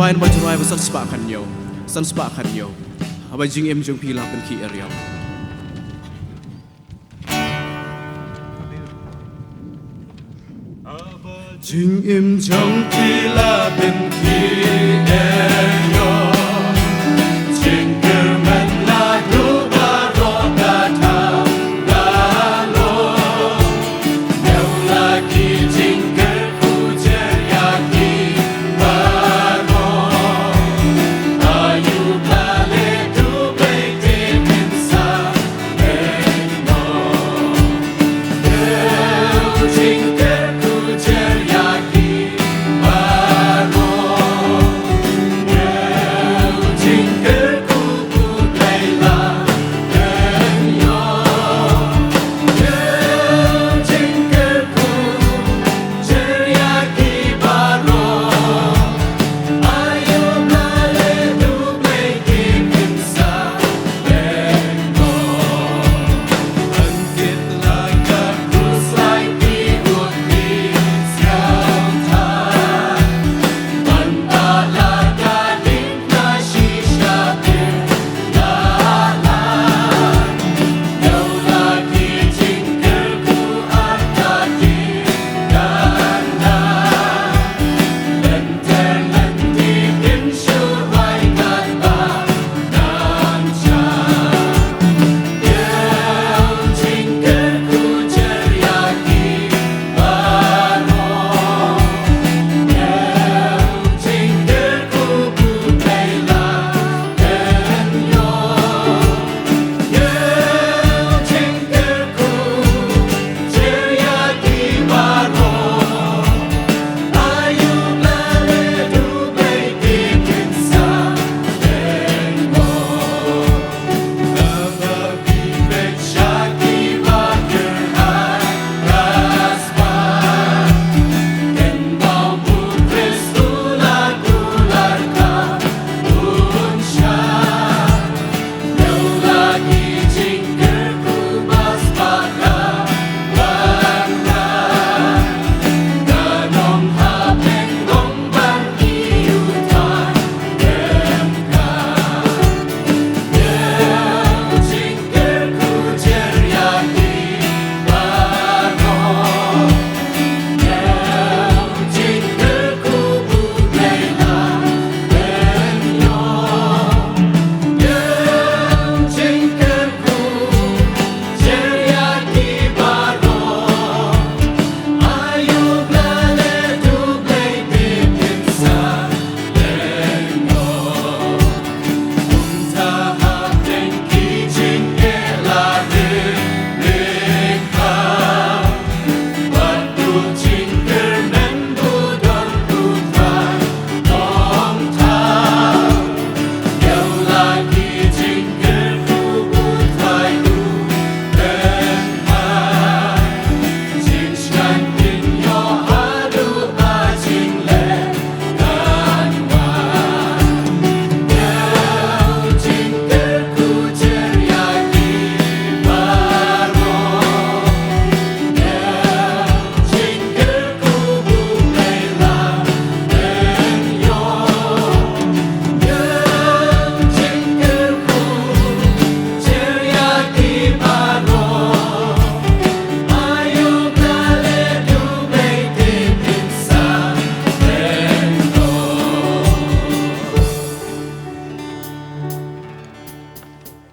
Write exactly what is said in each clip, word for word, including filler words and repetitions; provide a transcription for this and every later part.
Ngan ba Jrwai ba san spah khathynñiew. San spah khathynñiew. Haba jingim jong phi la pynkhih eriaw. Jingim jong phi la pynkhih eriaw. Jingkyrmen la duh baroh ka thang ka long. Ngew la ki jingkyrkhu jer ïa ki baroh. Ayu Blei duh Blei te pynsa.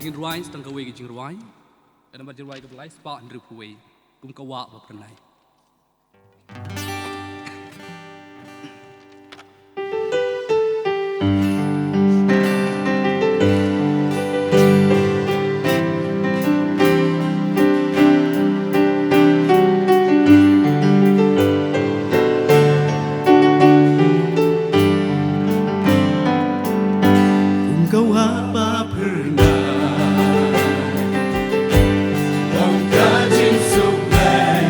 Ngin rwai tang kawei ka jingrwai. Ka nambar jingrwai kaba lai spah hynriewphew wei. Kum ka wah ba pyrnai. Kum ka wah ba pyrnai. Kum ka jingsuk lei.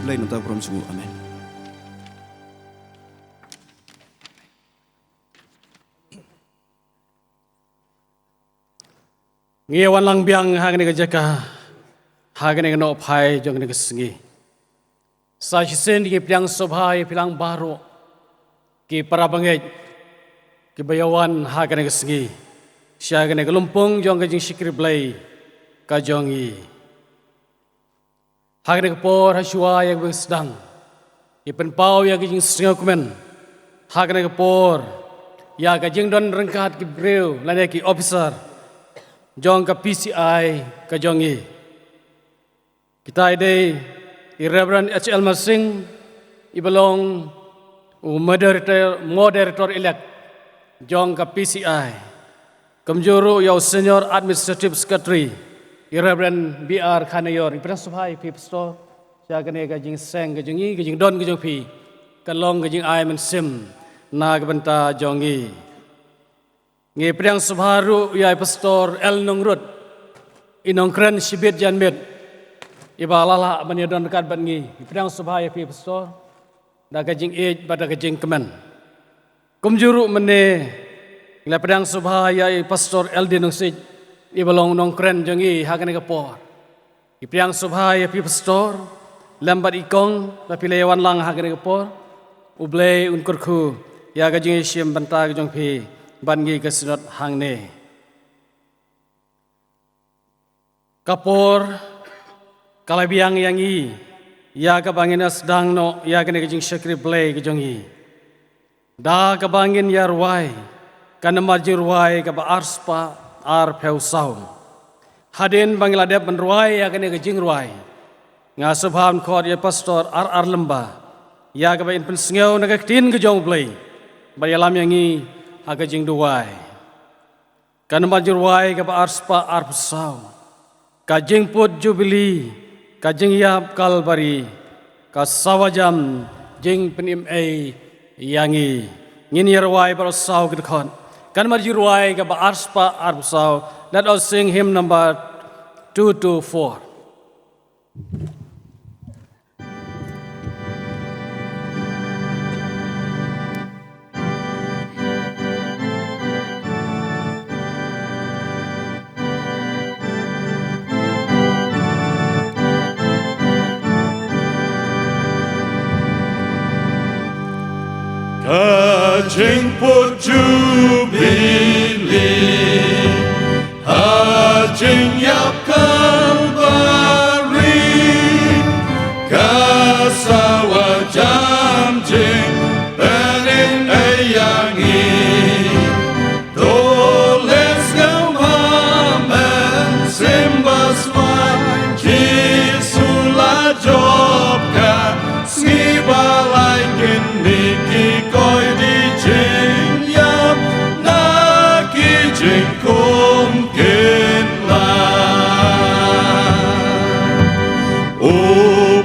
Blei nota prom sungu. Amen. Ngi wan lang biang ha kane ka jaka, ha kane ka nongphai jong kane ka sngi. Sa shisien ngi pdiang sngewbha ïa phi lang baroh ki para bangeit kiba ïa wan ha kane ka sngi sha kane ka lympung jong ka jingshakri Blei ka jong ngi. Ha kane ka por ha shuwa ïa kaba sdang, ngi pynpaw ïa ka jingsngewkmen ha kane ka por ïa ka jingdon ryngkat ki briew lane ki officer jong ka P C I ka jong ngi. Kita i dei i Reverend H L Marsing, iba long u moderator, moderator elect jong ka P C I. Kumjuh ruh ïa u Senior Administrative Secretary, i Reverend B R Khanaior. Ngi pdiang sngewbha ïa phi Pastor sha kane ka jingseng ka jong ngi, ka jingdon ka jong phi kan long ka jingai mynsiem na ka bynta jong ngi. Ngi pdiang sngewbha ruh ïa i Pastor L Nongrut, i nongkren shibit janmiet, iba la lah ban ïadon ryngkat bad ngi. Ngi pdiang sngewbha ïa phi Pastor da ka jingïeit bad da ka jingkmen. Kumjuh ruh mynne ngi la pdiang sngewbha ïa i Pastor L D Nongsiej, iba long nongkren jong ngi ha kane ka por. Ngi pdiang sngewbha ïa phi Pastor lem bad i kong ba phi la ïa wan lang ha kane ka por. U Blei un kyrkhu ïa ka jingïashim bynta ka jong phi bad ngi ka Synod hangne. Ka por ka la biang ïa ngi ïa kaba ngin ïa sdang noh ïa kane ka jingshakri Blei ka jong ngi da kaba ngin ïa rwai ka namar jingrwai kaba arspah arphew saw. Hadien ba ngi la dep ban rwai ïa kane ka jingrwai, nga sngewbha ban khot ïa Pastor R R Lymba ïa kaba in pynsngew na ka ktien ka jong U Blei bad ïalam ïa ngi ha ka jingduwai. Ka namar jingrwai kaba arspah arphew saw. Ka jingput Jubili, ka jingïap Kalbari, ka sawa jam jingpynim ei ïa ngi. Ngin ïa rwai baroh saw ki dkhot. Ka namar jingrwai kaba arspah arphew saw. Let us sing hymn number two two four. Ka jingput Jubili ha jingïap Kalbari, ka sawa jam jingpynim ïa ngi. To leh sngewbha mynsiem baswan, Jisu la jop ka sngi ba lai, kine ki koit jingïap na ki jingkhum kin lait. U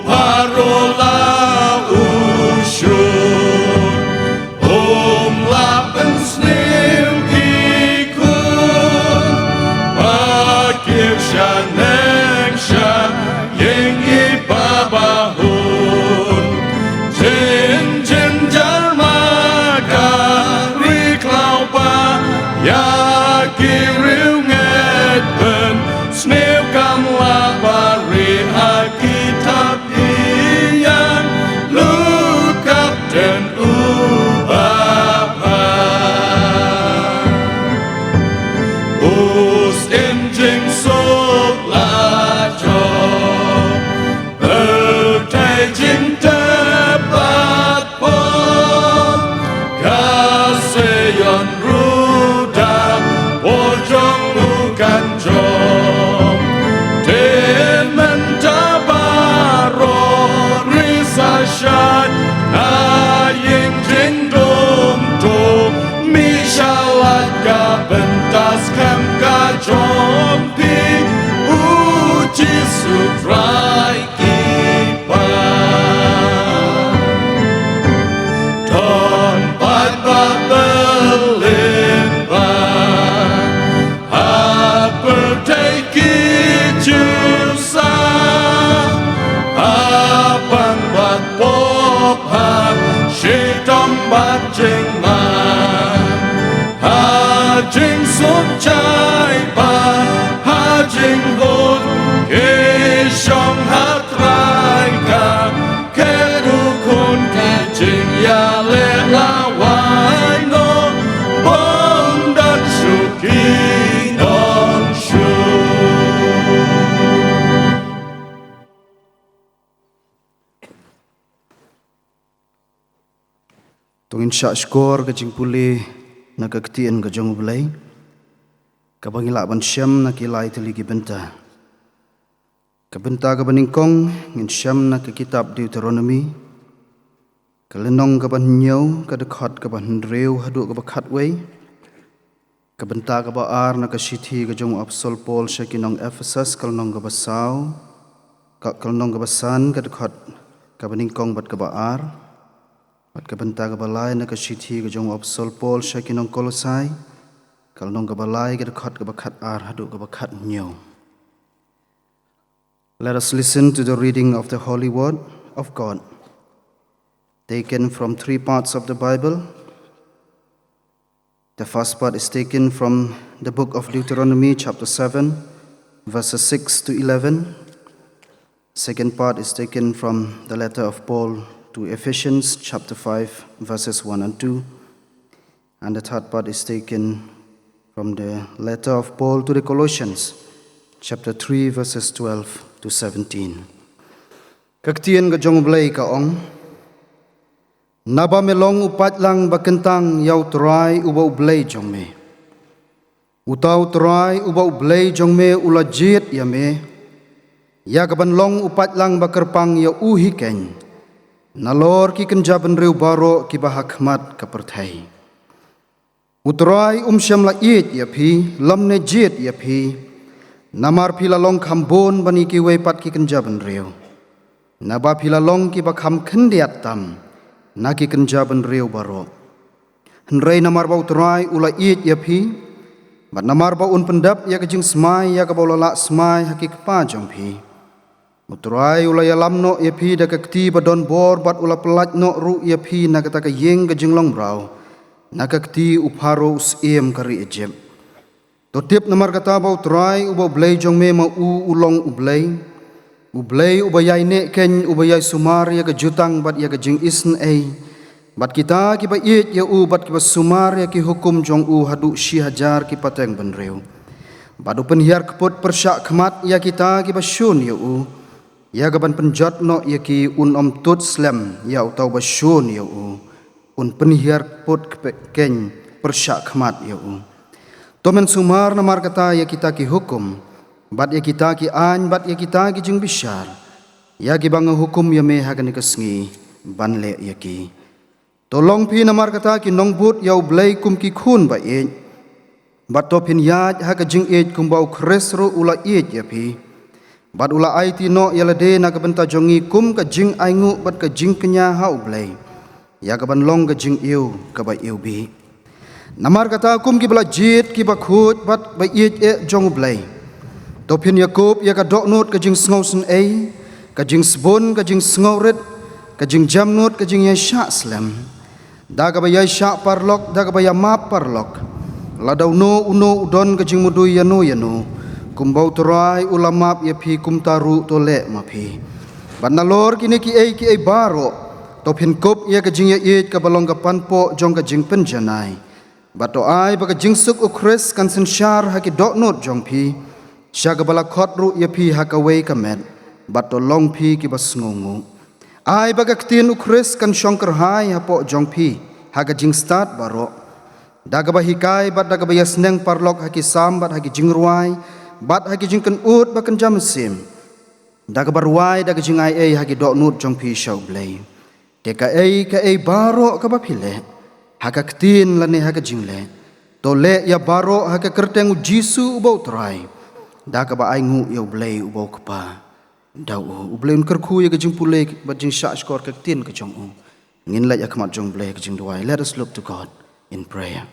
Pharaoh la u shun, um lah pynsniew ki khun ba kiew sha neng sha ïing i Babylon. Jin jynjar ma ka ri khlaw ba ïa ki riewngeit pynsniew, kam lah ba rieh ha ki thap ïing, lyngkhuh Kapten uba bha. U Syiem jingsuk la jop, pyrthei jingtep bad pop, ka Zion ruh da bor jong u kan jop. Te mynta baroh ri sa shait na ïing jingdum, to mih sha lad ka bynta skhem ka jong phi, U Jisu Trai ki paid. Don paidbah bylliang ba ha pyrthei ki jylla, ha pan bad pop, ha shitom bad jingman, ha jingsuk jai bad ha jinghun, ki shong ha Trai ka kyrkhu khun, ki jingïaleh lawei noh, bym don shuh ki don shuh. To ngin shah shkor ka jingpule na ka Ktien ka jong U Blei, kaba ngi lah ban shem na ki lai tylli ki bynta. Ka bynta kaba nyngkong ngin shem na ka kitab Deuteronomi, ka lynnong kaba hynñiew, ka dkhot kaba hynriew haduh kaba khatwei. Ka bynta kaba ar na ka shithi ka jong u Apostol Paul sha ki nong Ephesus, ka lynnong kaba saw, ka, ka lynnong kaba san, ka dkhot kaba nyngkong bad kaba ar. Bad ka bynta kaba lai na ka shithi ka jong u Apostol Paul sha ki nong Kolosai, ka lynnong kaba lai, ka dkhot kaba khatar haduh kaba khathynñiew. Let us listen to the reading of the Holy Word of God, taken from three parts of the Bible. The first part is taken from the book of Deuteronomy, chapter seven, verses six to eleven. Second part is taken from the letter of Paul to Ephesians, chapter five, verses one and two. And the third part is taken from the letter of Paul to the Colossians, chapter three, verses twelve to seventeen. Ka Ktien ka jong U Blei ka ong, naba me long u paidlang ba kyntang ïa U Trai uba U Blei jong me. Uta U Trai uba U Blei jong me u la jied ïa me ïa kaban long u paidlang ba kyrpang ïa u hi keiñ, nalor ki kynja bynriew baroh kiba ha khmat ka pyrthei. U Trai um shym la ïeit ïa phi, lymne jied ïa phi, namar phi la long kham bun ban ïa kiwei pat ki kynja bynriew, naba phi la long kiba kham khyndiat tam na ki kynja bynriew baroh. Hynrei namar ba U Trai u la ïeit ïa phi, Bad namar ba un pyndep ïa ka jingsmai ïa kaba u la lah smai ha ki kpa jong phi, U Trai u la ïalam noh ïa phi da ka kti ba don bor bad u la pyllait noh ruh ïa phi na kata ka ïing ka jinglong mraw, na ka kti u Pharaoh u syiem ka ri Ijip. To tip namar kata ba U Trai uba U Blei jong me ma u u long U Blei, U Blei uba ïai neh keiñ, uba ïai sumar ïa ka jutang bad ïa ka jingisynei, bad kita kiba ïeit ïa u bad kiba sumar ïa ki hukum jong u haduh shi hajar ki pateng bynriew. Bad u pynhiar kput pyrshah khmat ïa kita kiba shun ïa u, ïa kaban pynjot noh ïa ki, un ym tut slem ïa uta uba shun ïa u, un pynhiar kput kpe-, keiñ pyrshah khmat ïa u. To men sumar namar kata ïa kita ki hukum, bad ïa kita ki aiñ, bad ïa kita ki jingbishar, ïa kiba nga hukum ïa me ha kane ka sngi, ban leh ïa ki. To long phi namar kata ki nongbud ïa U Blei kum ki khun ba ïeit, bad to phin ïaid ha ka jingïeit kumba U Khrist ruh u la ïeit ïa phi, bad u la aiti noh ïa lade na ka bynta jong ngi kum ka jingainguh bad ka jingkñia ha U Blei, ïa kaban long ka jingïew kaba iwbih. Namar kata kum kiba la jied, kiba khuid bad ba ïeit eh jong U Blei, to phin ïakup ïa ka dohnud ka jingsngewsynei, ka jingsbun, ka jingsngewrit, ka jingjemnud, ka jingïaishah slem, da kaba ïaishah paralok, da kaba ïamap paralok, lada uno uno u don ka jingmudui ïano ïano, kumba U Trai u la map ïa phi, kumta ruh to leh ma phi. Bad nalor kine kiei kiei baroh, to phin kup ïa ka jingïaieit kaba long ka panpoh jong ka jingpynjanai. Bad to ai ba ka jingsuk U Khrist kan synshar ha ki dohnud jong phi, sha kaba la khot ruh ïa phi ha kawei ka met, bad to long phi kiba sngewnguh. Ai ba ka ktien U Khrist kan shong kyrhai hapoh jong phi ha ka jingstad baroh, da kaba hikai bad da kaba ïasneng paralok ha ki salm bad ha ki jingrwai, bad ha ki jingkynnoh ba kynja mynsiem, da kaba rwai da ka jingaiei ha ki dohnud jong phi sha U Blei. Te kaei kaei baroh kaba phi leh, ha ka ktien lane ha ka jingleh, to leh ïa baroh ha ka kyrteng U Jisu uba U Trai, da kaba ainguh ïa U Blei uba U Kpa da u. U Blei un kyrkhu ïa ka jingpule bad jingshahshkor ka ktien ka jong u. Ngin leit ha khmat jong U Blei ha ka jingduwai. Let us look to God in prayer.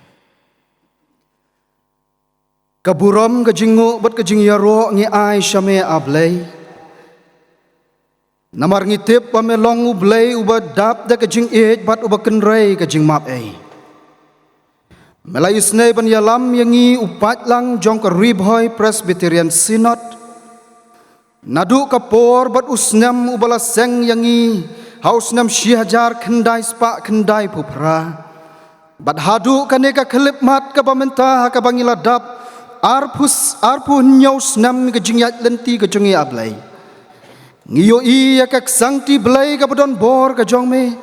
Ka burom, ka jingnguh bad ka jingïaroh ngi ai sha me, A Blei. Namar ngi tip ba me long U Blei uba dap da ka jingïeit bad uba kynrei ka jingmap ei. Me la isynei ban ïalam ïa ngi, u paidlang jong ka Ri Bhoi Presbyterian Synod, naduh ka por bad u snem uba la seng ïa ngi ha u snem shi hajar khyndai spah khyndai phew phra, bad haduh kane ka khyllipmat kaba mynta ha kaba ngi la dap arphew s-, arphew hynñiew snem ka jingïaid lynti ka jong ngi, A Blei. Ngi ïohi ïa ka ksangti Blei kaba don bor ka jong me,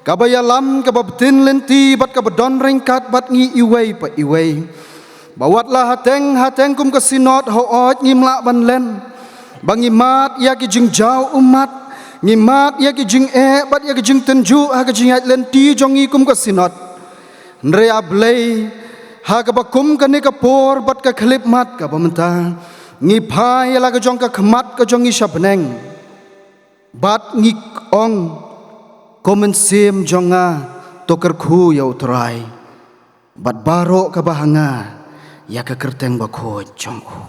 kaba ïalam, kaba btin lynti bad kaba don ryngkat bad ngi iwei pa iwei. Ba wat la hateng hateng kum ka Synod, hooid ngim lah ban len, ba ngi mad ïa ki jingjaw ummat, ngi mad ïa ki jingeh bad ïa ki jingtynjuh ha ka jingïaid lynti jong ngi kum ka Synod. Hynrei, A Blei, ha kaba kum kane ka por bad ka khyllipmat kaba mynta, ngi phai ïa la ka jong ka khmat ka jong ngi sha bneng, bad ngi ong, ko mynsiem jong nga, to kyrkhu ïa U Trai, bad baroh kaba ha nga, ïa ka kyrteng bakhuid jong u.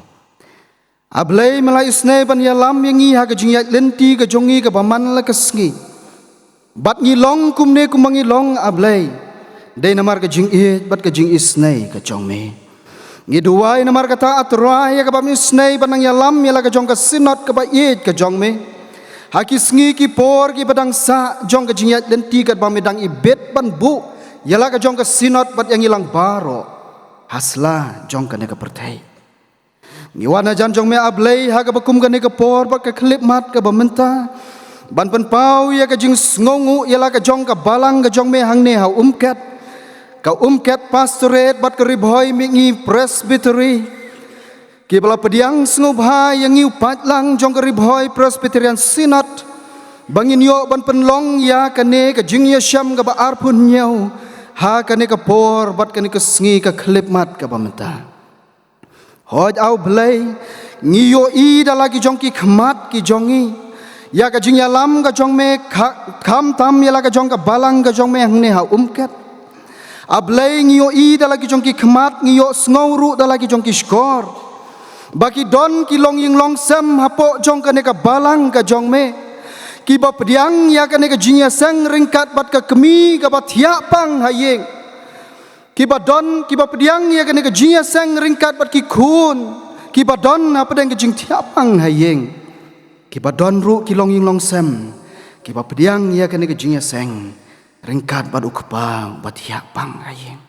A Blei, me la isynei ban ïalam ïa ngi ha ka jingïaid lynti ka jong ngi kaba man la ka sngi. Bad ngi long kumne kumba ngi long, A Blei, dei namar ka jingïeit bad ka jingisynei ka jong me. Ngi duwai namar kata, A Trai, ïa kaba me isynei ban nang ïalam ïa la ka jong ka Synod kaba ïeit ka jong me ha ki sngi ki por kiba dang sah jong ka jingïaid lynti, katba me dang ibit ban buh ïa la ka jong ka Synod bad ïa ngi lang baroh ha sla jong kane ka pyrthei. Ngi wan hajan jong me, A Blei, ha kaba kum kane ka por bad ka khyllipmat kaba mynta, ban pynpaw ïa ka jingsngewnguh ïa la ka jong ka balang ka jong me hangne ha Umket, ka Umket Pastorate bad ka Ri Bhoi Mihngi Presbytery, kiba la pdiang sngewbha ïa ngi, u paidlang jong ka Ri Bhoi Presbyterian Synod, ba ngin ïoh ban pynlong ïa kane ka jingïashem kaba arphew hynñiew ha kane ka por bad kane ka sngi ka khyllipmat kaba mynta. Hooid, A Blei, ngi ïohi da la ki jong ki khmat ki jong ngi ïa ka jingïalam ka jong me, kha-, khamtam ïa la ka jong ka balang ka jong me hangne ha Umket. A Blei, ngi ïohi da la ki jong ki khmat, ngi ïohsngew ruh da la ki jong ki shkor, ba ki don ki longïing longsem hapoh jong kane ka balang ka jong me, kiba pdiang ïa kane ka jingïaseng ryngkat bad ka kmie kaba thiah pang ha ïing. Kiba don, kiba pdiang ïa kane ka jingïaseng ryngkat bad ki khun kiba don hapdeng ka jingthiah pang ha ïing. Kiba don ruh ki longïing longsem kiba pdiang ïa kane ka jingïaseng ryngkat bad u kpa uba thiah pang ha ïing.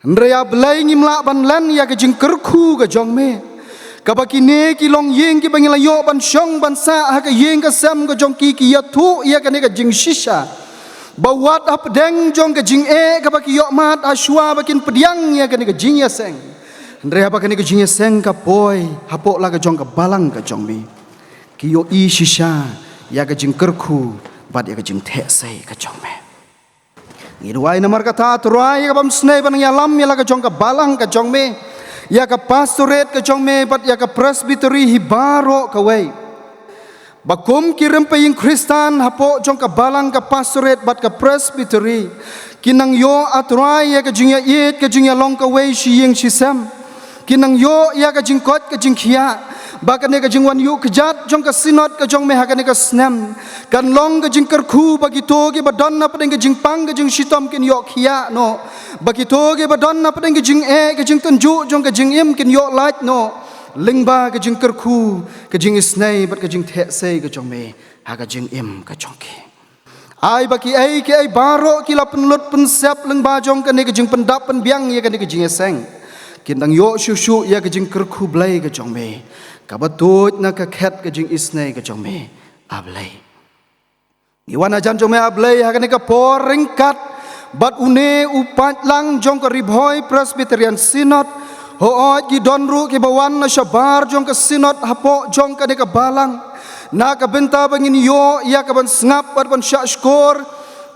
Hynrei A Blei, ngim lah ban len ïa ka jingkyrkhu ka jong me, kaba kine ki longïing kiba ngi la ïoh ban shong ban sah ha ka ïing ka sem ka jong ki, ki ïathuh ïa kane ka jingshisha ba wat hapdeng jong ka jingeh kaba ki ïoh mad ha shuwa ba kin pdiang ïa kane ka jingïaseng, hynrei haba kane ka jingïaseng ka poi hapoh la ka jong ka balang ka jong me, ki ïohi shisha ïa ka jingkyrkhu bad ïa ka jingtheh sei ka jong me. Ngi duwai namar kata, A Trai, ïa ka bym snei ban ïalam ïa la ka jong ka balang ka jong me, ïa ka pastorate ka jong me bad ïa ka presbytery hi baroh kawei, ba kum ki rympei ïing Khristan hapoh jong ka balang, ka pastorate bad ka presbytery, kin nang ïoh, A Trai, ïa ka jingïaieit, ka jingïalong kawei shi ïing shi sem. Kin nang ïoh ïa ka jingkoit ka jingkhiah, ba kane ka jingwan ïuh kjat jong ka synod ka jong me ha kane ka snem kan long ka jingkyrkhu ba kito kiba don hapdeng ka jingpang ka jingshitom kin ïoh khiah noh, ba kito kiba don hapdeng ka jingeh, ka jingtynjuh jong ka jingim kin ïoh lait noh lyngba ka jingkyrkhu, ka jingisnei bad ka jingtheh sei ka jong me ha ka jingim ka jong ki. Ai ba kiei kiei baroh ki la pynlut pynsep lyngba jong kane ka jingpyndap pynbiang ïa kane ka jingïaseng, kin dang ïoh shuh shuh ïa ka jingkyrkhu Blei ka jong me, kaba tuid na ka khet ka jingisnei ka jong me, A Blei. Ngi wan hajan jong me, A Blei, ha kane ka por ryngkat bad une u paidlang jong ka Ri Bhoi Presbyterian Synod. Hooid, ki don ruh kiba wan na shabar jong ka synod hapoh jong kane ka balang, na ka bynta ba ngin ïoh ïa ka ban sngap bad ban shah shkor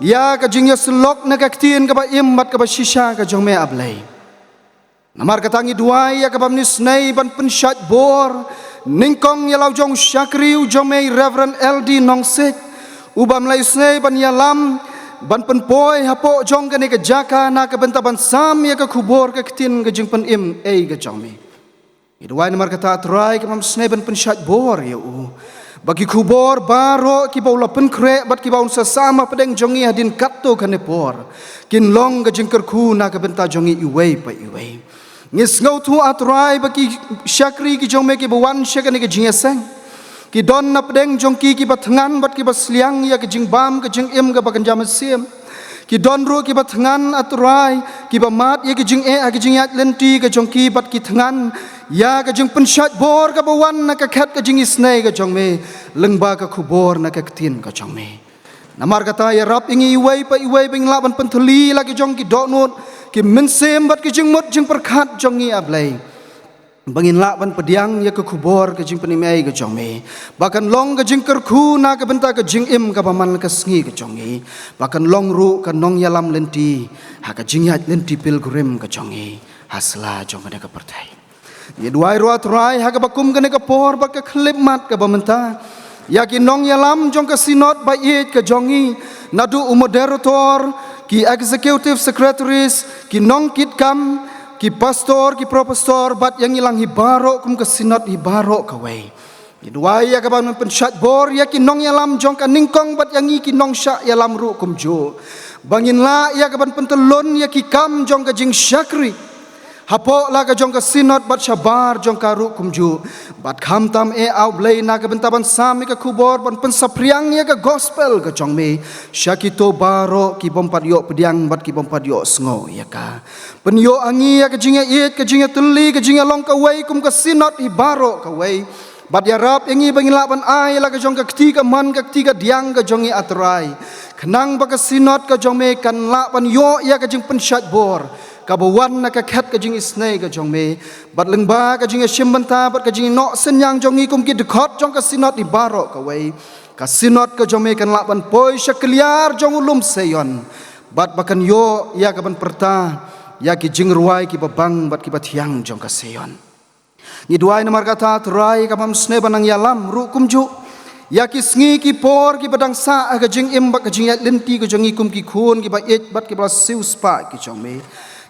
ïa ka jingïasyllok na ka ktien kaba im bad kaba shisha ka jong me, A Blei. Namar kata, ngi duwai ïa ka bym isnei ban pynshait bor nyngkong ïa la u jong u shakri u jong me, Reverend L D Nongsik, u bym la isnei ban ïalam, ban pynpoi hapoh jong kane ka jaka na ka bynta ban sam ïa ka khubor ka ktien ka jingpynim ei ka jong me. Ngi duwai namar kata, A Trai, ka bym isnei ban pynshait bor ïa u, ba ki khubor baroh kiba u la pynkhreh bad kiba un sa sam hapdeng jong ngi hadien katto katne por, kin long ka jingkyrkhu na ka bynta jong ngi iwei pa iwei. Ngi sngewthuh, A Trai, ba ki shakri ki jong me kiba wan sha kane ka jingïaseng, ki don napdeng jong ki kiba thngan bad kiba sliang ïa ka jingbam ka jingim kaba kynja mynsiem. Ki don ruh kiba thngan, A Trai, kiba mad ïa ka jingeh ha ka jingïaid lynti ka jong ki, bad ki thngan ïa ka jingpynshait bor kaba wan na ka khet ka jingisnei ka jong me, lyngba ka khubor na ka ktien ka jong me. Namar kata, ïarap ïa ngi iwei pa iwei ba ngin lah ban pynthylli la ki jong ki dohnud, ki mynsiem bad ki jingmut jingpyrkhat jong ngi, A Blei, ba ngin lah ban pdiang ïa ka khubor ka jingpynim ei ka jong me, ba kan long ka jingkyrkhu na ka bynta ka jingim kaba man la ka sngi ka jong ngi, ba kan long ruh ka nongïalam lynti ha ka jingïaid lynti pilgrim ka jong ngi ha sla jong kane ka pyrthei. Ngi duwai ruh, A Trai, ha kaba kum kane ka por bad ka khyllipmat kaba mynta, ïa ki nongïalam jong ka synod ba ïeit ka jong ngi, naduh u moderator, ki executive secretaries, ki nongkitkam, ki pastor, ki pro-pastor, bad ïa ngi lang hi baroh kum ka synod hi baroh kawei. Ngi duwai ïa ka ban pynshait bor ïa ki nongïalam jong ka nyngkong bad ïa ngi ki nongshah ïalam ruh kumjuh, ba ngin lah ïa ka ban pyntyllun ïa ki kam jong ka jingshakri hapoh la ka jong ka synod bad shabar jong ka ruh kumjuh. Bad khamtam eh, A Blei, na ka bynta ban sam ïa ka khubor, ban pynsaphriang ïa ka gospel ka jong me sha kito baroh ki bym pat ïoh pdiang bad ki bym pat ïohsngew ïa ka. Pynïoh ha ngi ïa ka jingïaieit, ka jingïatylli, ka jingïalong kawei kum ka synod hi baroh kawei. Bad ïarap ïa ngi ba ngin lah ban ai la ka jong ka kti kamon, ka kti kadiang ka jong ngi, A Trai, khnang ba ka synod ka jong me kan lah ban ïoh ïa ka jingpynshait bor kaba wan na ka khet ka jingisnei ka jong me. Bad lyngba ka jingïashim bynta bad ka jingïanoh synñiang jong ngi kum ki dkhot jong ka synod hi baroh kawei, ka synod ka jong me kan lah ban poi sha kylliar jong u lum Seion, bad ba kan ïoh ïa ka ban pyrta ïa ki jingrwai kiba bang bad kiba thiang jong ka Seion. Ngi duwai namar kata, A Trai, ka bym isnei ban nang ïalam ruh kumjuh ïa ki sngi ki por kiba dang sah ha ka jingim bad ka jingïaid lynti ka jong ngi kum ki khun kiba ïeit bad kiba la siewspah ki jong me.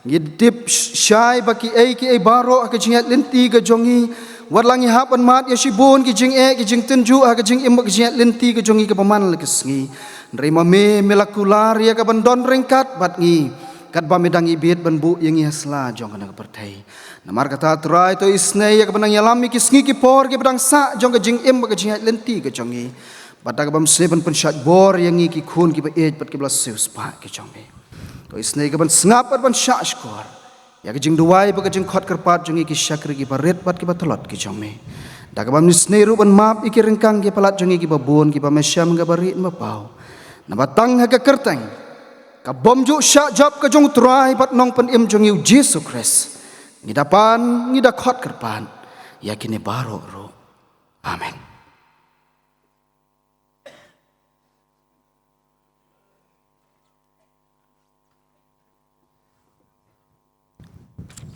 Ngi tip shai ba kiei kiei baroh ha ka jingïaid lynti ka jong ngi, wat la ngi hap ban mad ïa shibun ki jingeh ki jingtynjuh ha ka jingim bad ka jingïaid lynti ka jong ngi kaba man la ka sngi, hynrei ma me, me la kular ïa ka ban don ryngkat bad ngi, katba me dang ibit ban buh ïa ngi ha sla jong kane ka pyrthei. Namar kata Trai, to isynei ïa kaba nang ïalam ïa ki sngi ki por kiba dang sah jong ka jingim bad ka jingïaid lynti ka jong ngi, bad da kaba ym sngewbha ban pynshait bor ïa ngi ki khun kiba ïeit bad kiba la siewspah ki jong me. To isynei ïa ka ban sngap bad ban shah shkor ïa ka jingduwai bad ka jingkhot kyrpad jong ngi ki shakri kiba rit bad kiba tlot ki jong me. Da kaba ym isynei ruh ban map ïa ki ryngkang ki palat jong ngi kiba bun kiba me shem kaba rit ba paw. Naba tang ha ka kyrteng ka bym ju shah jop ka jong u Trai bad Nongpynim jong ngi u Jisu Khrist, ngi da pan, ngi da khot kyrpad ïa kine baroh ruh. Amen.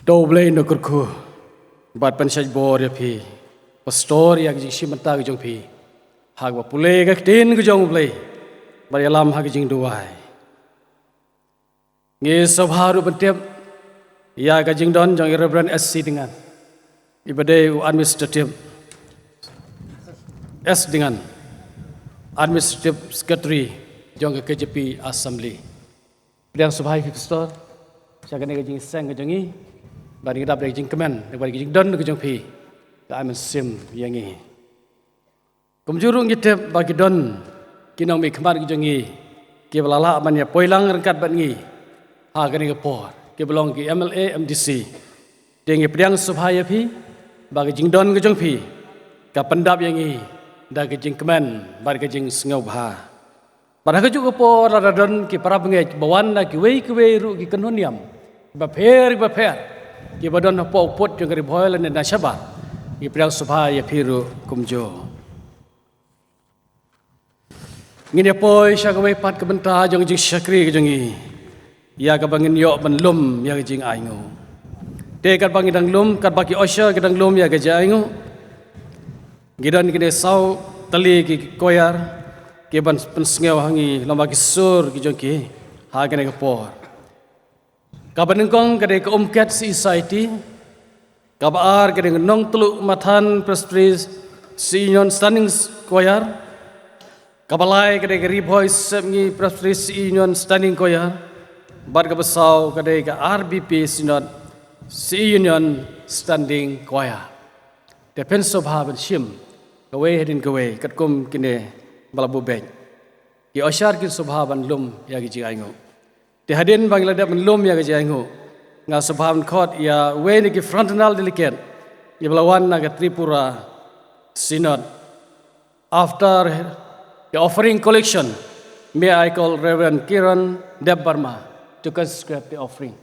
To U Blei un kyrkhu bad pynshait bor ïa phi, pastor, ïa ka jingshim bynta ka jong phi ha kaba pule ka ktien ka jong U Blei bad ïalam ha ka jingduwai. Ngi sngewbha ruh ban tip ïa ka jingdon jong i Reverend S C Dyngan, iba dei u administrative, S Dyngan, administrative secretary jong ka K J P Assembly. Pdiang sngewbha ïa phi pastor sha kane ka jingseng ka jong ngi, bad ngi dap da ka jingkmen bad ka jingdon ka jong phi ka ai mynsiem ïa ngi. Kumjuh ruh ngi tip ba ki don ki nongmihkhmat ki jong ngi kiba la lah ban ïa poi lang ryngkat bad ngi ha kane ka por, kiba long ki M L A, M D C. Te ngi pdiang sngewbha ïa phi ba ka jingdon ka jong phi ka pyndap ïa ngi da ka jingkmen bad ka jingsngewbha. Bad ha kajuh ka por lada don ki para bangeit ba wan na kiwei kiwei ruh ki kynhun niam bapher bapher kiba don hapoh u pud jong ka Ri Bhoi lane na shabar, ngi pdiang sngewbha ïa phi ruh kumjuh. Ngin ïa poi sha kawei pat ka bynta jong ka jingshakri ka jong ngi, ïa kaba ngin ïoh ban lum ïa ka jingainguh. Te katba ngi dang lum, katba ki usher ki dang lum ïa ka jingainguh, ngi don kine saw tylli ki choir ki ban pynsngew ha ngi lem bad ki sur ki jong ki ha kane ka por. Kaba nyngkong ka dei ka Umket C E Society, kaba ar ka dei ka Nongtluh Mathan Presbytery C E Union Standing Choir, kaba lai ka dei ka Ri Bhoi Sepngi Presbytery C E Union Standing Choir, bad kaba saw ka dei ka R B P Synod C E Union Standing Choir. Te phin sngewbha ban shim kawei hadien kawei katkum kine ba la buh beit. Ki usher kin sngewbha ban lum ïa ka jingainguh. Te hadien ba ngi la dep ban lum ïa ka jingainguh, nga sngewbha ban khot ïa uwei na ki fraternal delegate iba la wan na ka Tripura Synod. After the offering collection, may I call Reverend Kiran Debbarma to consecrate the offering.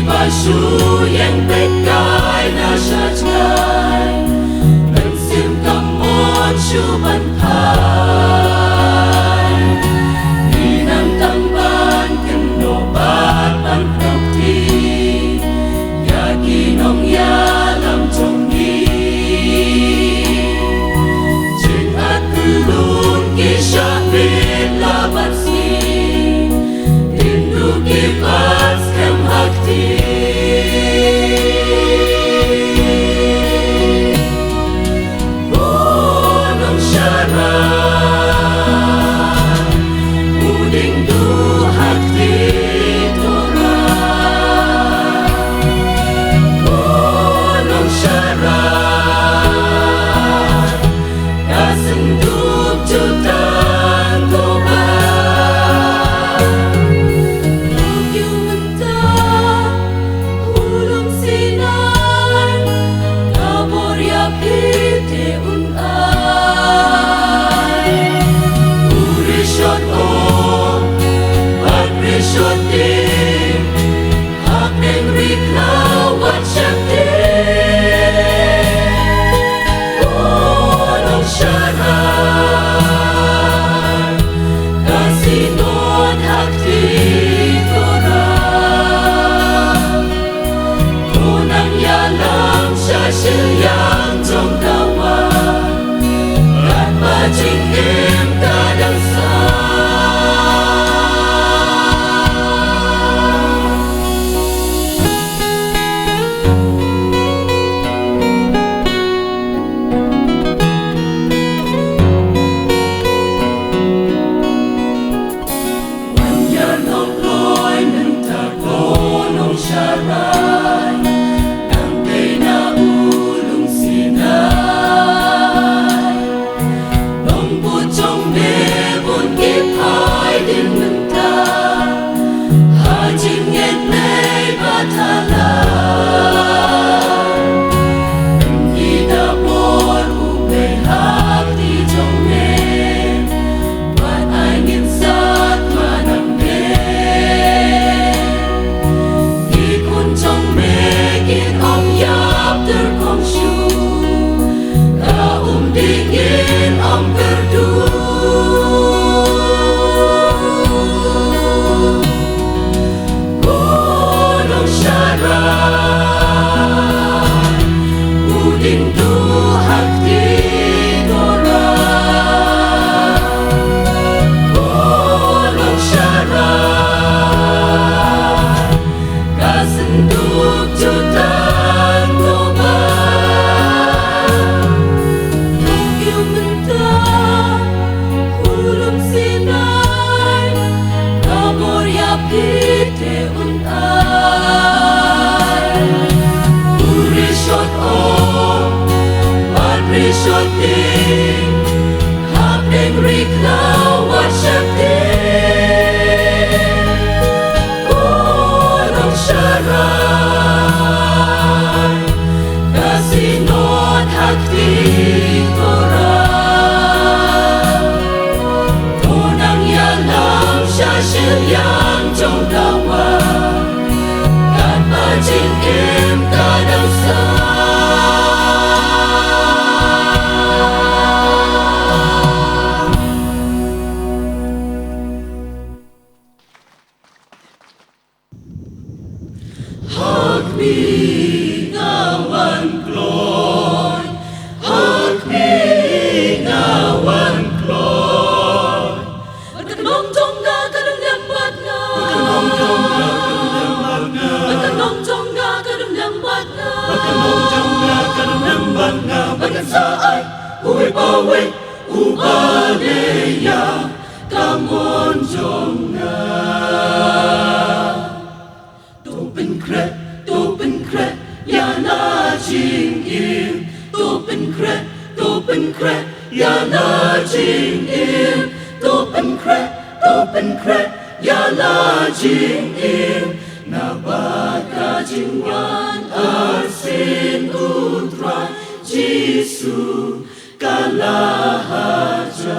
Ba shu ïeng peit kai na sha jngai, mynsiem ka mon shu ban phai. Ngi nang tang ban kynnoh bad ban pynti ïa ki nongïalam jong ngi. Jingïaid pyllun ki shah miet la ban sngi, yndu ki pat skhem ha kti. Ko Nongsharai, u dieng duh ha kti Tora. Ko Nongsharai, ka sngewthuh jutang Tora. Ruh ïa mynta u lum Sinai, ka bor ïa phi te un ai. U rishot ong bad rishot dieng, hapdeng ri khlaw wat shakri. Ko Nongsharai, ka synod ha kti Tora. Ko nang ïalam sha shiliang jong ka wah, katba jingim ka dang sah. Wan ïa nongpoi mynta ko Nongsharai, nangtei na u lum Sinai. Nongbud jong me bun ki phai dien mynta ha jingngeit Blei Bathala. Ngi da bor U Blei ha kti jong me, wat ai ngin sat manam me. Ki khun jong me kin ym ïap tyrkhong shuh, ka umdih ngin ym kyrduh. Ko Nongsharai, u dieng duh ha kti Tora. Ko Nongsharai, ka sngewthuh jutang Tora. Ruh ïa mynta u lum Sinai, ka bor ïa phi te un ai. U rishot ong bad rishot dieng, hapdeng ri khlaw wat shakri. Ko Nongsharai, ka synod ha kti Tora. To nang ïalam sha shiliang jong ka wah, katba jingim ka dang sah. Ha kmie nga wan kloi, ha kmie nga wan kloi. Bad ka nong jong nga ka dang lem bad nga. Bad ka nong jong nga ka dang lem bad nga. Bad ka nong jong nga ka dang lem bad nga. Bad ka nong jong nga ka dang lem bad nga. Bad ngan sa ai uwei pa uwei uba leh ïa ka mon jong nga. To pynkhreh, to pynkhreh ïa la jingim. To pynkhreh, to pynkhreh ïa la jingim. To pynkhreh, to pynkhreh ïa la jingim. Naba ka jingwan arsien U Trai Jisu ka la hajan.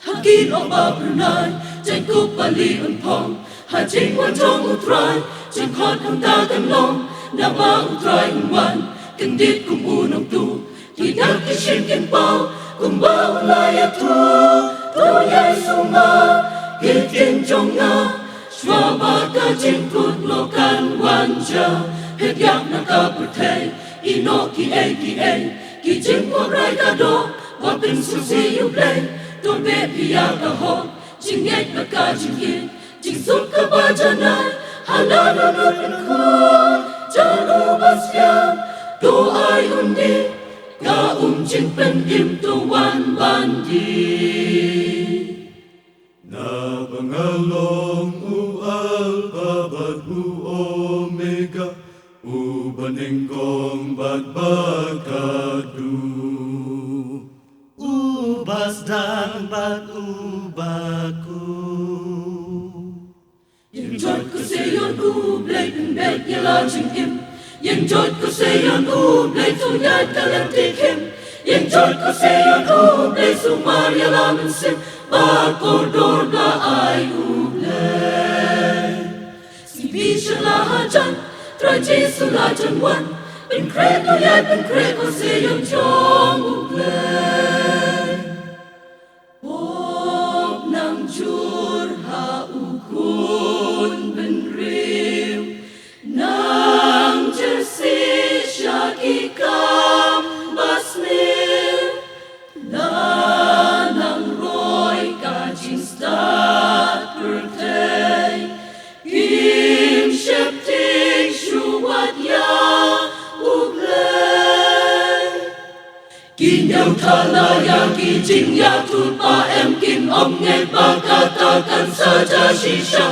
Ha ki lok ba Brunei, jaiñkup ba lieh un phong. Ha Ka jingwan jong U Trai, jingkhot kumta kan long, naba U Trai un wan kyndit kum u nongtuh. Ki dak ki shin kin paw kumba u la ïathuh. To ïai sumar ki ktien jong nga, shuwa ba ka jingkut loh kan wan ja. Phet ïap na ka pyrthei, ïehnoh kiei kiei ki jingpynrai ka doh ba pynsngewsih ïa U Blei. To beh ïa ka hok, jingngeit bad ka jingkit, jingsuk kaba janai ha la dohnud kynkhun jong u Bastian. To ai un dih ka um jingpynim, to wan ban dih. Naba nga long u Alpha bad u Omega, u banyngkong bad ba khadduh, u basdang bad u bakhuid. Ïeng joit ko Zion, U Blei pynbeit ïa la jingim. Ïeng joit ko Zion, U Blei thung ïaid ka lynti khim. Ïeng joit ko Zion, U Blei sumar ïa la mynsiem. Ba kordor ba ai U Blei. Sngewbha sha la hajan, Trai Jisu la jan wan. Pynkhreh to ïai pynkhreh ko Zion jong U Blei. Pop nang jur ha u khun bynriew, nang jersey sha ki kam ba sniew. La nang roi ka jingstad pyrthei, kim sheptieng shuh wat ïa U Blei. Ki ñiewthala ïa ki jingïathuhlypa, em kin ym ngeit ba kata kan sa jia shisha.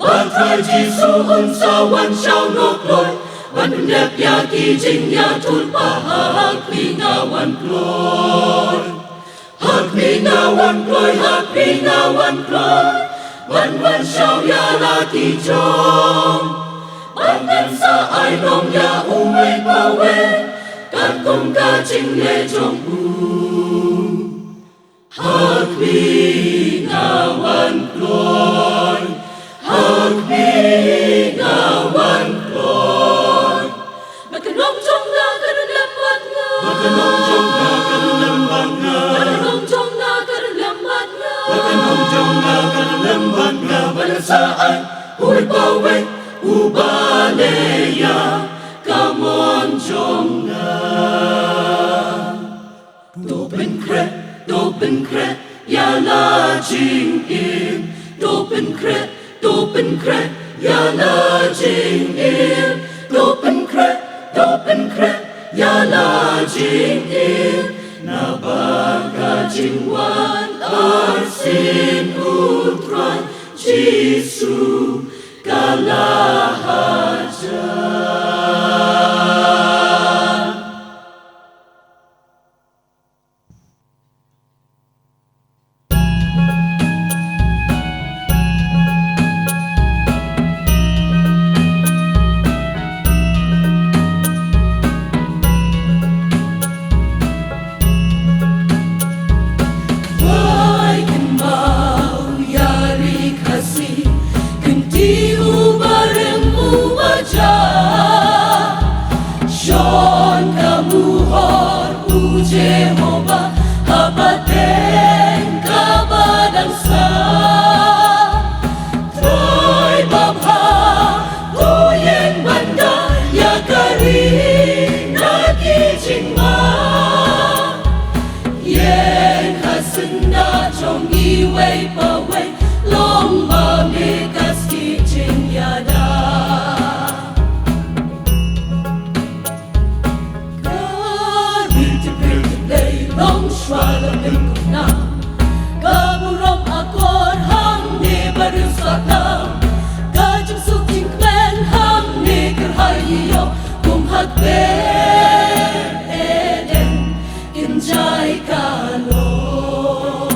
Ba Trai Jisu un sa wan shaw noh kloi ban pyndep ïa ki jingïathuhlypa. Ha khmih nga wan kloi. Ha khmih nga wan kloi, ha khmih nga wan kloi. Ban wan shaw ïa la ki jong, ban wan sa ai nong ïa uwei pa uwei, katkum ka jingleh jong u. Ha khmih nga wan kloi, ha khmih nga wan kloi. Ba ka nong jong nga ka don lem bad nga. Ba ka nong jong nga ka don lem bad nga. Ba ka nong jong nga ka don lem bad nga. Ba ka nong jong nga ka don lem bad nga. Ba la sa ai uwei pa uwei uba leh ïa ka mon jong nga. To pynkhreh, to pynkhreh ïa la jingim. To pynkhreh, to pynkhreh ïa la jingim. To pynkhreh, to pynkhreh ïa la jingim. Naba ka jingwan arsien U Trai Jisu ka la hajan. Wai kynmaw ïa ri Khasi, kynti u barim u baja. Shon ka muhor u Jehobah ha pateng kaba dang sah. Trai babha, to ïeng ban da ïa ka ri na ki jingma. Ïeng ha syndah jong iwei pa wei, long ba me ka ski jingïada. Ka ri Tynrai Blei long shuwa la pynkup na. Ka burom akor hangne ba riewstad nam. Ka jingsuk jingkmen hangne kyrhai ïoh kum ha kper Eden. Kynjai ka long.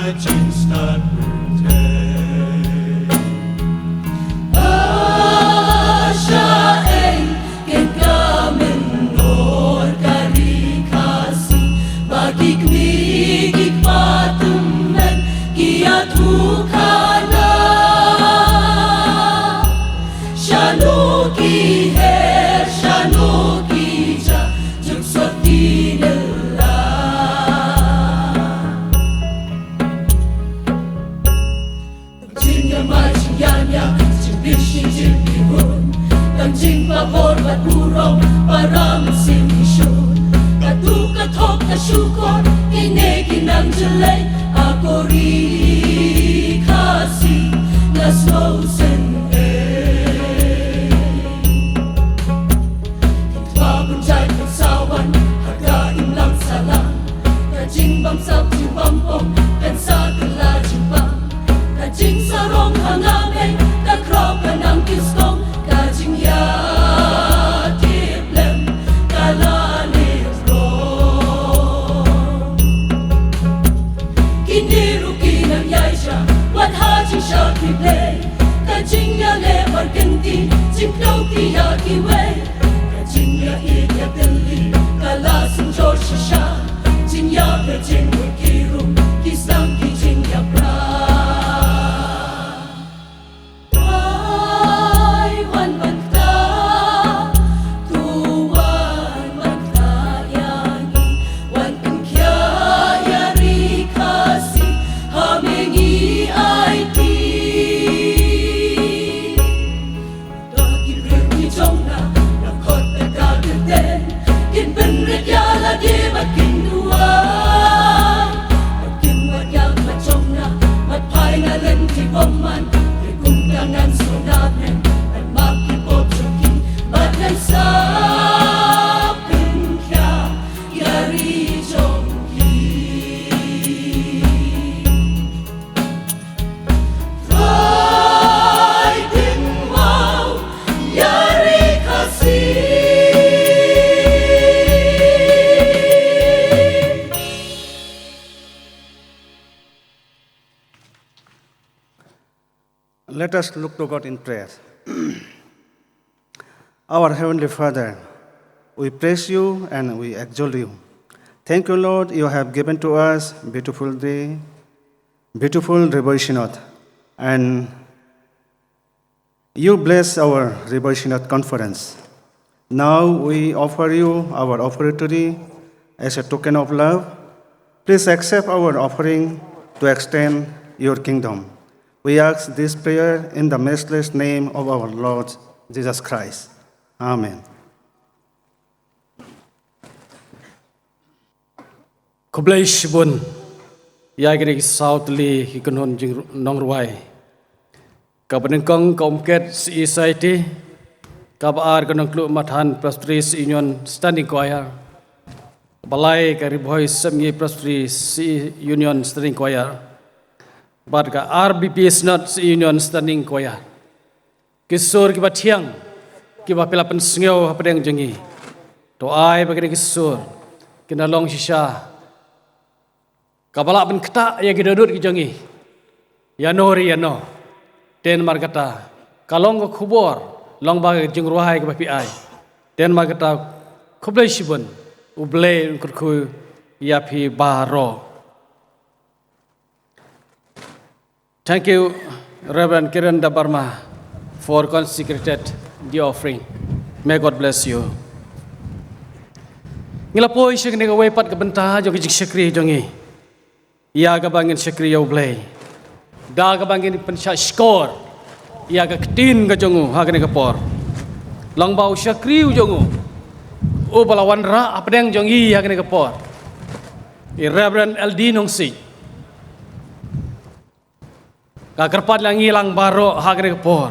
Jingstad pyrthei. Asha ei ken ka mynnor ka ri Khasi, ba ki kmie ki kpa tymmen ki ïathuh khana. Shano ki her, shano ki jah, juk sot ki nila. Jingïamai, jingïania, jingbieit, jingpyrkhat, tang jingpabor bad burom, para mynsiem ki shun. Katto katne ka shukor, kine ki nang jlei, ha ko ri Khasi, nga sngewsih eh. Ba pynjah pynsawan ha ka imlang sahlang, ka jingbamsap jingbamphong kan sa kylla jingpang. Ka jingsarong ha nga mei ka khraw ka nang kyrskong, ka jingïatiplem ka la leh rong. Kine ruh ki nang ïaishah wat ha jingshakri Blei, ka jingïaleh markynti, jingkdew ki ïa kiwei. Ka jingïa ïeit ïa tylli ka la synjor shisha. Jingïapher jingmut ki rung, ki sdang ki jingïapra. Ai wan ban ktah, to wan ban ktah ïa ngi, wan pynkhiah ïa ri Khasi ha me ngi aiti. Da ki briew ki jong nga, na khot na ka kyrteng, kin pynrit ïa lade bad kin duwai. Bad kin wad ïa ka jong nga, bad phai na lynti bymman, ki kum ka ngan sngewdap ne, bad map ki pop jong ki, bad ngan sa pynkhiah ïa ri jong ki. Trai Tynwaw ïa ri Khasi. Let us look to God in prayer. Our Heavenly Father, we praise you and we exalt you. Thank you, Lord, you have given to us beautiful day, beautiful Ri Bhoi Synod, and you bless our Ri Bhoi Synod conference. Now we offer you our offertory as a token of love. Please accept our offering to extend your kingdom. We ask this prayer in the matchless name of our Lord Jesus Christ. Amen. Khublei shibun ïa kine ki saw tylli ki kynhun jingnongrwai. Kaba nyngkong ka Umkhet C E Society, kaba ar ka Nongtluh Mathan Presbytery C E Union Standing Choir, kaba lai ka Ri Bhoi Sepngi Presbytery C E Union Standing Choir, bad ka R B P Synod C E Union Standing Choir. Ki sur kiba thiang kiba phi la pynsngew hapdeng jong ngi, to ai ba kine ki sur kin da long shisha kaba lah ban ktah ïa ki dohnud ki jong ngi ïano re ïano. Dei namar kata ka long ka khubor, long ba ka jingrwai kaba phi ai. Dei namar kata khublei shibun, U Blei un kyrkhu ïa phi baroh. Thank you, Reverend Kiran Debbarma, for consecrated the offering. May God bless you. Ngi la poi sha kane kawei pat ka bynta jong ka jingshakri jong ngi, ïa kaba ngin shakri ïa U Blei, da kaba ngin pynshah shkor ïa ka ktien ka jong u ha kane ka por. Long ba u shakri u jong u, uba la wanrah hapdeng jong ngi ha kane ka por, i Reverend L D Nongsiej. Nga kyrpad ïa ngi lang baroh ha kane ka por,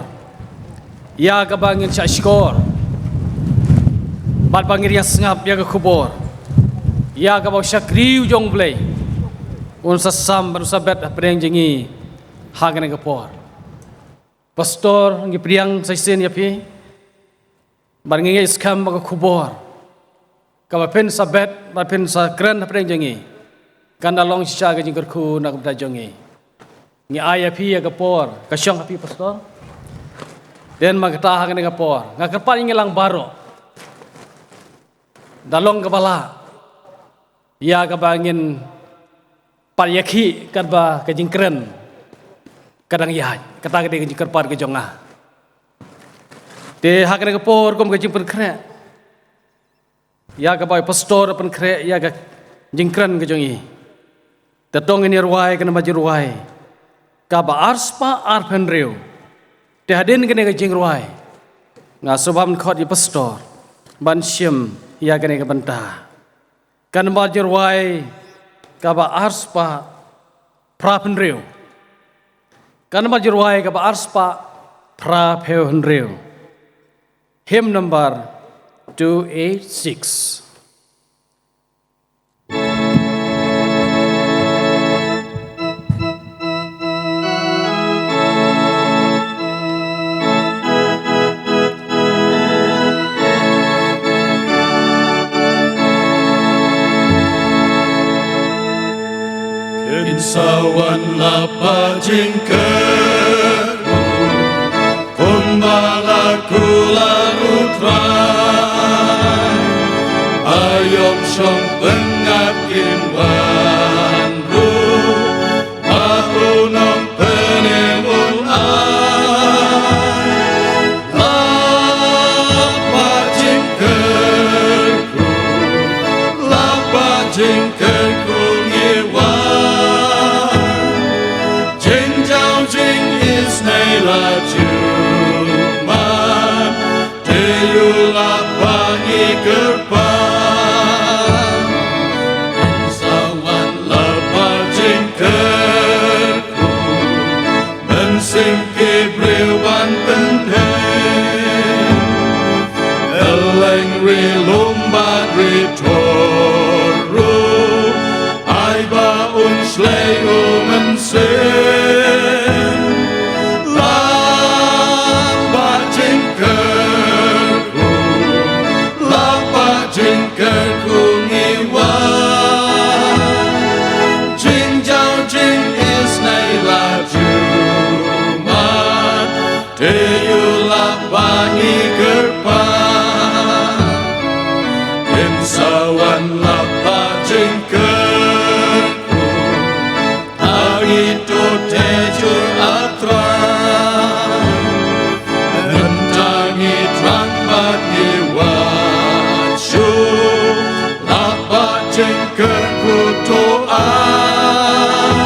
ïa kaba ngin shah shkor bad ba ngin ïa sngap ïa ka khubor, ïa kaba u shakri u jong U Blei un sa sam bad un sa bet hapdeng jong ngi ha kane ka por. Pastor, ngi pdiang sa shisien ïa phi, bad ngi ngeit skhem ba ka khubor kaba phin sa bet, ba phin sa kren hapdeng jong ngi, Kan da long shisha ka jingkyrkhu na ka bynta jong ngi. Ngi ai ïa phi ïa ka por, ka shong ha phi pastor. Dei ma kata ha kane ka por. Nga kyrpad ïa ngi lang baroh. Da long kaba lah. Ïa kaba ngin pat ïakhih katba ka jingkren ka dang ïaid. Kata ka dei ka jingkyrpad ka jong nga. Te ha kane ka por kum ka jingpynkhreh. Ïa kaba i pastor pynkhreh ïa ka jingkren ka jong i. Te to ngin ïa rwai ka nambar jingrwai kaba arspah arphew hynriew. Te hadien kane ka jingrwai nga sngewbha ban khot ïa i pastor ban shim ïa kane ka bynta. Ka nambar jingrwai kaba arspah phraphew hynriew. Ka nambar jingrwai kaba arspah phraphew hynriew. Hymn number two eight six. Kin sa wan lap ba jingkyrkhu kumba la kular u Trai. Aïom shong pyngngad kin wan ruh ba u Nongpynim un ai. Lap ba jingkyrkhu, lap ba jingkyrkhu ngi wan. Jingjaw jingisynei la ju man. Te ïa u lap ba ngi kyrpad. Kin sa wan lap ba jingkyrkhu. Mynsiem ki briew ban pynthei. Ïaleng ri lum bad ri thor ruh. Ai ba un shlei u mynsiem. Lap ba jingkyrkhu, lap ba jingkyrkhu ngi wan. Jingjaw jingisynei la ju man. Te ïa u lap ba ngi kyrpad. Kin sa wan lap ba jingkyrkhu. Ngi to te jur a Trai. Mynta ngi thrang bad ngi wad shuh. Lap ba jingkyrkhu to ai.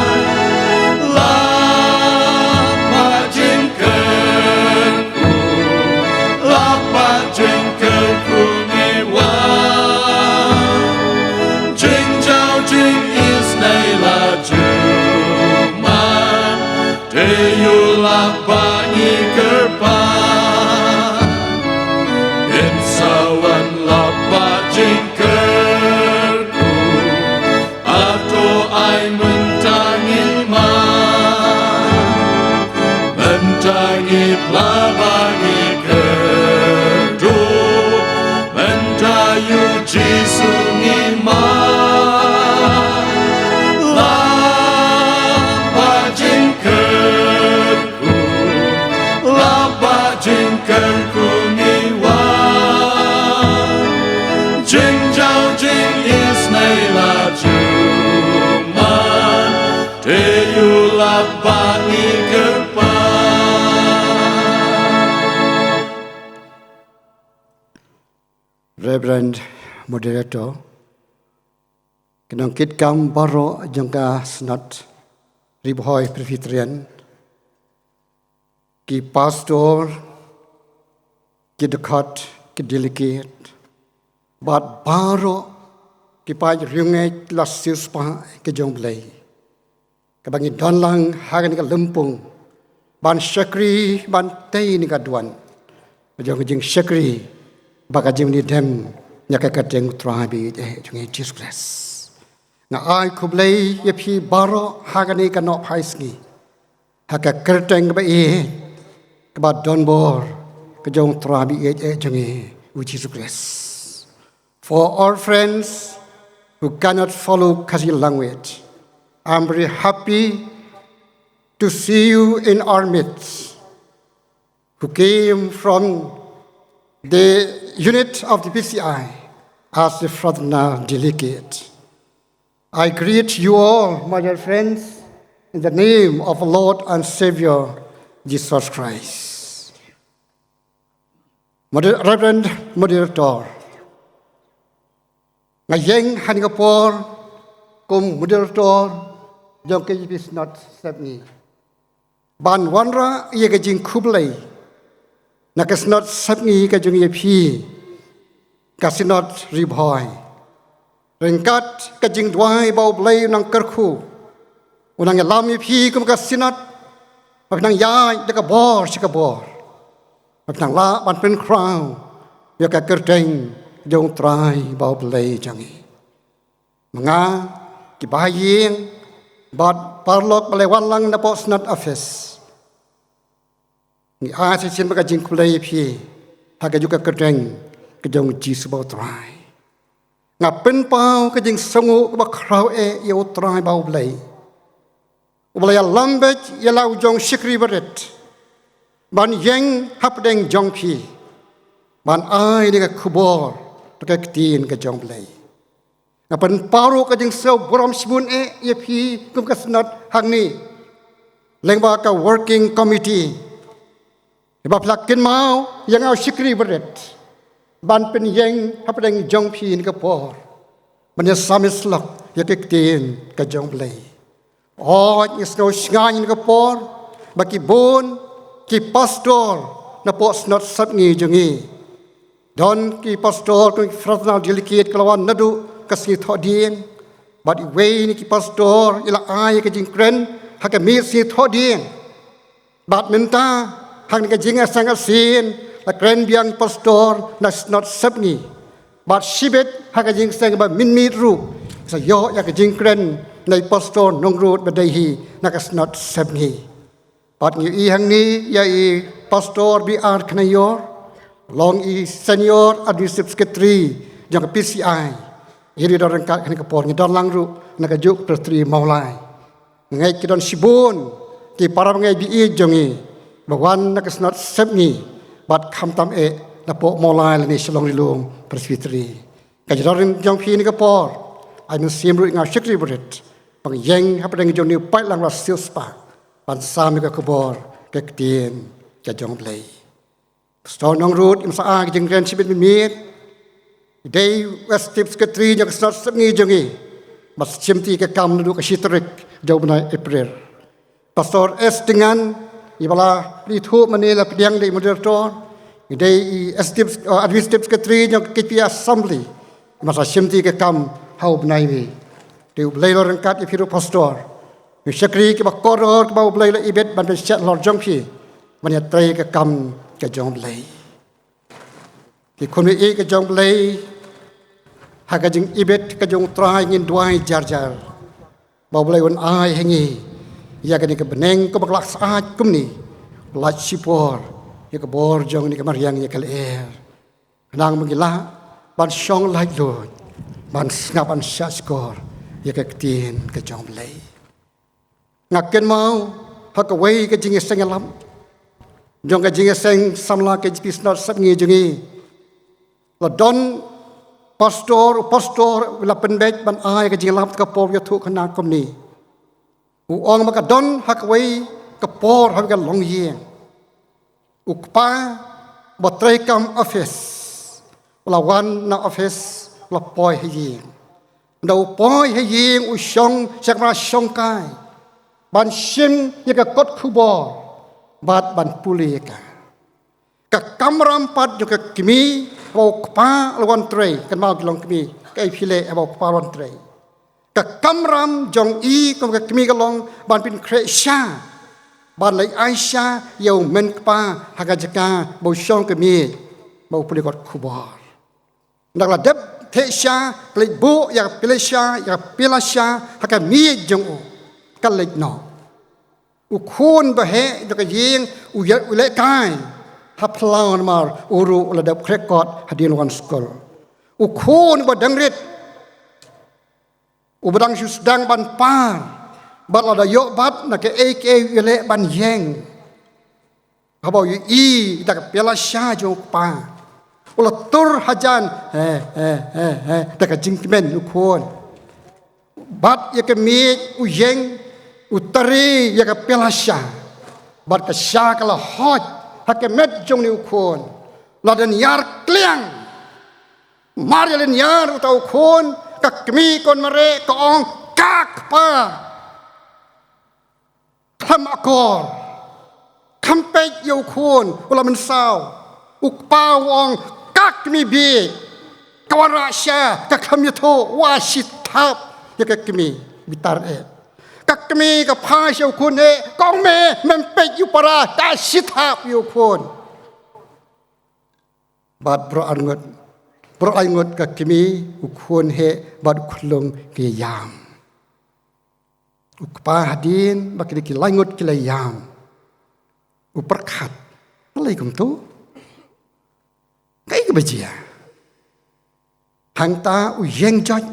Lap ba jingkyrkhu. Lap ba jingkyrkhu ngi wan. Jingjaw jingisynei la ju man. Te ïa u lap ba ngi kyrpad. Kin sa wan lap ba jingkyrkhu. Ato ai mynta ngi man. Mynta ngi pla ba ngi kyrduh. Mynta ïa u Jisu ngi man. Lap ba jingkyrkhu. Lap ba jingkyrkhu ngi wan. Jingjaw jingisynei la ju man. Te ïa u lap ba ngi kyrpad. Reverend Moderator, ki nongkitkam baroh jong ka Synod Ri Bhoi Presbyterian, ki pastor, ki dkhot, ki delegate, bad baroh ki paid riewngeit la siewspah ki jong U Blei. Kaba ngi don lang ha kane ka lympung ban shakri, ban tei ïa ka duwan jong ka jingshakri bad ka jingïadem ïa ka kyrteng U Trai baieit jong ngi Jisu Khrist. Nga ai khublei ïa phi baroh ha kane ka nohphai sngi ha ka kyrteng kaba ïeit, kaba donbor ka jong U Trai baieit jong ngi U Jisu Khrist. For our friends who cannot follow Khasi language, I'm very happy to see you in our midst, who came from the unit of the P C I as the fraternal delegate. I greet you all, my dear friends, in the name of our Lord and Savior, Jesus Christ. Moder-, Reverend Moderator, nga ïeng ha kane ka por kum Moderator jong ka K J P Synod Sepngi ban wanrah ïa ka jingkhublei na ka Synod Sepngi ka jong ïa phi, ka Synod Ri Bhoi. Ryngkat ka jingduwai ba U Blei un nang kyrkhu, un nang ïalam ïa phi kum ka Synod, ba phin nang ïaid da ka bor sha ka bor, ba phin nang lah ban pynkhraw ïa ka kyrteng jong U Trai bad U Blei jong ngi. Ma nga, ki bahaïing bad paralok ba la wan lang napoh Synod Office, ngi ai sa shisien bad ka jingkhublei ïa phi ha kajuh ka kyrteng ka jong U Jisu bad U Trai. Nga pynpaw ka jingsngewnguh kaba khraw eh ïa U Trai bad U Blei, uba la ïalam beit ïa la u jong u shakri barit ban ïeng hapdeng jong phi, ban ai ïa ka khubor bad ka ktien ka jong U Blei. Nga pynpaw ruh ka jingsngew burom shibun eh ïa phi kum ka Synod hangne, lyngba ka Working Committee, ba phi la kynmaw ïa nga u shakri barit ban pynïeng hapdeng jong phi ha kane ka por ban ïa sam ïa slok ïa ka ktien ka jong U Blei. Hooid, ngi sngew shngaiñ ha kane ka por ba ki bun ki pastor napoh Synod Sepngi jong ngi. Don ki pastor kum ki fraternal delegate ki la wan naduh ka sngi Thohdieng, bad iwei na ki pastor i la ai ka jingkren ha ka miet sngi Thohdieng. Bad mynta, ha kane ka jingïaseng arsien, la kren biang pastor na Synod Sepngi, bad shibit ha ka jingïaseng ba mynmiet ruh sa ïoh ïa ka jingkren na i Pastor Nongrut Badei hi na ka Synod Sepngi. Bad ngi ïohi hangne ïa i Pastor B R Kynaior, long i Senior Administrative Secretary jong ka P C I. Ïa i don ryngkat ha kane ka por, ngi don lang ruh na kajuh ka Presbytery Mawlai. Ngeit ki don shibun ki para bangeit ba ïeit jong ngi ba wan na ka Synod Sepngi, bad khamtam eh napoh Mawlai lane Shillong Ri Lum Presbytery. Ka jingdon jong phi ha kane ka por, ai mynsiem ruh ïa nga u shakri barit ban ïeng hapdeng jong une u paidlang ba siewspah ban sam ïa ka khubor ka ktien ka jong U Blei. Pastor Nongrut, im sa ai ka jingkren shibit mynmiet. I dei u Executive Secretary jong ka Synod Sepngi jong ngi, ba sa shimti ka kam naduh ka shi tarik jong u bnai April. Pastor S Tyngan, i ba la plie thuh mynne, la pdiang da i Moderator, i dei i Executive, uh, Administrative Secretary jong ka K P Assembly, i ba sa shimti ka kam ha u bnai May. Te U Blei un long ryngkat ïa phi ruh Pastor. Ngi shakri kiba kordor kiba U Blei u la ibit ban pynshad halor jong phi ban ïatrei ka kam ka jong U Blei. Ki khun baieit ka jong U Blei, ha ka jingibit ka jong U Trai ngin duwai jar jar ba U Blei un ai ha ngi ïa kane ka bneng kaba la syaid kumne, lait shipor ïa ka bor jong kane ka mariang ïa ka lyer, khnang ba ngin lah ban shong laitluid, ban sngap, ban shahshkor ïa ka ktien ka jong U Blei. Nga kynmaw ha kawei ka jingïaseng ïalap jong ka jingïaseng samla K J P Synod Sepngi jong ngi, la don pastor, u pastor u la pynbeit ban ai ka jingïalap ha ka por ïathuhkhana kumne. U ong ba ka don ha kawei ka por ha kawei ka longïing, u kpa ba trei kam office u la wan na office, u la poi ha ïing. Ynda u poi ha ïing, u shong sha kamra shongkai ban shim ïa ka kot khubor bad ban pule ïa ka. Ka kamram pat jong ka kmie ba u kpa la wan trei, kynmaw ki longkmie, kaei phi leh ba u kpa la wan trei. Ka kamram jong i kum ka kmie ka long ban pynkhreh sha, ban leit ai sha ïa u mynkpa ha ka jaka ba u shong ka miej ba u pule kot khubor. Ynda ka la dep theh sha, ka leit buh ïa ka pila sha, ïa ka pila sha ha ka miej jong u, ka leit noh. U khun ba heh jong ka ïing u ïa, u lehkai ha phyllaw namar u ruh u la dep khreh kot hadien wan skul. U khun ba dang rit, uba dang shu sdang ban par Bad lada ïoh bat na kaei kaei u leh ban ïeng, haba u ïohi da ka pyala sha jong u kpa, u la tur hajan, he, he, he, he, da ka jingkmen u khun. Bad ïa ka miej u ïeng, u tari ïa ka pyala sha. Bad ka sha ka la hot ha ka met jong une u khun. La dang ïar kliang. Mar ïa la dang ïar uta u khun, ka kmie ka wan mareh ka ong, ka kpa, khlem akor. Khlem peit ïa u khun u la mynsaw. U kpa u ong, ka kmie bieit, ka wanrah sha, ka khlem ïathuh, wat shi thap ïa ka kmie. Bitar eh. Ka kmie ka phai sha u khun eh, ka ong, me, mem peit ïa u para, wat shi thap ïa u khun. Bad baroh arngut, baroh laingut ka kmie, u khun heh bad u khyllung ki ïam. U kpa hadien ba kine ki laingut ki la ïam, u pyrkhat, balei kumto? Kaei kaba jia? Hangta u ïeng jot,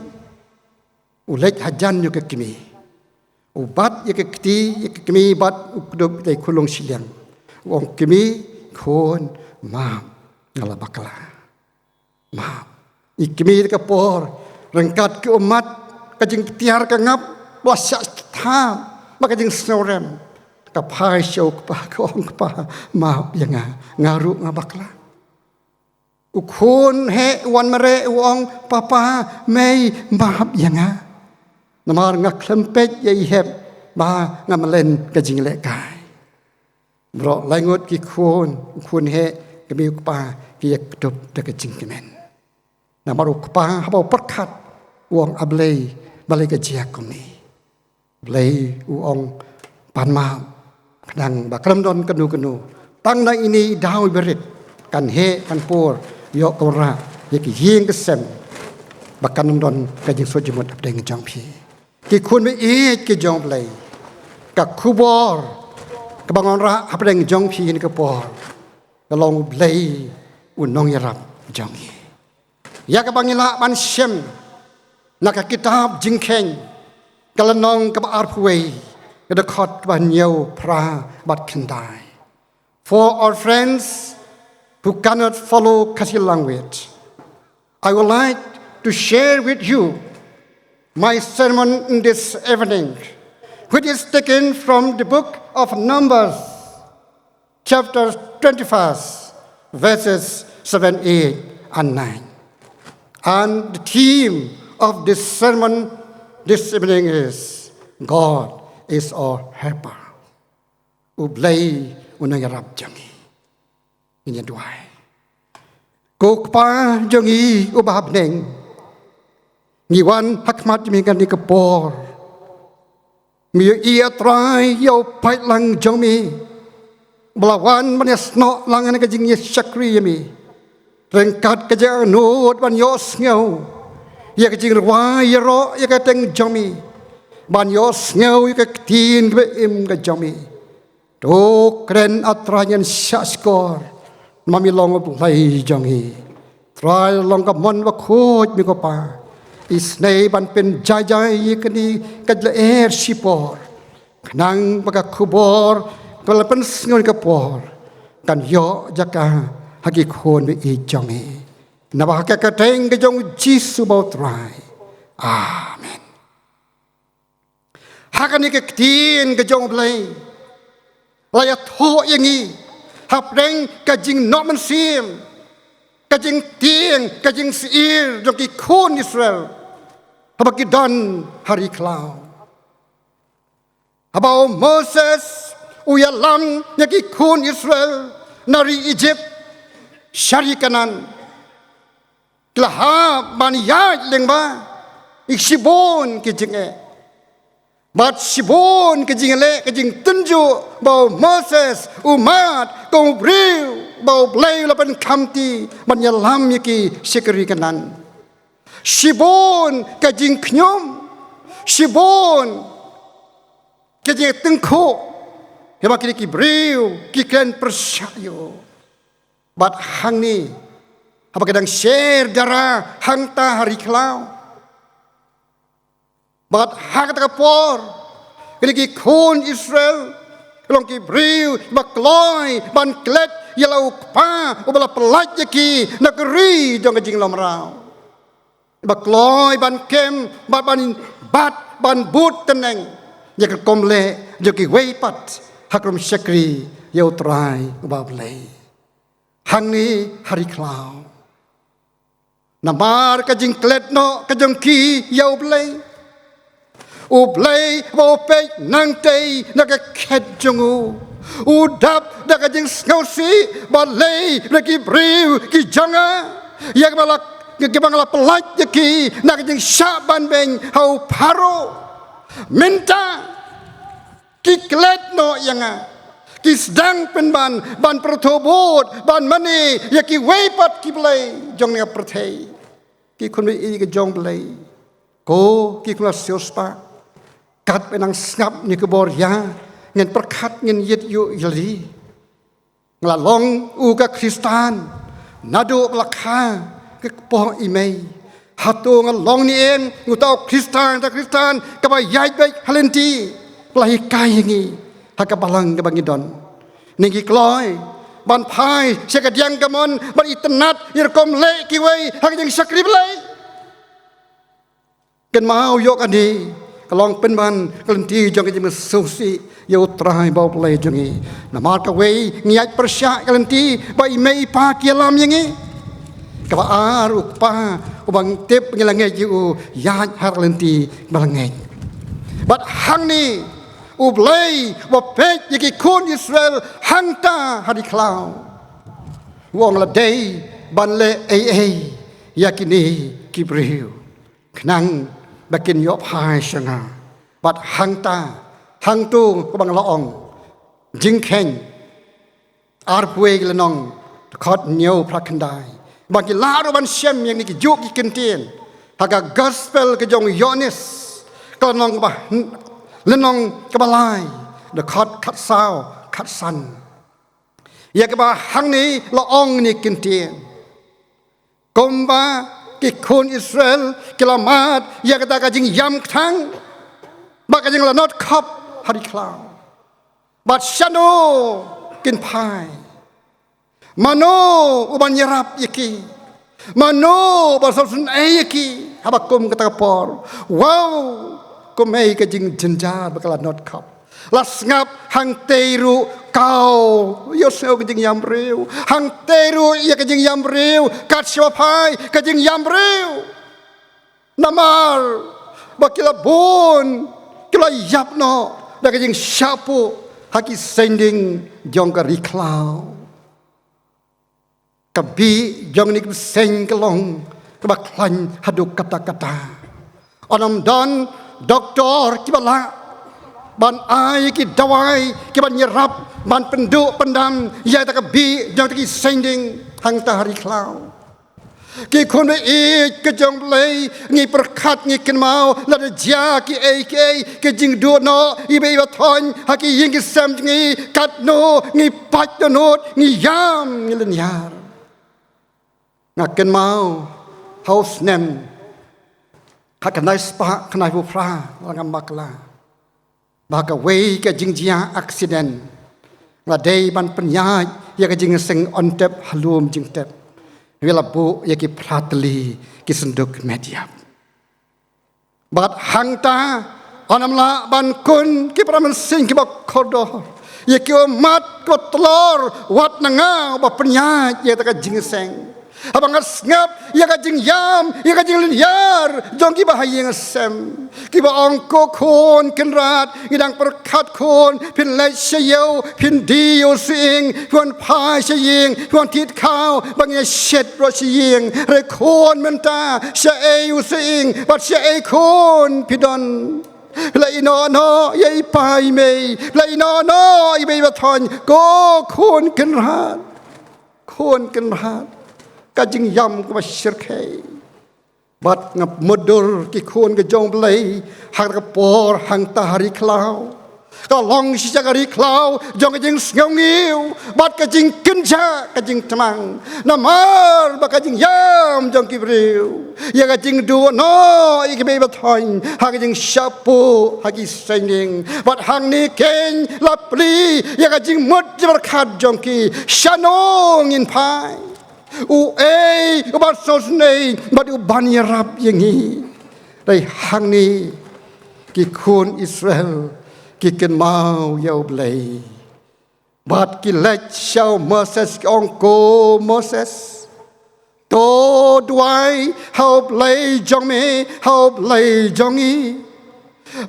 u leit hajan ïa ka kmie. U bat ïa ka kti ïa ka kmie bad u kdup ïa ka khyllung shiliang. U ong, kmie, khun, map, nga la bakla. Map. I kmie ka por, ryngkat ki ummat, ka jingtiar ka ngap, ba shah thap, ba ka jingsngewrem. Ka phai sha u kpa, ka ong, kpa, map ïa nga, nga ruh nga bakla. U khun heh u wan mareh u ong, papa, mei, map ïa nga. Namar nga khlem peit ïa i hep ba nga mlien ka jinglehkai. Baroh laingut ki khun, u khun heh, kmie u kpa, ki ïakdup da ka jingkmen. Namar u kpa haba u pyrkhat u ong, a Blei, balei ka jia kumne? Blei u ong, pan map, khnang ba kan ym don kano kano, tang na ine i daw iba rit, kan heh kan pur, ïoh ka wanrah ïa ka ïing ka sem, ba kan ym don ka jingsuh jingmut hapdeng jong phi. Ki khun ba ïeit ki jong U Blei, ka khubor kaba nga wanrah hapdeng jong phi ha kane ka por, ka long U Blei u nongïarap jong ngi. Ïa kaba ngi lah ban shem na ka kitab Jingkheiñ, ka lynnong kaba arphew wei, ka dkhot kaba hynñiew, phra bad khyndai. For our friends who cannot follow Khasi language, I would like to share with you my sermon this evening, which is taken from the book of Numbers, chapter twenty-first, verses seven, eight, and nine. And the theme of this sermon this evening is, God is our helper. U Blei u nongïarap jong ngi. Ngin ïa duwai. Ko Kpa jong ngi uba ha bneng, ngi wan ha khmat jong me ha kane ka por. Ngi ïohi, A Trai, ïa u paidlang jong me ba la wan ban ïasnoh lang ha ka jingïashakri ïa me ryngkat ka jingangnud ban ïohsngew ïa ka jingrwai ïaroh ïa ka kyrteng jong me, ban ïohsngew ïa ka ktien kaba im ka jong me. To kren, A Trai, ngan shahshkor, namar me long U Blei jong ngi. Trai, long ka mon bakhuid me ko Pa. Isynei ban pynjai jai ïa kane ka jingïaleh shipor, khnang ba ka khubor kaba la pynsngew ha kane ka por kan ïoh jaka ha ki khun ba ïeit jong me. Naba ha ka kyrteng ka jong U Jisu ba U Trai. Amen. Ha kane ka ktien ka jong U Blei, la ïathuh ïa ngi hapdeng ka jingnoh mynsiem, ka jingtieng, ka jingsyier jong ki khun Israel haba ki don ha ri khlaw. Haba u Moses u ïalam ïa ki khun Israel na ri Ijipt sha ri Kanaan, ki la hap ban ïaid lyngba ïa shibun ki jingeh bad shibun ki jingïaleh, ki jingtynjuh ba u Moses u mad kum u briew ba U Blei u la pynkhamti ban ïalam ïa ki sha ka ri Kanaan. Shibun ka jingkhñium, shibun ka jingtyngkhuh, haba kine ki briew ki kren pyrshah ïa u. Bad hangne, haba ki dang sher dara hangta ha ri khlaw, bad ha kata ka por, Kine ki khun Israel ki long ki briew ba kloi ban klet ïa la u kpa uba la pyllait ïa ki na ka ri jong ka jinglong mraw. Ba kloi ban kem, bad ban, bad ban bud tneng ïa ka rukom leh jong kiwei pat ha ka rukom shakri ïa U Trai uba U Blei. Hangne ha ri khlaw, namar ka jingklet noh ka jong ki ïa U Blei, U Blei uba u peit nangtei na ka khet jong u, u dap da ka jingsngewsih, balei ba ki briew ki jong nga, ïa kiba la, kiba nga la pyllait ïa ki na ka jingshah banbeiñ ha u Pharaoh, mynta ki klet noh ïa nga, ki sdang pynban ban pyrthuh bud, ban mane ïa kiwei pat ki blei jong kane ka pyrthei. Ki khun baieit ka jong U Blei, ko ki khun la siewspah, katba nang sngap ïa kane ka bor ïa, ngin pyrkhat, ngin ïeit ïa u ïa lade. Nga la long u ka Khristan naduh ba la kha ka kpoh i mei. Hato nga long ne em uta u Khristan, uta u Khristan kaba ïaid beit ha lynti, ba la hikai ïa ngi ha ka balang kaba ngi don? Ne ngi kloi ban phai sha ka diang kamon, ban itynnad ïa ka rukom leh kiwei ha ka jingshakri Blei? Kynmaw, ïoh kane ka long pynban ka lynti jong ka jingmynsiem ïa U Trai uba U Blei jong ngi. Namar kawei, ngi ïaid pyrshah ka lynti ba i mei i pa ki ïalam ïa ngi. Kaba ar, u kpa uba ngi tip ngi la ngeit ïa u ïaid ha ka lynti ba la ngeit. Bad hangne U Blei uba peit ïa ki khun Israel hangta ha ri khlaw, u ong, la dei ban leh ei ei ïa kine ki briew khnang ba kin ïoh phai sha nga. Bad hangta, hangto kaba nga la ong, Jingkheiñ arphew wei ki lynnong, dkhot hynñiew phra khyndai, ba ki lah ruh ban shem ïa kine ki juh ki kyntien ha ka Gospel ka jong u Ïoannis, ka lynnong kaba, lynnong kaba lai, dkhot khatsaw, khatsan, ïa kaba hangne la ong kine ki kyntien. Kumba ki khun Israel ki la mad ïa kata ka jingïam kthang bad ka jinglanot khop ha ri khlaw, bad shano kin phai? Mano uban ïarap ïa ki? Mano uban sngewsynei ïa ki haba kum kata ka por? Wow, kumei ka jingjynjar bad ka lanot khop. La sngap hangtei ruh, kaw, ïohsngew ka jingïam briew. Hangtei ruh ïa ka jingïam briew, kat shaba phai ka jingïam briew. Namar ba ki la bun ki la ïap noh da ka jingshah puh ha ki saiñdieng jong ka ri khlaw. Ka bih jong kine ki bseiñ ka long kaba khlaiñ haduh katta katta. Ym don doktor kiba lah ban ai ki dawai kiban ïarap ban pynduh pyndam ïa kata ka bih jong kine ki saiñdieng hangta ha ri khlaw. Ki khun baieit ka jong U Blei, ngi pyrkhat, ngi kynmaw, lada jia kiei kiei ki jingduh noh iba iba thoiñ ha ki ïing ki sem jong ngi, katno ngi pait dohnud, ngi ïam, ngi lynñiar. Nga kynmaw ha u snem khatkhyndai spah khyndaiphew phra, la ngam bakla, ba ha kawei ka jingjia aksiden, la dei ban pynïaid ïa ka jingïaseng on tep ha lum jingtep, ïa la buh ïa ki phra tylli ki synduk met ïap. Bad hangta, ym lah ban kun ki para mynsiem kiba kordor, ïa ki ummat kiba tlor, wat na nga uba pynïaid ïa kata ka jingïaseng. Haba nga sngap ïa ka jingïam, ïa ka jinglynñiar jong kiba ha ïing ha sem, kiba ong, ko khun kynrad, ngi dang pyrkhat khun, phin leit sha ïew, phin die ïa u sying, phin wan phai sha ïing, phin wan thied khaw, ba ngin ïa shet noh sha ïing. Hynrei khun mynta, shaei u sying bad shaei khun phi don? Phi la ïehnoh noh ïa i pa i mei, phi la ïehnoh noh ïa i mei i ba thoiñ, ko khun kynrad. Khun kynrad, ka jingïam kaba shyrkhei. Bad nga mutdur, ki khun ka jong U Blei, ha ka por hangta ha ri khlaw, Ka long shisha ka ri khlaw jong ka jingsngew ngiew bad ka jingkynjah ka jingtmang. Namar ba ka jingïam jong ki briew ïa ka jingduh noh ïa ki beit ba thoiñ ha ka jingshah puh ha ki saiñding. Bad hangne keiñ la plie ïa ka jingmut jingpyrkhat jong ki, shano ngin phai? Uei uban sngewsynei bad uban ïarap ïa ngi? Dei hangne ki khun Israel ki kynmaw ïa U Blei. Bad ki leit sha u Moses, ki ong, ko Moses, to duwai ha U Blei jong me, ha U Blei jong ngi,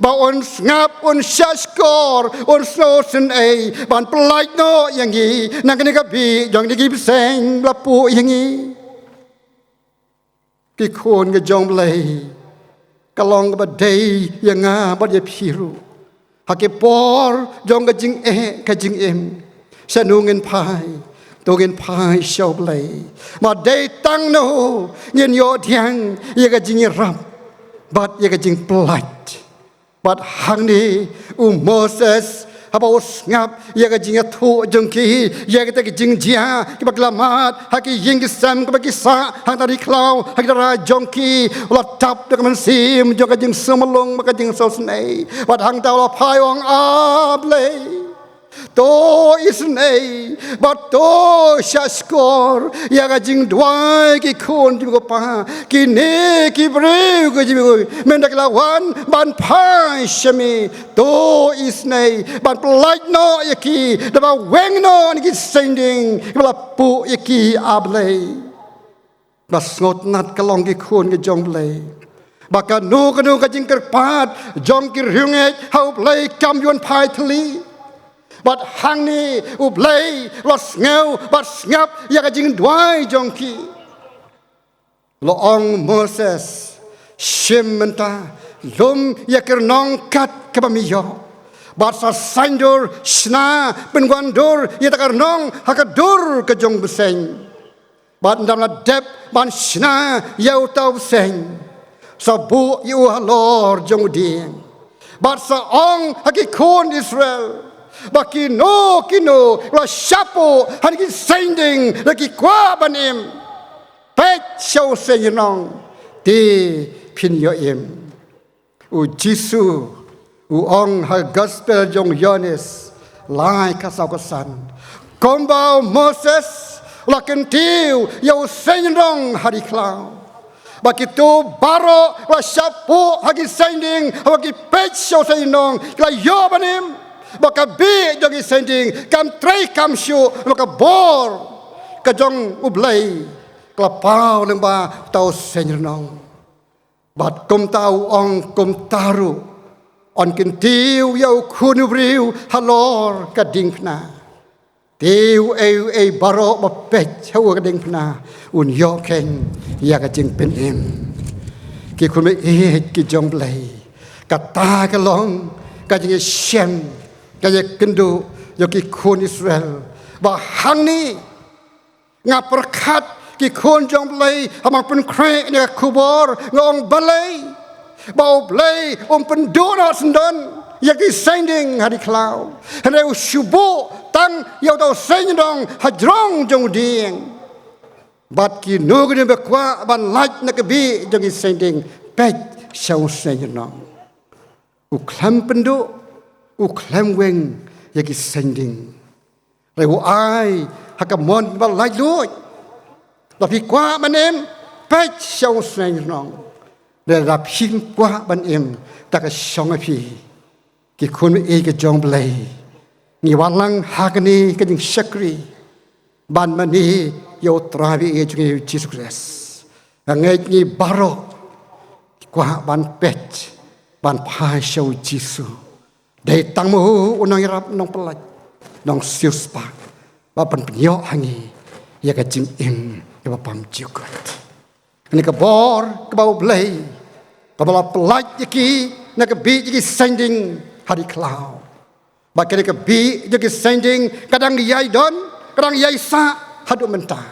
ba un sngap, un shahshkor, un sngewsynei ban pyllait noh ïa ngi na kane ka bih jong kine ki bseiñ ba la puh ïa ngi. Ki khun ka jong U Blei, ka long kaba dei ïa nga bad ïa phi ruh. Ha ki por jong ka jingeh ka jingim, shano ngin phai? To ngin phai sha U Blei. Ma dei tang noh ngin ïoh pdiang ïa ka jingïarap bad ïa ka jingpyllait. Bad hangne u Moses, haba u sngap ïa ka jingïathuh jong ki ïa kita ki jingjia kiba ki la mad ha ki ïing ki sem kiba ki sah hangta ri khlaw, ha ki dara jong ki, u la tap da ka mynsiem jong ka jingsngewlong bad ka jingsngewsynei. Bad hangta u la phai, u ong, A Blei, to isynei bad to shahshkor ïa ka jingduwai ki khun jong me ko Pa. Kine ki briew ki jong me, mynta ki la wan ban phai sha me, to isynei ban pyllait noh ïa ki, da ba weng noh na ki saiñding kiba la puh ïa ki, A Blei. Ba sngewtynnat ka long ki khun ka jong U Blei, ba kano kano ka jingkyrpad jong ki riewngeit ha U Blei kam ïoh phai thylli. Bad hangne U Blei u la sngew bad sngap ïa ka jingduwai jong ki. U la ong, Moses, shim mynta, lum ïa ki rnong kat kaba me ïoh, bad sa saiñdur, shna, pynwandur ïa kata ka rnong ha ka dur ka jong u bseiñ. Bad ynda me la dep ban shna ïa uta u bseiñ, sa buh ïa u halor jong u dieng. Bad sa ong ha ki khun Israel ba kino kino ba la shah puh ha kine ki saiñding lada ki kwah ban im, peit sha u saiñrnong, te phin ïoh im. U Jisu u ong ha ka Gospel jong u Ïoannis lai, ka saw ka san, kumba u Moses u la kyntiew ïa u saiñrnong ha ri khlaw, ba kito baroh ba la shah puh ha ki saiñding, haba ki peit sha u saiñrnong, ki la ïoh ban im. Ba ka bih jong ki saiñding kam trei kam shuh, ba ka bor ka jong U Blei ka la paw lyngba uta u saiñrnong. Bad kumta u ong, kumta ruh yn kyntiew ïa u Khun u briew halor ka diengphna, te uei uei baroh ba peit ha u ha ka diengphna un ïoh keiñ ïa ka jingpynim. Ki khun baieit ki jong U Blei, kata ka long ka jingïashem, ka jingïakynduh jong ki khun Israel. Ba hangne nga pyrkhat ki khun jong U Blei, haba nga pynkhreh ïa kane ka khubor, nga ong balei ba U Blei um pynduh noh syndon ïa ki saiñding ha ri khlaw, hynrei u shu buh tang ïa uta u saiñrnong hajrong jong u dieng. Bad kino kino ba kwah ban lait na ka bih jong ki saiñding, peit sha u saiñrnong. U khlem pynduh, u khlem weng ïa ki saiñding. Hynrei u ai ha ka mon ba laitluid. Lada phi kwah ban im, peit sha u saiñrnong. Hynrei lada phim kwah ban im, te ka shong ha phi. Ki khun baieit ki jong U Blei, ngi wan lang ha kane ka jingshakri ban mane ïa U Trai baieit jong ngi U Jisu Khrist. Nga ngeit ngi baroh ngi kwah ban peit, ban phai sha U Jisu. Dei tang ma u u nongïarap, nongpyllait, nongsiewspah, ba phin pynïoh ha ngi ïa ka jingim kaba bymjukut. Kane ka bor kaba U Blei, kaba la pyllait ïa ki na ka bih jong ki saiñding ha ri khlaw. Ba kane ka bih jong ki saiñding ka dang ïai don, ka dang ïai sah haduh mynta.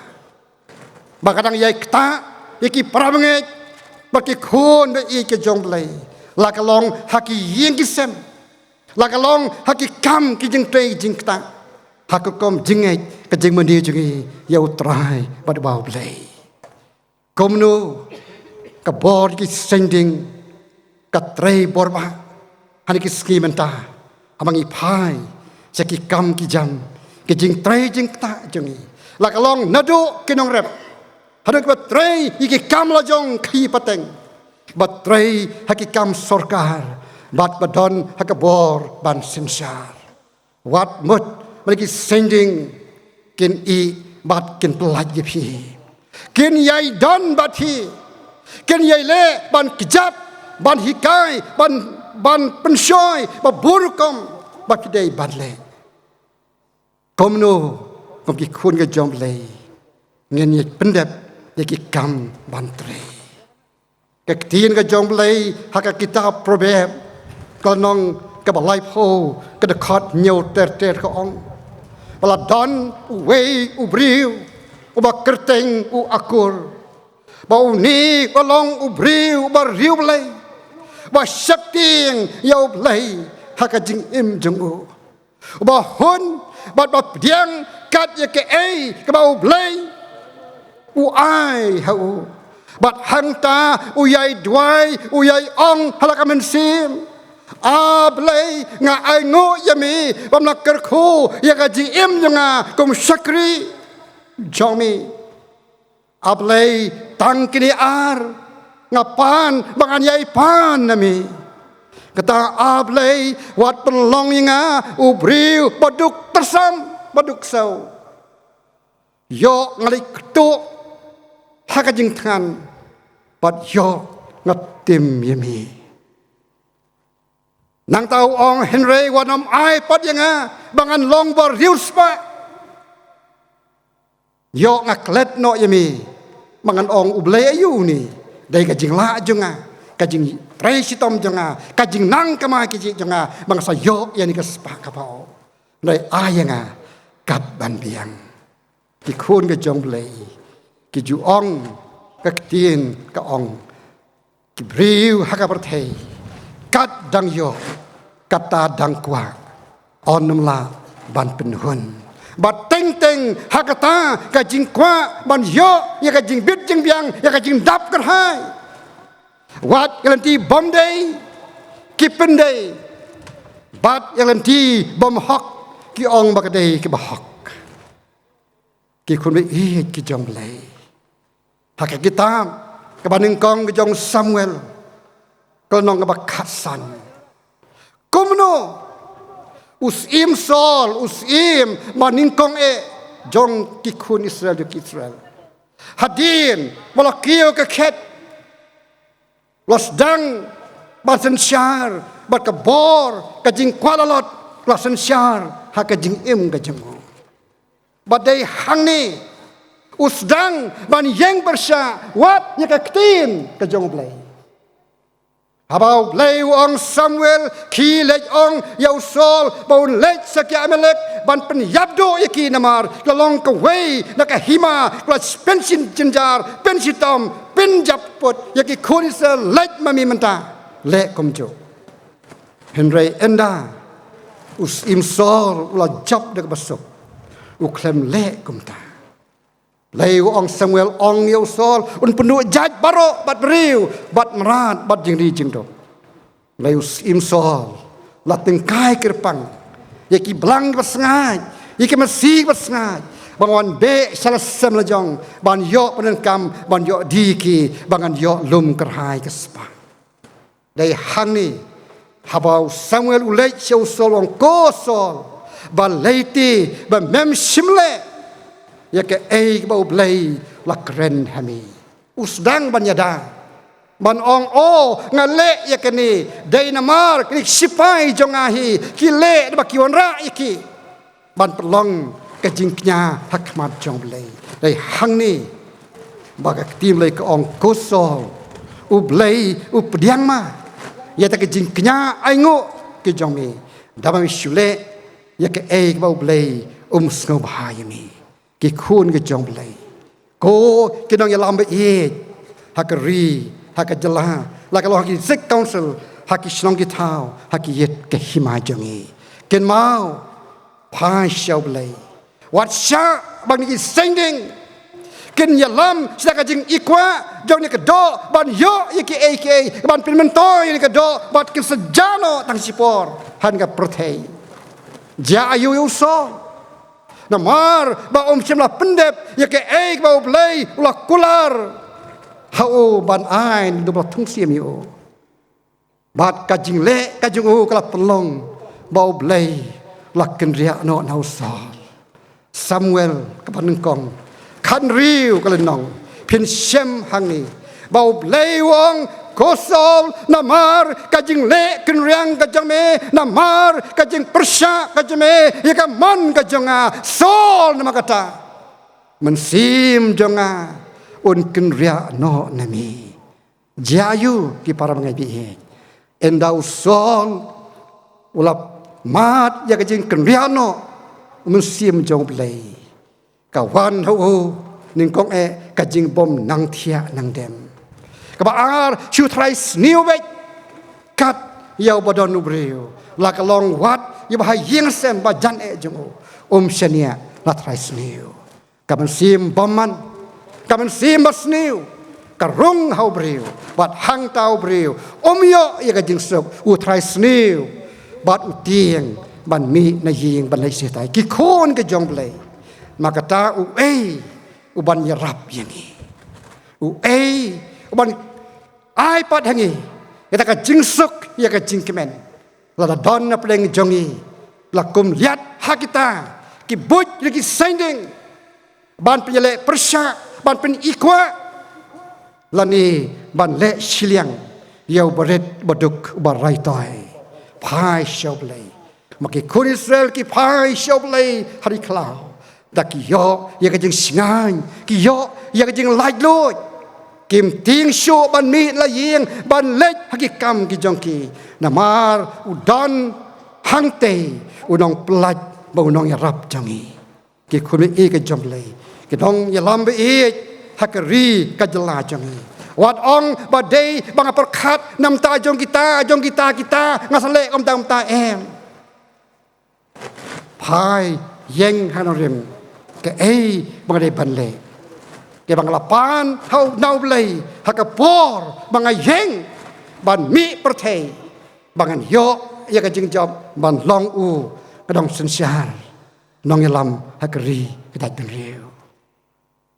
Ba ka dang ïai ktah ïa ki para bangeit bad ki khun baieit ki jong U Blei, la ka long ha ki ïing ki sem, La ka long ha ki kam ki jingtrei jingktah, ha ka rukom jingngeit ka jingmane jong ngi ïa U Trai bad U Blei. Kumno ka bor ki seng ding ka trei bor ba ha kine ki sngi mynta, haba ngi phai sha ki kam ki jam, ki jingtrei jingktah jong ngi. La ka long naduh ki nongrep haduh kiba trei ïa ki kam la jong khaïi pateng, ba trei ha ki kam sorkar bad ba don ha ka bor ban synshar. Wat mut ba ki seng ding kin ïeh bad kin pyllait ïa phi. Kin ïai don bad phi. Kin ïai leh ban kjat, ban hikai, ban, ban pynshoi ba bun rukom ba phi dei ban leh. Kumno kum ki khun ka jong U Blei ngin ïa pyndep ïa ki kam ban trei. Ka ktien ka jong U Blei ha ka kitab Proverb, ka lynnong kaba laiphew, ka dkhot hynñiew ter ter ka ong ba la don uwei u briew uba kyrteng u Akur, ba une u long u briew uba riewblei, ba sheptieng ïa U Blei ha ka jingim jong u, uba hun bad ba pdiang kat ïa kaei kaba U Blei u ai ha u. Bad hangta u ïai duwai, u ïai ong ha la ka mynsiem, A Blei, nga ainguh ïa me bym la kyrkhu ïa ka jingim jong nga kum shakri jong me. A Blei, tang kine ar nga pan ba ngan ïai pan na me. Kata A Blei, wat pynlong ïa nga u briew ba duk tyrsam, ba duk ksew. Ïoh nga leit ktuh ha ka jingthngan, bad ïoh nga tim ïa me. Nangta u ong, hynrei wat nym ai pat ïa nga ba ngan long ba riewspah. Ïoh nga klet noh ïa me ba ngan ong, U Blei aïu une? Dei ka jinglah jong nga, ka jingtrei shitom jong nga, ka jingnang kamai kajih jong nga ba nga sa ïoh ïa kane ka spah ka paw. Hynrei ai ïa nga kat ban biang. Ki khun ka jong U Blei ki ju ong, ka ktien ka ong, ki briew ha ka pyrthei kat dang ïoh, kata dang kwah, ym lah ban pynhun. Bad teng teng ha kata ka jingkwah ban ïoh ïa ka jingbit jingbiang, ïa ka jingdap kyrhai, wat ïa lynti bym dei ki pyndei, bad ïa lynti bym hok ki ong ba ka dei kaba hok. Ki khun ba ïeit ki jong U Blei, ha ka kitab kaba nyngkong ka jong Samuel, ka lynnong kaba khatsan, kumno u syiem Saul, u syiem ba nyngkong eh jong ki khun Israel, jong ki Israel, hadien ba la kiew ka khet, la sdang ban synshar bad ka bor ka jingkwah lalot, la synshar ha ka jingim ka jong u. Bad dei hangne u sdang ban ïeng pyrshah wat ïa ka ktien ka jong U Blei. Haba U Blei u ong, Samuel, khie leit ong ïa u Saul ba un leit sha ki Amalek ban pynïap duh ïa ki, namar ki la long kawei na ka hima, ki la pynshitom jynjar, pynshitom, pynjaput ïa ki khun Israel. Leit ma me mynta, leh kumjuh. Hynrei ynda u syiem Saul u la jop da kaba suk, u khlem leh kumta. Lei u ong, Samuel, ong ïa u Saul un pynduh jait baroh, bad briew, bad mrad, bad jingri jingduk. Lei u syiem Saul la tyngkai kyrpang ïa ki blang kiba sngaid, ïa ki masi kiba sngaid, ba ngan wan beh sha la sem la jong, ban ïoh pyndonkam, ban ïoh die ïa ki, ba ngan ïoh lum kyrhai ka spah. Dei hangne, haba u Samuel u leit sha u Saul, u ong, ko Saul, balei te ba mem shym leh ïa kaei kaba U Blei u la kren ha me? U sdang ban ïada, ban ong, o, nga leh ïa kane dei namar kine ki shipai jong nga hi, ki leh da ba ki wanrah ïa ki ban pynlong ka jingkñia ha khmat jong U Blei. Dei hangne ba ka ktien Blei ka ong, ko Saul, U Blei u pdiang ma ïa kata ka jingkñia ainguh ka jong me, da ba me shu leh ïa kaei kaba U Blei um sngewbha ïa me. Ki khun ka jong U Blei, ko ki nongïalam ba ïeit ha ka ri, ha ka jylla, la ka long ha ki district council, ha ki shnong ki thaw, ha ki ïit ki hima jong ngi. Kynmaw, phai sha U Blei. Wat shah ba ngi ki seng ding kin ïalam sha ka jingïakhun jong kane ka doh, ban ïoh ïa kiei kiei ban pynmyntoi ïa kane ka doh, bad kin sa jah noh tang shipor ha kane ka pyrthei. Jia aïu ïa u Saul? Namar ba um shym la pyndep ïa kaei kaba U Blei u la kular ha u ban ai naduh ba la thung syiem ïa u. Bad ka jingleh ka jong u ka la pynlong ba U Blei u la kynriah noh na u Saul. Samuel kaba nyngkong khathynriew ka lynnong. Phin shem hangne ba U Blei u ong, ko Saul, namar ka jingleh kynriang ka jong me, namar ka jingpyrshah ka jong me ïa ka mon ka jong nga, Saul, namarkata Mynsiem jong nga un kynriah noh na me. Jia aïu, ki para bangeit baieit? Ynda u Saul u la mad ïa ka jingkynriah noh u Mynsiem jong U Blei, ka wan ha u, nyngkong eh, ka jingbym nang thiah nang dem. Kaba ar, shu trai sniew beit kat ïa uba don u briew, la ka long wat ïa uba ha ïing sem ba jan eh jong u, um shaniah, la trai sniew. Ka mynsiem bymman, ka mynsiem basniew ka rung ha u briew, bad hangta u briew um ïoh ïa ka jingsuk, u trai sniew bad u tieng ban mih na ïing ban leit shatai. Ki khun ki jong U Blei, namarkata uei uban ïarap ïa ngi? Uei uban ai pat ha ngi ïa ka jingsuk, ïa ka jingkmen? Lada don na pdeng jong ngi, la kum liat ha kita ki buit lane ki seng ding ban pynïaleh pyrshah, ban pynïakhun, lane ban leh shiliang ïa u barit baduk uba rai toi. Phai sha U Blei. Ma ki khun Israel ki phai sha U Blei ha ri khlaw, da ki ïoh ïa ka jingshngaiñ, ki ïoh ïa ka jinglaitluid. Kim tieng shuh ban mih la ïing ban leit ha ki kam ki jong ki, namar u don hangtei u nongpyllait bad u nongïarap jong ngi. Ki khun baieit ki jong U Blei, ki nongïalam baieit ha ka ri ka jylla jong ngi, wat ong ba dei ba nga pyrkhat na bynta jong kita, jong kita kita, nga sa leh kumta kumta, em. Phai ïeng ha nongrim, kaei ba nga dei ban leh? Kaei ba nga la pan ha u, na U Blei ha ka por ba nga ïeng ban mih pyrthei, ba ngan ïoh ïa ka jingjop ban long u ka nongsynshar, nongïalam ha ka ri ka jaitbynriew?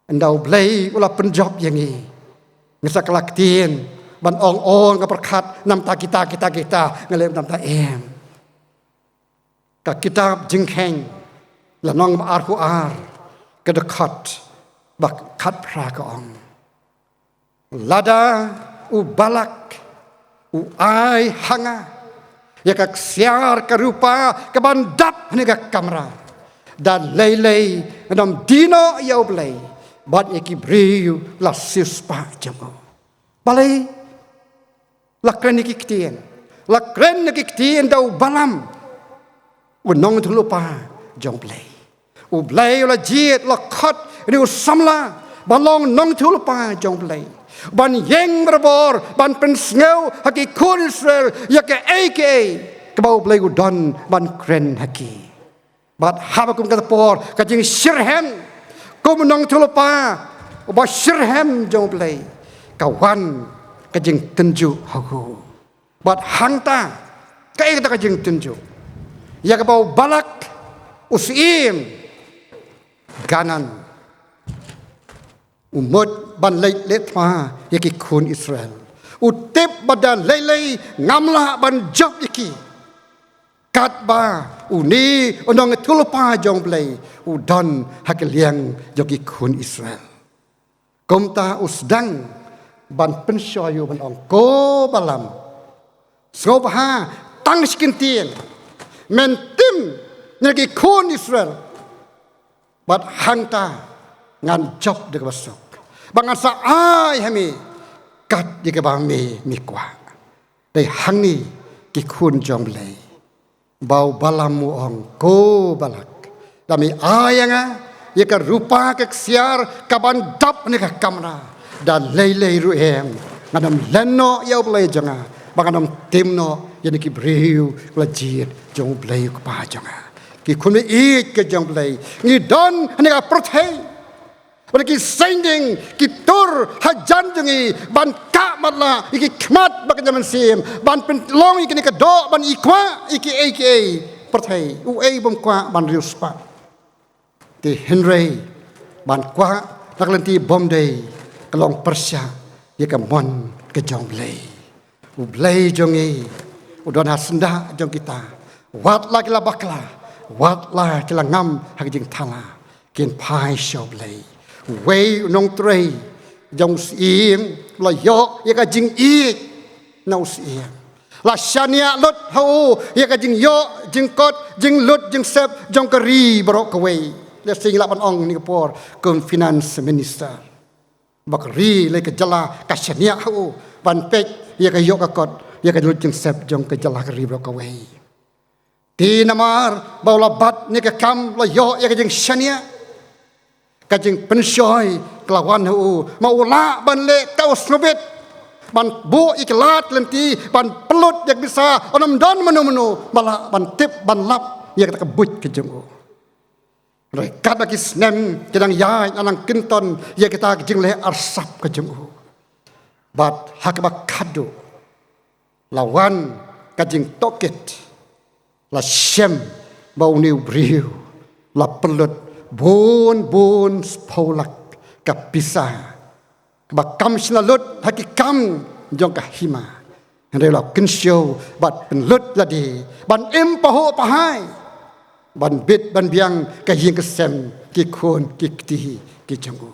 Ynda U Blei u la pynjop ïa ngi, ngin sa kylla ktien ban ong, o, nga pyrkhat na bynta kita kita kita, nga leh na bynta, em. Ka kitab Jingkheiñ, lynnong ba arphew ar, ka dkhot ba khatphra ka ong: Lada u Balak u ai ha nga ïa ka ksiar ka rupa kaban dap ha kane ka kamra, da lei lei ngan ym die noh ïa U Blei bad ïa ki briew la siewspah jong u. Balei la kren ïa ki ktien? La kren ïa ki ktien da u Balaam, u nongïathuhlypa jong U Blei. U Blei u la jied, la khot ïa une u samla ban long nongïathuhlypa jong U Blei, ban ïeng barabor ban pynsngew ha ki khun Israel ïa kaei kaei kaba U Blei u don ban kren ha ki. Bad haba kum kata por ka jingshitrhem, kum u nongïathuhlypa uba shitrhem jong U Blei, ka wan ka jingtynjuh ha u. Bad hangta, kaei kata ka jingtynjuh? Ïa kaba u Balak, u syiem Kanaan, u mut ban leit leh thma ïa ki khun Israel. U tip ba da lei lei ngam lah ban jop ïa ki, katba une u nongïathuhlypa jong U Blei u don ha ka liang jong ki khun Israel. Kumta u sdang ban pynshoi ïa u ban ong, ko Balaam, sngewbha tang shi kyntien, men tim na ki khun Israel, bad hangta ngan jop da kaba suk, bad ngan sa ai ha me kat ïa kaba me, me kwah. Dei hangne ki khun jong U Blei, ba u Balaam u ong, ko Balak, lada me ai ïa nga ïa ka rupa ka ksiar kaban dap ha kane ka kamra, da lei lei ruh em, ngan ym len noh ïa U Blei jong nga Ba ngan ym tim noh ïa kine ki briew ki la jied jong U Blei U Kpa jong nga. Ki khun baieit ki jong U Blei, ngi don ha kane ka pyrthei. Bad ki seng ding ki tur hajan jong ngi ban kah matlah ïa ki khmat bad ka mynsiem, ban pynlong ïa kane ka doh, ban ïa kwah ïa kiei kiei pyrthei. Uei bym kwah ban riewspah. Te hynrei ban kwah na ka lynti bym dei ka long pyrshah ïa ka mon ka jong U Blei. U Blei jong ngi u don ha syndah jong kita. Wat la ki la bakla, wat la ki la ngam ha ka jingthala, kin phai sha U Blei. Uwei u nongtrei jong u syiem la ïoh ïa ka jingïeit na u syiem. La shaniah lut ha u ïa ka jingïoh jingkot, jinglut jingsep jong ka ri baroh kawei. Lehse ngi lah ban ong ha kane ka por kum finance minister. Ba ka ri lane ka jylla ka shaniah ha u ban peit ïa ka ïoh ka kot, ïa ka jinglut jingsep jong ka jylla, ka ri baroh kawei. Te namar ba u la bat ïa kane ka kam, la ïoh ïa ka jingshaniah. Ka jingpynshoi ka la wan ha u, ma u lah ban leh katba u sngewbit, ban buh ïa ki lad ki lynti ban pynlut ïa ka pisa, un ym don mano mano ba lah ban tip ban lap ïa kata ka buit ka jong u. Hynrei katba ki snem ki dang ïaid, la nang kynton ïa kita ki jingleh arsap ka jong u. Bad ha kaba khadduh la wan ka jingtohkit, la shem ba une u briew la pynlut bun bun spah lak ka pisa, kaba kam shym la lut ha ki kam jong ka hima. Hynrei la kynshew bad pynlut lade ban im pahuh pahai, ban bit ban biang ka ïing ka sem, ki khun ki kti ki jong u.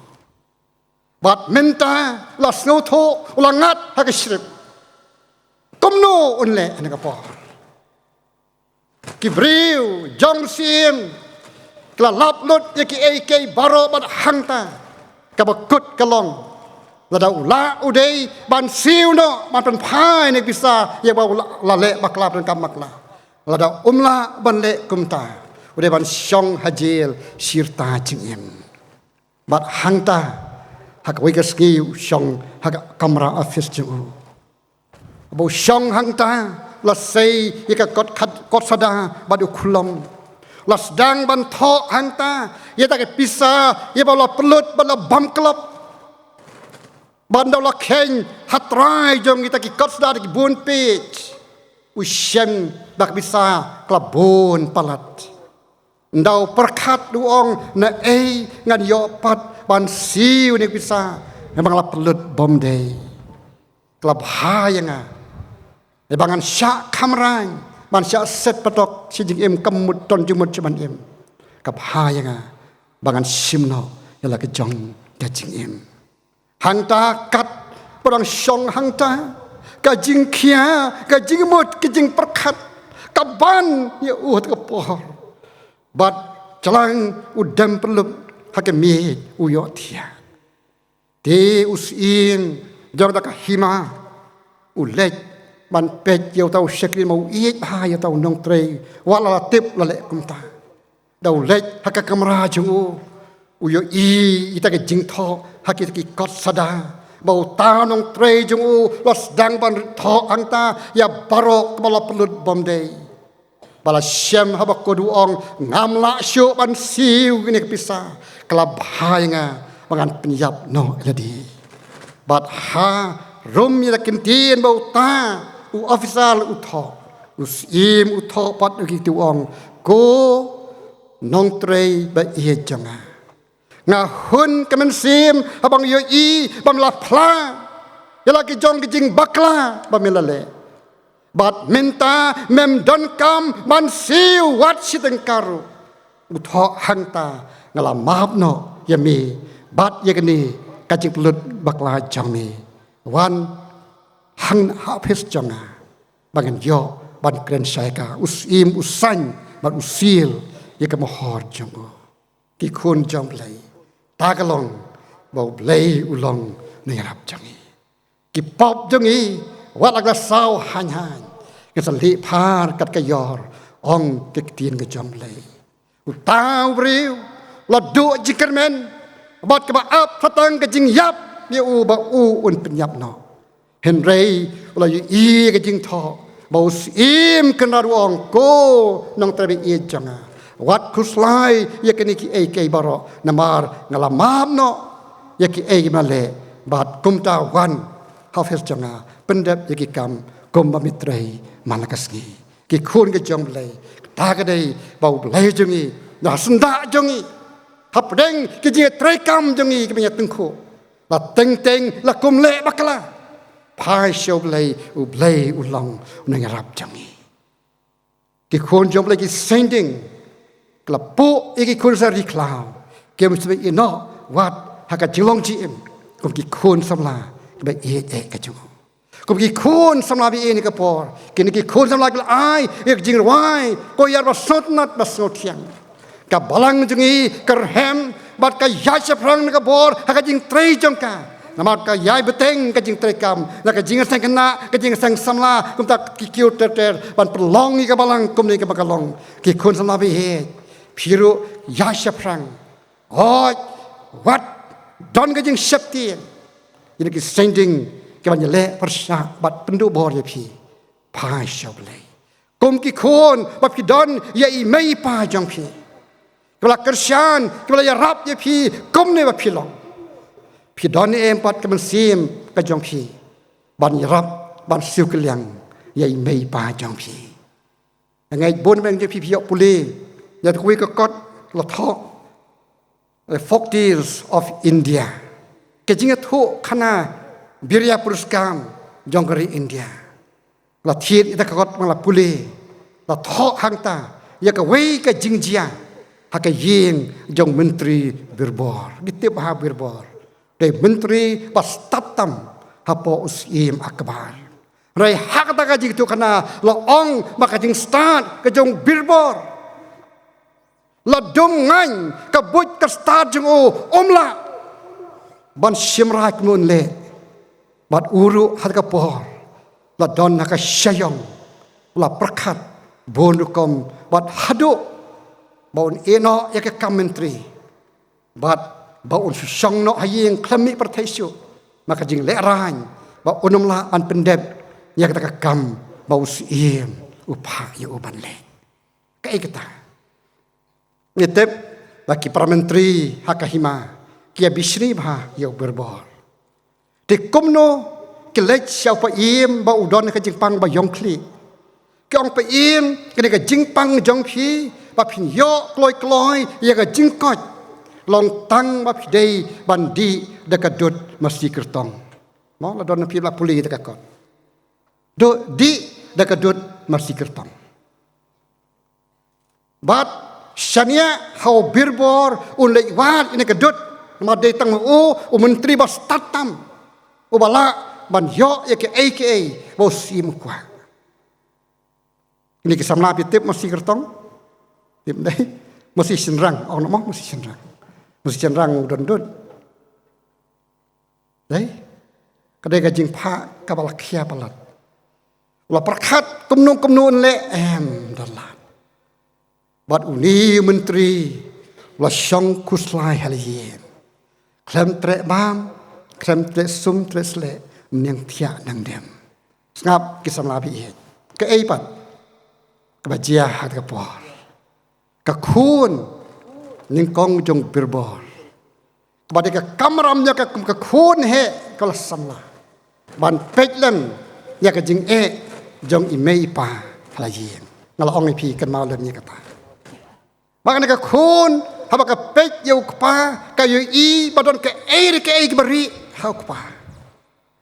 Bad mynta la sngewthuh, u la ngat ha ka shrip. Kumno un leh ha kane ka por? Ki briew jong u syiem ki la lap lut ïa kiei kiei baroh, bad hangta kaba kut ka long, lada u lah u dei ban siew noh ban pynphai ïa ka pisa ïa ba u la, la leh bakla, pyndonkam bakla. Lada um lah ban leh kumta, u dei ban shong ha jel shi rta jingim. Bad hangta ha kawei ka sngi u shong ha ka kamra office jong u. Ba u shong hangta, la sei ïa ka kot khad-, kot sada bad u khlong. La sdang ban thoh hangta ïa kata ka pisa ïa ba la pynlut bad la bam klop. Bad ynda u la kheiñ ha trai jong kita ki kot sada da ki bun page, u shem ba ka pisa ka la bun palat. Ynda u pyrkhat, u ong, naei ngan ïoh pat ban siew ïa kane ka pisa, namar ba nga la pynlut bymdei. Ka la bha ïa nga, ïa ba ngan shah khamrain, ban shah set patok shi jingim, kam mut don jingmut shuh ban im. Ka bha ïa nga ba ngan shim noh ïa la ka jong ka jingim. Hangta katba u dang shong hangta, ka jingkhia, ka jingmut, ka jingpyrkhat ka ban ïa u ha kata ka por. Bad jlang u dem pynlut ha ka miej, u ïohthiah. Te u syiem jong kata ka hima u leit ban peit ïa uta u shakri, ma u ïeit bha ïa uta u nongtrei, wat la la tip la leh kumta. Ynda u leit ha ka kamra jong u, u ïohi ïa kata ka jingthoh ha kita ki kot sada, ba uta u nongtrei jong u la sdang ban thoh hangta ïa baroh kaba la pynlut bymdei. Ba la shem haba kut, u ong, ngam lah shuh ban siew ïa kane ka pisa, ka la bha ïa nga ba ngan pynïap noh ïa lade. Bad harum ïa la ka ktien ba uta u officer u thoh, u syiem u thoh pat ïa kito, u ong, ko nongtrei ba ïeit jong nga, nga hun ka mynsiem haba nga ïohi ba me la phla ïa la ki jong ki jingbakla ba me la leh. Bad mynta mem donkam ban siew wat shi tyngka ruh. U thoh hangta, nga la map noh ïa me bad ïa kane ka jingpynlut bakla jong me. Wan hang ha office jong nga ba ngan ïoh ban kren shai ïa ka. U syiem u sign bad u seal ïa ka mohor jong u. Ki khun jong U Blei, ta ka long ba U Blei u long u nongïarap jong ngi. Ki pop jong ngi wat la ka la saw haiñ haiñ, ngin sa leh phar kat ka ïor, ong ka ktien ka jong U Blei. Uta u briew la duh jingkyrmen bad kaba ap sa tang ka jingïap ïa u ba u un pynïap noh. Hynrei u la ïohi ïa ka jingthoh ba u Syiem Kynrad u ong, ko nongtrei ba ïeit jong nga, wat khuslai ïa kine kiei kiei baroh, namar nga la map noh ïa kiei kiei ba nga leh. Bad kumta wan ha ophis jong nga, pyndep ïa ki kam kumba me trei man la ka sngi. Ki khun ka jong U Blei, kata ka dei ba U Blei jong ngi, na syndah jong ngi, hapdeng ki jingtrei kam jong ngi kiba ngi ïa tyngkhuh, la teng teng la kum leh bakla. Phai sha U Blei, U Blei u long u nongïarap jong ngi. Ki khun jong U Blei ki sending, ki la puk ïa ki khun sha ri khlaw, kim shym ïehnoh wat ha ka jinglong jingim kum ki khun samla kiba ïeit eh ka jong u. Kum ki khun samla ba ïeit ha kane ka por, kine ki khun samla ki la ai ïa ka jingrwai, ko ïar ba sngewtynnat ba sngewthiang. Ka balang jong ngi ka rhem bad ka ïaid shaphrang na ka bor ha ka jingtrei jong ka. Namar ka ïai bteng ka jingtrei kam na ka jingïaseng khynnah, ka jingïaseng samla, kumta ki kiew ter ter ban pynlong ïa ka balang kumne kaba ka long. Ki khun samla ba ïeit, phi ruh ïaid shaphrang. Hooid, wat don ka jingsheptieng. Ïa ki sending kiban ïaleh pyrshah bad pynduh bor ïa phi. Phai sha U Blei kum ki khun ba phi don ïa i mei i pa jong phi, kiba la kyrshan, kiba la ïarap ïa phi kumne ba phi long. Phi don ne em pat ka mynsiem ka jong phi ban ïarap, ban siew kylliang ïa i mei i pa jong phi? Nga ngeit bun ba ïa phi phi ïoh pule ïa kawei ka kot la thoh, The Folk Tales of India. Ka jingïathuhkhana Birja Puraskar jong ka ri India. La thied ïa ka kot, ma nga la pule, la thoh hangta ïa kawei ka jingjia ha ka ïing jong u Myntri Birbor. Ngi tip ba u Birbor u dei u myntri ba stad tam hapoh u Syiem Akbar. Hynrei ha kata ka jingïathuhkhana la ong ba ka jingstad ka jong u Birbor la dum ngaiñ, ka buit ka stad jong u um lah ban shim rai kumno un leh. Bad u ruh ha kata ka por la don ha ka sha ïong, la pyrkhat bun rukom, bad haduh ba un ïehnoh ïa ka kam myntri, bad ba un shu shong noh ha ïing khlem mih pyrthei shuh, ma ka jinglehrain ba un ym lah ban pyndep ïa kata ka kam ba u Syiem u phah ïa u ban leh. Kaei kata? Ngi tip ba ki para myntri ha ka hima ki ïa bishni bha ïa u Birbor. Te kumno ki leit sha u Paiem ba u don ka jingpang ba ïong khlieh. Ki ong, Paiem, kane ka jingpang jong phi ba phin ïoh kloi kloi ïa ka jingkoit, long tang ba phi dei ban dih da ka dud masi kyrtong. Mo, la don phi la pule da ka kot. Dih da ka dud masi kyrtong. Bad shaniah ha u Birbor un leit wad ïa kane ka dud, namar dei tang ma u, u myntri ba stad tam, uba lah ban ïoh ïa kaei kaei ba u Syiem u kwah. Kine ki samla, phi tip masi kyrtong? Tip dei? Masi shynrang, ong noh mo, masi shynrang. Masi shynrang u don dud. Dei? Ka dei ka jingphah kaba la khia palat. La pyrkhat kumno kumno un leh, em don lad. Bad une u myntri u la shong khuslai ha la ïing, khlem treh bam, khlem treh sum treh sleh, nang thiah nang dem. Sngap ki samla ba ïeit, kaei pat kaba jia ha kata ka por? Ka khun nyngkong jong u Birbor, kaba dei ka kamram jong ka kum ka khun heh, ka la samla ban peit lem ïa ka jingeh jong i mei i pa ha la ïing. Nga la ong ïa phi, kynmaw lem ïa kata. Ba kane ka khun, haba ka peit ïa u kpa, ka ïohi ba don kaei re kaei kiba rieh ha u kpa.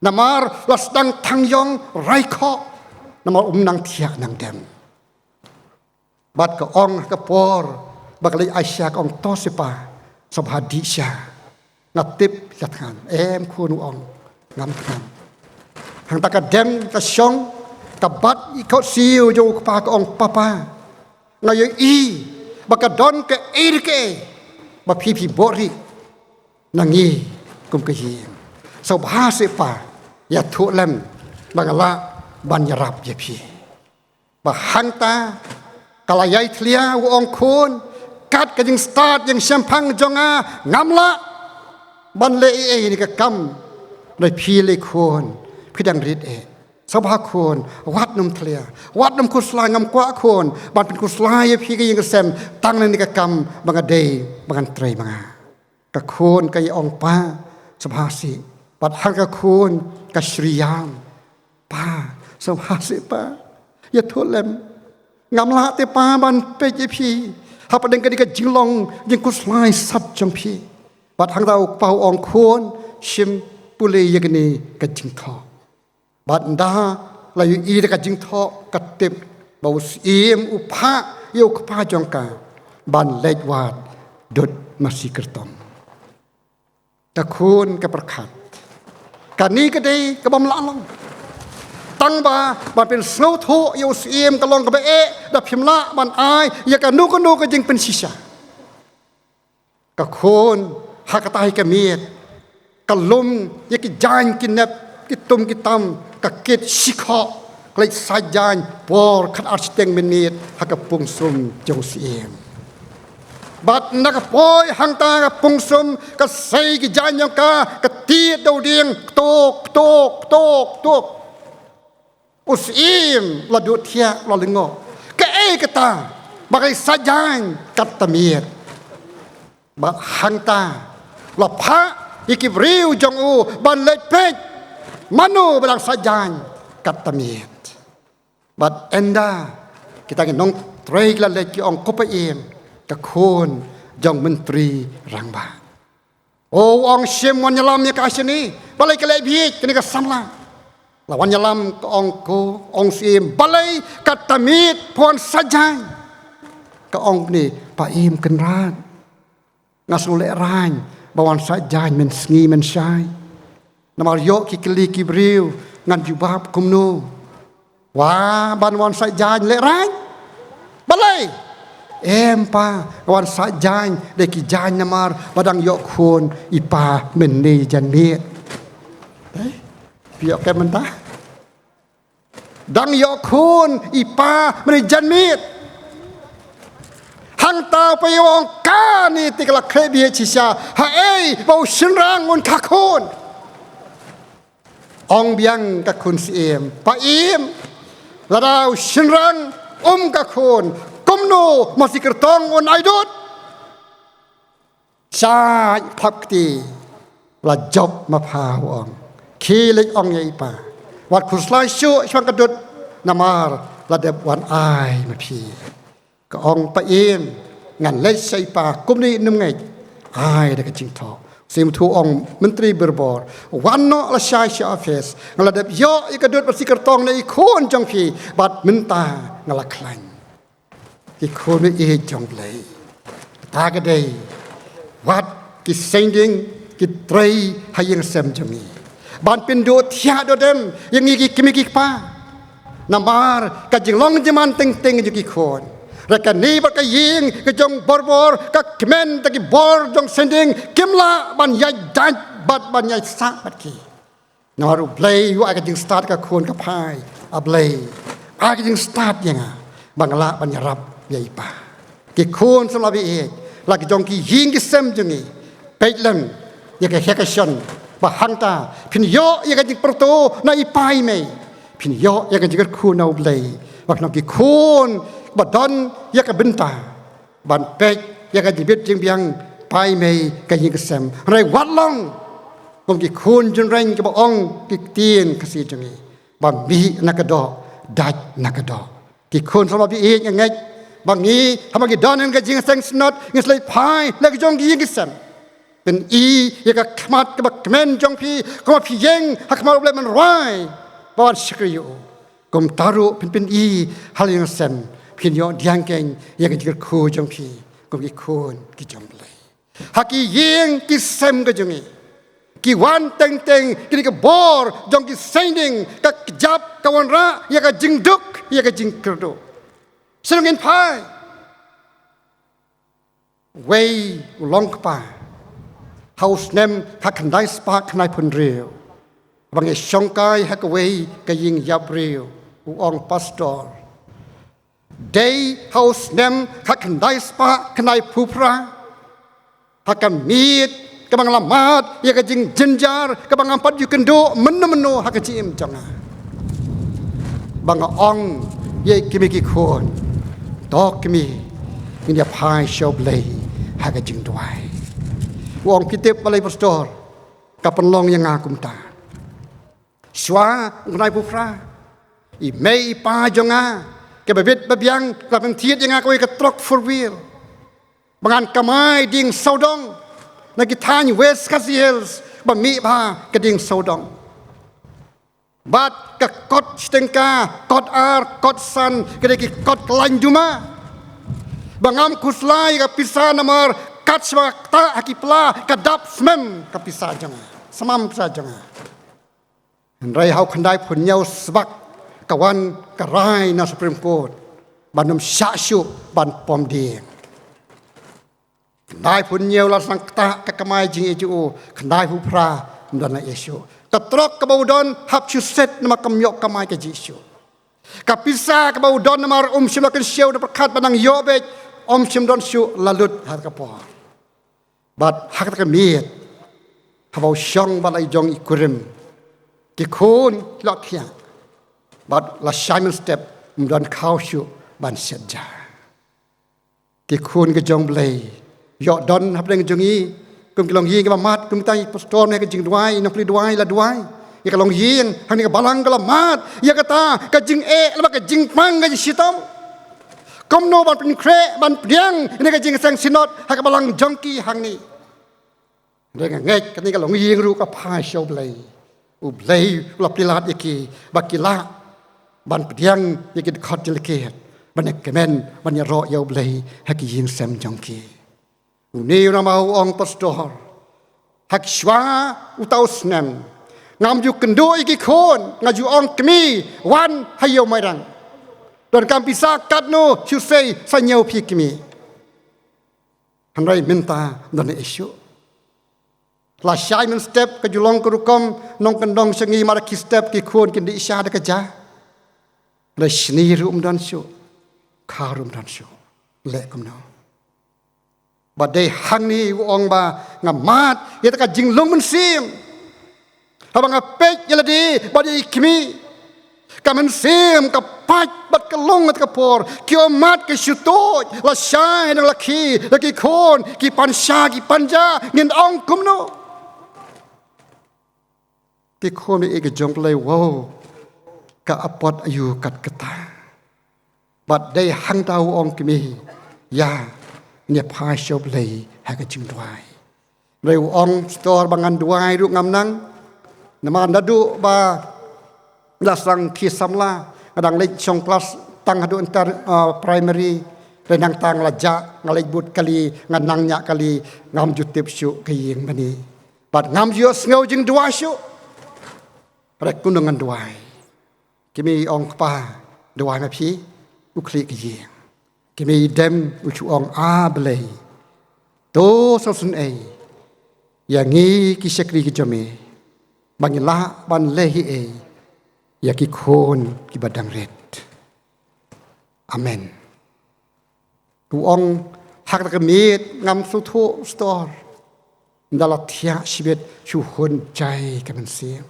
Namar la sdang thang ïong rai khoh, namar um nang thiah nang dem. Bad ka ong ha ka por ba ka leit ai sha, ka ong, To seh pa, sngewbha dih sha. Nga tip la thngan. Em khun, u ong, ngam thngan. Hangta ka dem ka shong, ka bat ïa ka khohsiew jong u kpa, ka ong, Papa, nga ïohi ba ka don kaei re kaei ba phi phi buhrieh na ngi kum ka ïing. Sngewbha seh pa, ïathuh lem ba nga lah ban ïarap ïa phi. Ba hangta ka la ïai thlia, u ong, Khun, kat ka jingstad jingshemphang jong nga, ngam lah ban leh ei ei ne ka kam. Hynrei phi lei khun, Phi dang rit eh. Sngewbha khun, wat nym thlia, wat nym khuslai, ngam kwah khun ban pynkhuslai ïa phi ka ïing ka sem tang na kane ka kam ba nga dei ba ngan trei ma nga. Ka khun ka ïa ong, Pa, sngewbha sih. Bad hangta ka khun ka shriang, Pa, sngewbha sih pa, ïathuh lem. Ngam lah te pa ban peit ïa phi hapdeng kane ka jinglong jingkhuslai sat jong phi. Bad hangta u kpa u ong, Khun, shim pule ïa kane ka jingthoh. Bad ynda la ïohi da ka jingthoh, ka tip ba u syiem u phah ïa u kpa jong ka ban leit wad dud masi kyrtong. Ka khun ka pyrkhat, kane ka dei ka bym lah long. Tang ba ban pynsngewthuh ïa u syiem ka long kaba eh, da phim lah ban ai ïa kano kano ka jingpynshisha. Ka khun ha kata hi ka miet ka lum ïa ki jaiñ ki nep, ki tum ki tam, ka kit shikhoh, ka leit sait jaiñ por khatar shiteng minit ha ka pung sum jong u syiem. Bad na ka poi hangta ka pung sum, ka sei ki jaiñ jong ka, ka tied da u dieng, ktuk, ktuk, ktuk, ktuk. U syiem la duh thiah, la lyngngoh. Kaei kata ba ka leit sait jaiñ katta miet? Bad hangta la phah ïa ki briew jong u ban leit peit mano ba dang sait jaiñ katta miet. Bad ynda kita ki nongtrei ki la leit, ki ong, Ko Pa Ïeim, ka khun jong u myntri rangbah. O, u ong, shim, wan ïalam ïa ka shane. Balei ka leh bieit kane ka samla? La wan ïalam, ka ong, ko, ong u syiem, balei katta miet phi wan sait jaiñ? Ka ong, ne Pa Ïeim Kynrad, nga sngewlehraiñ ba wan sait jaiñ mynsngi mynshai. Namar ïoh ki kylli ki briew, ngan jubab kumno? Wa, ban wan sait jaiñ lehraiñ. Balei? Em pa, wan sait jaiñ da ki jaiñ namar ba dang ïoh khun i pa mynne janmiet. Eh? Phi ïoh kem mynta? Dang ïoh khun i pa mynne janmiet. Hangta u pa ïew u ong, kane te ka la khreh bieit shisha. Haei ba u shynrang un kha khun? Ong biang ka khun syiem, Pa Ïeim, lada u shynrang um kha khun, kumno masi kyrtong un ai dud? Shait phap kti, la jop ma pha, u ong, khie leit ong ïa i pa, wat khuslai shuh shaphang ka dud, namar la dep wan ai ma phi. Ka ong, Pa Ïeim, ngan leit sha i pa, kumne nym ngeit, ai da ka jingthoh. Sngewthuh, ong Myntri Birbor, wan noh lashai sha office, nga la dep ïoh ïa ka dud masi kyrtong na i khun jong phi, bad mynta nga la khlaiñ. Ki khun ïeit jong U Blei, kata ka dei wat ki seng dieng ki trei ha ïing sem jong ngi ban pynduh thiah duh dem ïa ngi ki kmie ki kpa. Namar ka jinglong jingman teng teng jong ki khun, re kane bad ka ïing ka jong Birbor, ka kmen da ki bor jong seng dieng, kim lah ban ïaid dait bad ban ïaid sah bad ki. Namar U Blei u ai ka jingstad ka khun, ka phai, A Blei, ai ka jingstad ïa nga ba nga lah ban ïarap ïa i pa. Ki khun samla ba ïeit, la ki jong ki ïing ki sem jong ngi, peit lem ïa ka heh ka shon ba hangta phin ïoh ïa ka jingpyrto na i pa i mei, phin ïoh ïa ka jingkyrkhu na U Blei ba phin long ki khun ba don ïa ka bynta ban peit ïa ka jingbit jingbiang pa i mei, ka ïing ka sem. Hynrei wat long kum ki khun jingreng kiba ong ki ktien Khasi jong ngi ba mih na ka doh, dait na ka doh. Ki khun samla ba ïeit, nga ngeit ba ngi, haba ngi don ha ka jingïaseng synod, ngin sa leit phai la ki jong ki ïing ki sem, pyni ïa ka khmat kaba kmen jong phi, kumba phi ïeng ha khmat U Blei ban rwai, ban shakri ïa u. Kumta ruh phin pyni ha la ïing sem, phin ïoh diang keiñ ïa ka jingkyrkhu jong phi kum ki khun ki jong U Blei. Ha ki ïing ki sem ka jong ngi, ki wan teng teng kine ki bor jong ki seng dieng, ka kjap ka wanrah ïa ka jingduk, ïa ka jingkyrduh. Sngewbha ngin phai. Wei u long kpa ha u snem khatkhyndai spah khyndaiphew hynriew, ba ngi shongkai ha kawei ka ïing ïap briew, u ong pastor. Dei ha u snem khatkhyndai spah khyndaiphew phra, ha ka miet Kaba nga la mad ïa ka jingjynjar, kaba ngam pat ju kynduh mynno mynno ha ka jingim jong nga. Ba nga ong ïa i kmie ki khun, to kmie, ngin ïa phai sha U Blei ha ka jingduwai. U ong, phi tip balei pastor, ka pynlong ïa nga kumta. Shuwa u khyndai phew phra, i mei i pa jong nga, kiba bit ba biang, la pynthied ïa nga kawei ka trok four wheel ba ngan kamai dieng sawdong. Na ki thaiñ West Khasi Hills ba mih bha ka dieng sawdong. Bad ka kot shi tyngka, kot ar, kot san, ka dei ki kot ka lain duma. Ba ngam khuslai ka pisa namar kat shaba ktah ha ki pla ka dap smem ka pisa jong nga. Smem pisa jong nga. Hynrei ha u khyndai phew hynñiew sbak ka wan ka rai na Supreme Court ban ym shah shuh ban pom dieng. Khyndai phew hynñiew la sdang ktah ka kamai jingïeit jong u, khyndai phew phra ym don la ïeit shuh. Ka trok kaba u don hap shu set namar kam ïoh kamai ka jingïeit shuh. Ka pisa kaba u don namar um shym la kynshew da pyrkhat ba nang ïoh beit, um shym don shuh, la lut ha ka por. Bad ha kata ka miet, haba u shong bad la i jong i kurim, ki khun ki la khiah. Bad la shai mynstep, ym don khaw shuh ban shet ja. Ki khun ki jong Blei, ïoh don hapdeng jong ngi kum ki longïing kiba mad, kum kita i pastor ne ka jingduwai, i nongplie duwai, la duwai ïa ka longïing hangne, ka balang ka la mad ïa kata ka jingeh, laba ka jingpang, ka jingshitom. Kumno ban pynkhreh, ban pdiang ïa ka jingïaseng synod ha ka balang jong ki hangne. Hynrei nga ngeit kane ka longïing ruh ka phai sha U Blei. U Blei u la plie lad ïa ki ba ki lah ban pdiang ïa ki dkhot jinglyngkhuh, ban ïakmen, ban ïaroh ïa U Blei ha ki ïing sem jong ki. Une u rangbah u ong, pastor, ha ki shuwa uta u snem, ngam ju kynduh ïa ki khun, nga ju ong, kmie, wan ha ïew Mairang. Donkam pisa katno, shu sei sa ñiew phi kmie. Hynrei mynta don ei shuh. La shai mynstep ka ju long ka rukom nongkyndong sha ngi, mar ki step ki khun kin dih sha da ka ja. La shini ruh ym don shuh, khaw ruh ym don shuh. Leh kumno? Ba dei hangne u ong ba nga mad ïa kata ka jinglong mynsiem. Haba nga peit ïa lade bad ïa i kmie, ka mynsiem ka pait bad ka long ha kata ka por. Ki ummat ki shu tuid, lashai nang la khie, la ki khun ki pan sha ki pan ja, ngin ong kumno? Ki khun ïa ki jong Blei, wow, ka apot aïu kat kata. Bad dei hangta u ong, kmie, ïa, ngin ïa phai sha U Blei ha ka jingduwai. Hynrei u ong, pastor, ba ngan duwai ruh ngam nang. Namar naduh ba la sdang khie samla, nga dang leit shong klas tang haduh inter, ah, primary. Hynrei nangta nga la jah, nga leit bud kali, nga nang ñiah kali, ngam ju tip shuh ka ïing mane. Bad ngam ju ïohsngew jingduwai shuh. Hynrei kumno ngan duwai? Kmie ong, kpa, duwai ma phi. U khlieh ka ïing. Kmie dem, u shu ong, A Blei, to sngewsynei ïa ngi ki shakri ki jong me, ba ngin lah ban leh ei ei ïa ki khun kiba dang rit. Amen. U ong, ha kata ka miet ngam sngewthuh, pastor. Ynda la thiah shibit shu hun jai ka mynsiem.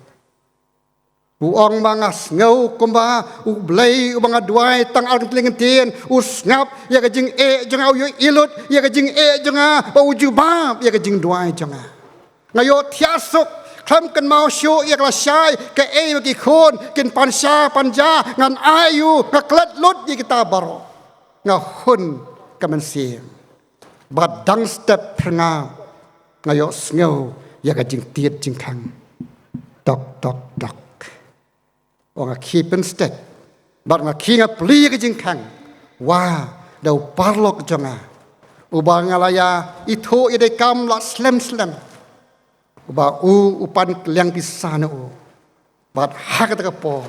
U ong, ba nga sngew kumba U Blei uba nga duwai tang ar kyntien kyntien, u sngap ïa ka jingeh jong nga, u ïohi lut ïa ka jingeh jong nga, ba u jubab ïa ka jingduwai jong nga. Nga ïohthiah suk, khlem kynmaw shuh ïa ka lashai, kaei ba ki khun kin pan sha pan ja, ngan ai ïa u, nga klet lut ïa kita baroh. Nga hun ka mynsiem. Bad dang step phyrngab, nga ïohsngew ïa ka jingtied jingkhang. Tok, tok, tok. Ong, nga khie pynstet. Bad nga khie, nga plie ka jingkhang. Wa, da u paralok jong nga, uba nga la ïa ithuh ïa dei kam la slem slem, uba u, u pan kylliang pisa na u. Bad ha kata ka por,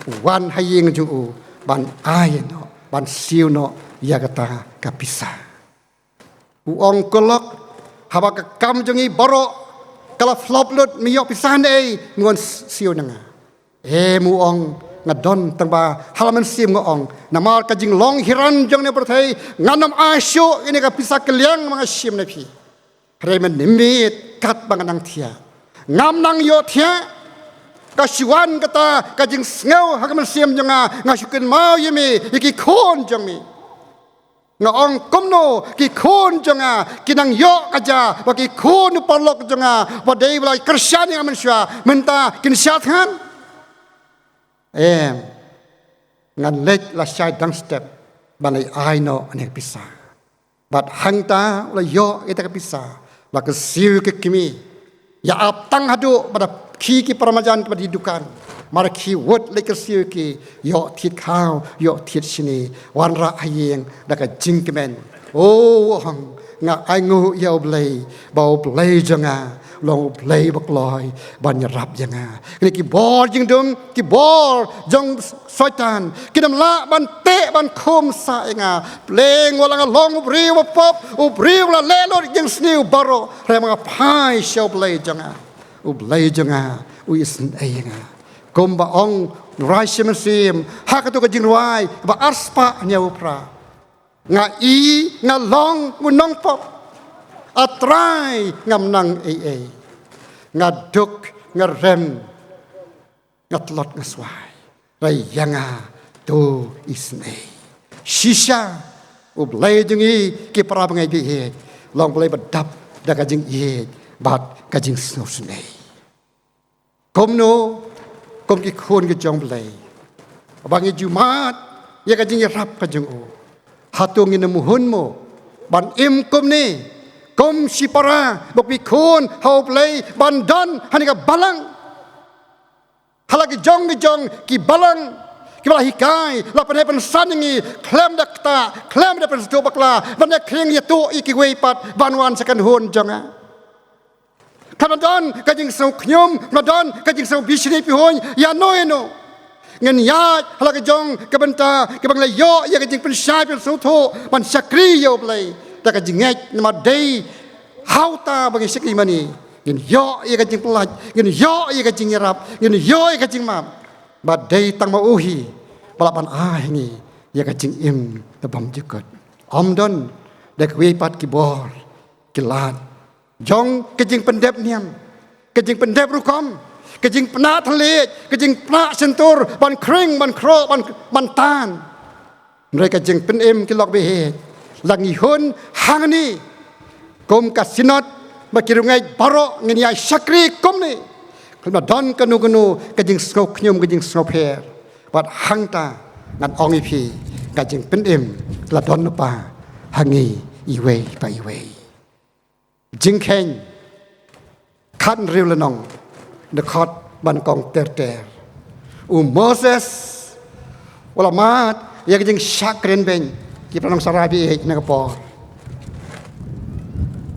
u wan ha ïing jong u ban ai noh, ban siew noh ïa kata ka pisa. U ong, ko lok, haba ka kam jong ngi baroh ka la flop lut, me ïoh pisa ne ei, me wan siew na nga? Em, u ong, nga don, tang ba ha la mynsiem nga ong, namar ka jinglong hiran jong ne pyrthei, ngan ym ai shuh ïa ne ka pisa kylliang ba nga shim na phi. Hynrei mynmiet katba nga nang thiah, ngam nang ïohthiah. Ka shu wan kata ka jingsngew ha ka mynsiem jong nga, nga shu kynmaw ïa me, ïa ki khun jong me. Nga ong kumno ki khun jong nga ki nang ïoh ka jia, ba ki khun u paralok jong nga ba dei ba la kyrshan ïa nga mynshuwa, mynta kin shah thngan? Em, ngan leit la shai dang step ban leit ai noh ïa ka pisa. Bad hangta u la ïoh ïa ka pisa, la kyrsiew ïa ka kmie. Ïa ap tang haduh ba da khie ki para marjan kiba die dukan. Mar khie wut leit kyrsiew ïa ki, ïoh thied khaw, ïoh thied shini, wanrah ha ïing da ka jingkmen. O, nga ainguh ïa U Blei, ba U Blei jong nga u long U Blei ba kloi ban ïarap ïa nga. Kine ki bor jingdum, ki bor jong Soitan kin ym lah ban teh ban khum sah ïa nga. Pleng wat la nga long u briew ba pop, u briew ba la leh lut jingsniew baroh, hynrei ba nga phai sha U Blei jong nga, U Blei jong nga u isynei ïa nga. Kumba ong u Rai Shi Mynsiem ha kato ka jingrwai ba arspah hynñiew phra: Nga i, nga long u nongpop, A Trai, ngam nang ei ei. Nga duk, nga rem, nga tlot, nga swai, hynrei ïa nga to isynei. Shisha U Blei jong ngi ki para bangeit ba ïeit, u long U Blei ba dap da ka jingïeit bad ka jingsngewsynei. Kumno, kum ki khun ki jong U Blei, ba ngi ju mad ïa ka jingïarap ka jong u, hato ngin ym hun mo ban im kumne, kum shipara bad ki khun ha U Blei, ban don ha kane ka balang? Ha la ki jong ki jong ki balang kiba la hikai, la pynheh pynsan ïa ngi khlem da ktah, khlem da pynsngewthuh bakla, ban ïa khring ïa tuh ïa kiwei pat ban wan sha kynhun jong nga. Khlem da don ka jingsngewkhñium, khlem da don ka jingsngewbishni bishni, ïa no ïa no. Ngin ïaid ha la ka jong ka bynta kaba ngi la ïoh ïa ka jingpynshai pynsngewthuh ban shakri ïa U Blei da ka jingngeit, namar dei ha uta ba ngi shakri mane. Ngin ïoh ïa ka jingpyllait, ngin ïoh ïa ka jingïarap, ngin ïoh ïa ka jingmap. Bad dei tang ma u hi ba lah ban ai ha ngi ïa ka jingim kaba ym jukut. Ym don da kiwei pat ki bor ki lad jong ka jingpyndep niam, ka jingpyndep rukom, ka jingpynah thylliej, ka jingpynah shyntur ban khring, ban khroh, ban, ban tan. Hynrei ka jingpynim ki lok ba ïeit, la ngi hun hangne kum ka Synod bad ki riewngeit baroh, ngin ïa shakri kumne. Khlem da don kano kano ka jingsngewkhñium, ka jingsngewpher. Bad hangta ngan ong ïa phi, ka jingpynim la don lypa ha ngi iwei pa iwei. Jingkheiñ khathynriew lynnong, dkhot ba nyngkong ter ter. U Moses u la mad ïa ka jingshah kren beiñ, ki para nongshakri ba ïeit, na ka por.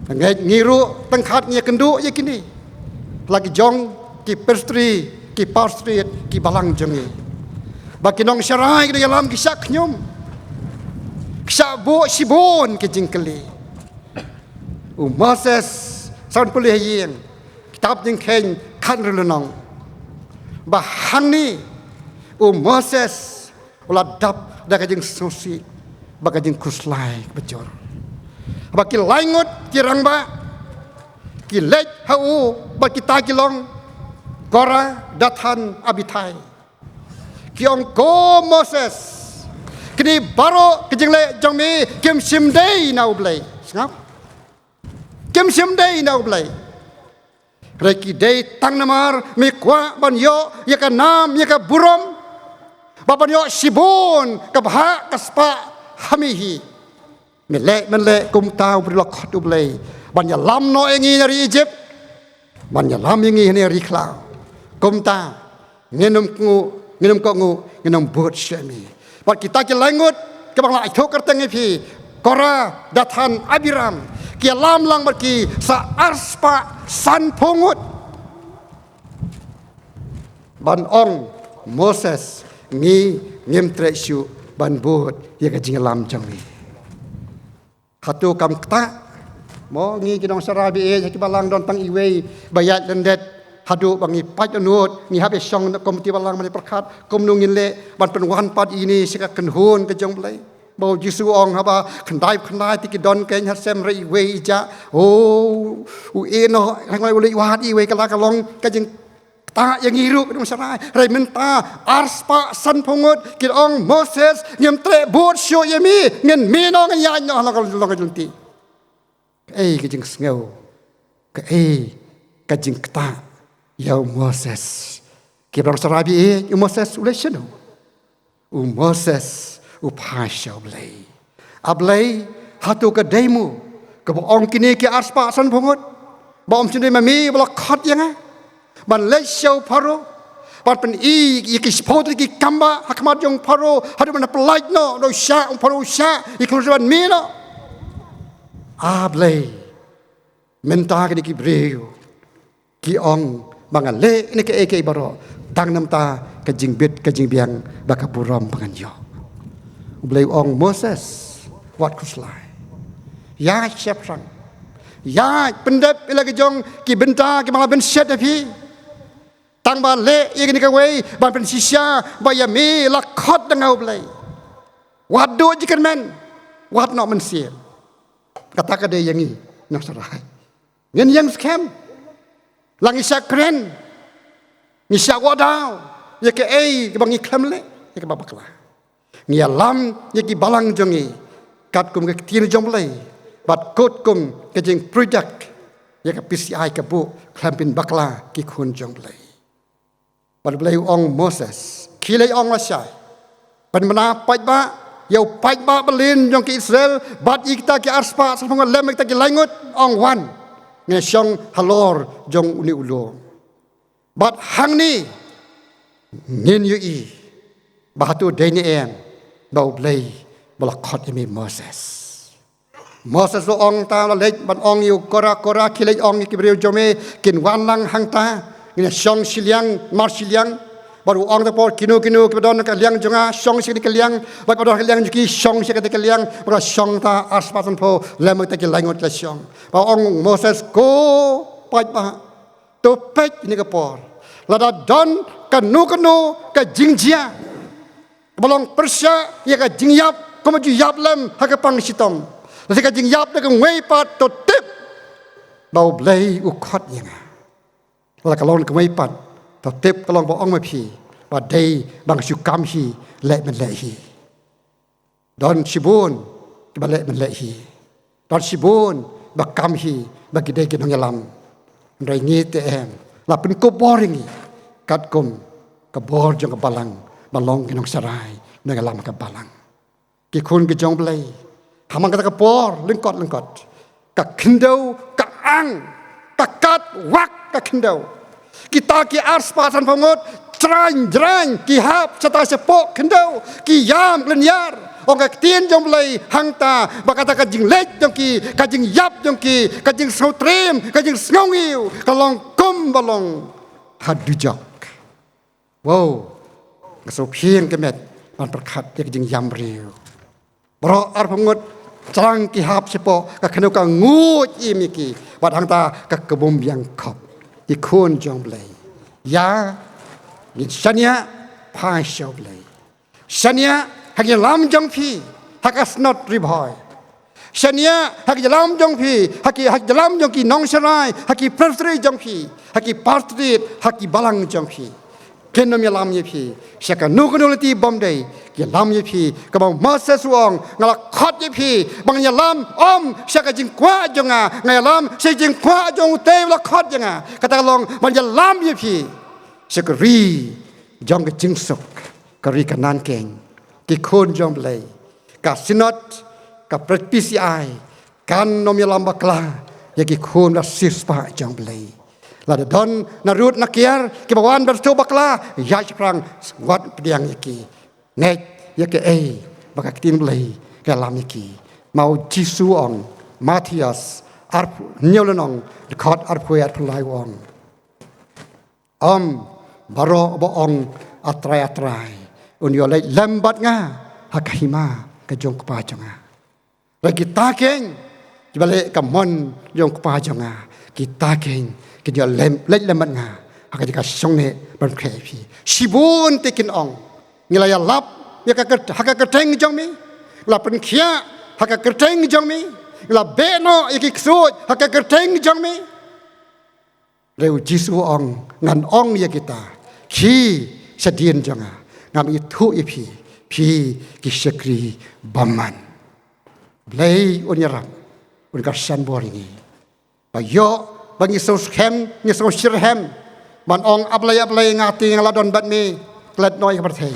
Ngeit ngi ruh tang khot ngi ïakynduh ïa kine, la ki jong ki presbytery, ki pastorate, ki balang jong ngi, ba ki nongshakri ki dang ïalam ki shah khñium, ki shah buh shibun ki jingkylli. U Moses, sa pule ha ïing, kitab Jingkheiñ khathynriew lynnong, ba hangne u Moses u la dap da ka jingsngewsih bad ka jingkhuslai kaba jur. Ba ki laingut ki rangbah ki leit ha u, bad kita ki long Korah, Dathan, Abiram. Ki ong, ko Moses, kine baroh ki jingleh jong me kim shym dei na U Blei. Sngap. Kim shym dei na U Blei. Hynrei ki dei tang namar me kwah ban ïoh ïa ka nam, ïa ka burom, bad ban ïoh shibun ka bhah ka spah ha me hi. Me leh, men leh kumta, u briew la khot U Blei ban ïalam noh ïa ngi na ri Ijipt, ban ïalam ïa ngi ha ri khlaw. Kumta ngin ym kohnguh, ngin ym kohnguh, ngin ym bud shuh ïa me. Bad kita ki laingut kiba nga la ïathuh kyrteng ïa phi, Korah, Dathan, Abiram, ki ïalam lang bad ki sa arspah sanphew ngut, ban ong, Moses, ngi ngim treh shuh ban bud ïa ka jingïalam jong me. Hato kam ktah mo? Ngi ki nongshakri ba ïeit ha ki balang don tang iwei ba ïaid lyndet, haduh ba ngi pait nud, ngi hap ïashong na komiti balang ban ïa pyrkhat kumno ngin leh ban pynwan pat ïa ine sha ka kynhun ka jong U Blei. Ba u Jisu u ong haba khyndai khyndai te ki don kein ha sem re iwei i ja. O, u e noh, hang u leit wad iwei ka la ka long ka jingktah ïa ngi ruh ka nongshakri. Hynrei mynta ar spah sanphew ngut ki ong Moses ngim treh bud shuh ïa me, ngin mih noh ngin ïaid noh long ka long ka jingti. Kaei ka jingsngew, kaei ka jingktah ïa u Moses. Ki briew Israel ba ïeit, u Moses u leit shano? U Moses u phai sha u Blei. A Blei, hato ka dei mo kaba ong kine ki ar spah sanphew ngut ba ym shym dei ma me ba la khot ïa nga ban leit sha u Pharaoh, ban pyni ïa ki shiphew tylli ki kambah ha khmat jong u Pharaoh, haduh ban pyllait noh da u shah, u Pharaoh u shah ïa ki khun ban mih noh. A Blei, mynta kine ki briew ki ong ba nga leh ïa kine kiei kiei baroh tang namar ka jingbit ka jingbiang bad ka burom ba ngan ïoh. U Blei u ong Moses, wat khuslai. Ïaid shaphrang. Ïaid pyndep ïa la ki jong ki bynta kiba nga la bynshet ïa phi. Tang ba leh ïa kine kiwei ban pynshisha ba ïa me la khot da nga u Blei. Wat duh jingkyrmen, wat noh mynsiem. Kata ka dei ïa ngi nongshakri. Ngin ïeng skhem. La ngi shah kren, ngi shah wad daw ïa kaei kaba ngi khlem leh, ïa kaba bakla. Ngi ïalam ïa ki balang jong ngi katkum ka ktien jong u Blei bad katkum ka jingpyrshah ïa ka PCI ka buh khlem pynbakla ki khun jong u Blei. Bad u Blei u ong Moses, khie leit ong lashai, pynbna paidbah ïa u paidbah ba lyngkot jong ki Israel bad ïa kita ki ar spah sanphew ngut lem bad kita ki lai ngut, ong wan, ngin shong halor jong une u lum. Bad hangne ngin ïohi ba hato dei ne em ba u Blei ba la khot ïa me Moses. Moses u ong, te la leit ban ong ïa u Korah, Korah, khie leit ong ïa ki briew jong me kin wan lang hangta, ngin shong shiliang mar shiliang. Bad u ong te por, kino kino kiba don ha ka liang jong nga shong sha kane ka liang, bad kiba don ha ka liang jong ki shong sha kane ka liang. Bad la shong ta ar spah sanphew lem bad kita ki lai ngut la shong. Bad u ong Moses, ko paidbah, to peit ïa kane ka por, lada don kano kano ka jingjia kaba long pyrshah ïa ka jingïap kaba ju ïap lem ha ka pang shitom, lane ka jingïap da kawei pat, to tip ba u Blei u khot ïa nga. Lada ka long kawei pat, to tip ka long ba ong ma phi ba dei ba nga shu kam hi, leh ban leh hi. Don shibun kiba leh ban leh hi. Don shibun ba kam hi ba ki dei ki nongïalam. Hynrei ngi te em, la pynkup bor ïa ngi katkum ka bor jong ka balang, ba long ki nongshakri, nongïalam ka balang. Ki khun ki jong u Blei, ha man kata ka por lyngkot lyngkot, ka khyndew ka ang, ka kat wak ka khyndew. Kita ki ar spah sanphew ngut jrang jrang ki hap shata shapoh khyndew, ki ïam ki lynñiar. Ong ka ktien jong u Blei hangta ba kata ka jingleh jong ki, ka jingïap jong ki, ka jingsngewtriem, ka jingsngewngiew, ka long kumba long ha dujok. Wow, nga sngewphieng ka met ban pyrkhat ïa ka jingïam briew. Baroh arphew ngut jrang ki hap shapoh ka khyndew, ka nguid im ïa ki. Bad hangta ka kbum biang khop. Ki khun jong u Blei, ïa ngin shaniah phai sha u Blei. Shaniah ha ka jingïalam jong phi ha ka Synod Ri Bhoi. Shaniah ha ka jingïalam jong phi, ha ki, ha ka jingïalam jong ki nongshakri, ha ki presbytery jong phi, ha ki pastorate, ha ki balang jong phi. Kin ym ïalam ïa phi sha kano kano ka lynti bymdei, ki ïalam ïa phi kumba u Moses u ong, nga la khot ïa phi ba ngan ïalam ym sha ka jingkwah jong nga, nga ïalam sha ka jingkwah jong utei ba la khot ïa nga. Kata ka long ban ïalam ïa phi sha ka ri jong ka jingsuk, ka ri Kanaan keiñ. Ki khun jong u Blei, ka Synod, ka Presbytery kan ym ïalam bakla ïa ki khun ba la siewspah jong u Blei. Lada don na rud na kiar kiba wan ban siew bakla, ïaid shaphrang, wat pdiang ïa ki. Ngeit ïa kaei ba ka ktien Blei ka ïalam ïa ki. Ma u Jisu u ong, Mathaios arphew, hynñiew lynnong, dkhot arphew wei arphew lai u ong, ym baroh ba ong, A Trai, A Trai, un ïoh leit lem bad nga ha ka hima ka jong u Kpa jong nga. Hynrei kita keiñ kiba leh ka mon jong u Kpa jong nga, kita keiñ kin ïoh lem, leit lem bad nga ha ka jaka shongneh ban khreh ïa phi. Shibun te kin ong, ngi la ïalap ïa ka kyr-, ha ka kyrteng jong me, la pynkhiah ha ka kyrteng jong me, la beh noh ïa ki ksuid ha ka kyrteng jong me. Hynrei u Jisu u ong, ngan ong ïa kita, khie shadien jong nga, ngam ithuh ïa phi, phi ki shakri bymman. Blei un ïarap, un kyrshan bor ïa ngi. Ba ïoh ba ngi sngewskhem, ngi sngewshitrhem ban ong, A Blei, A Blei, nga te nga la don bad me klet noh ïa ka pyrthei.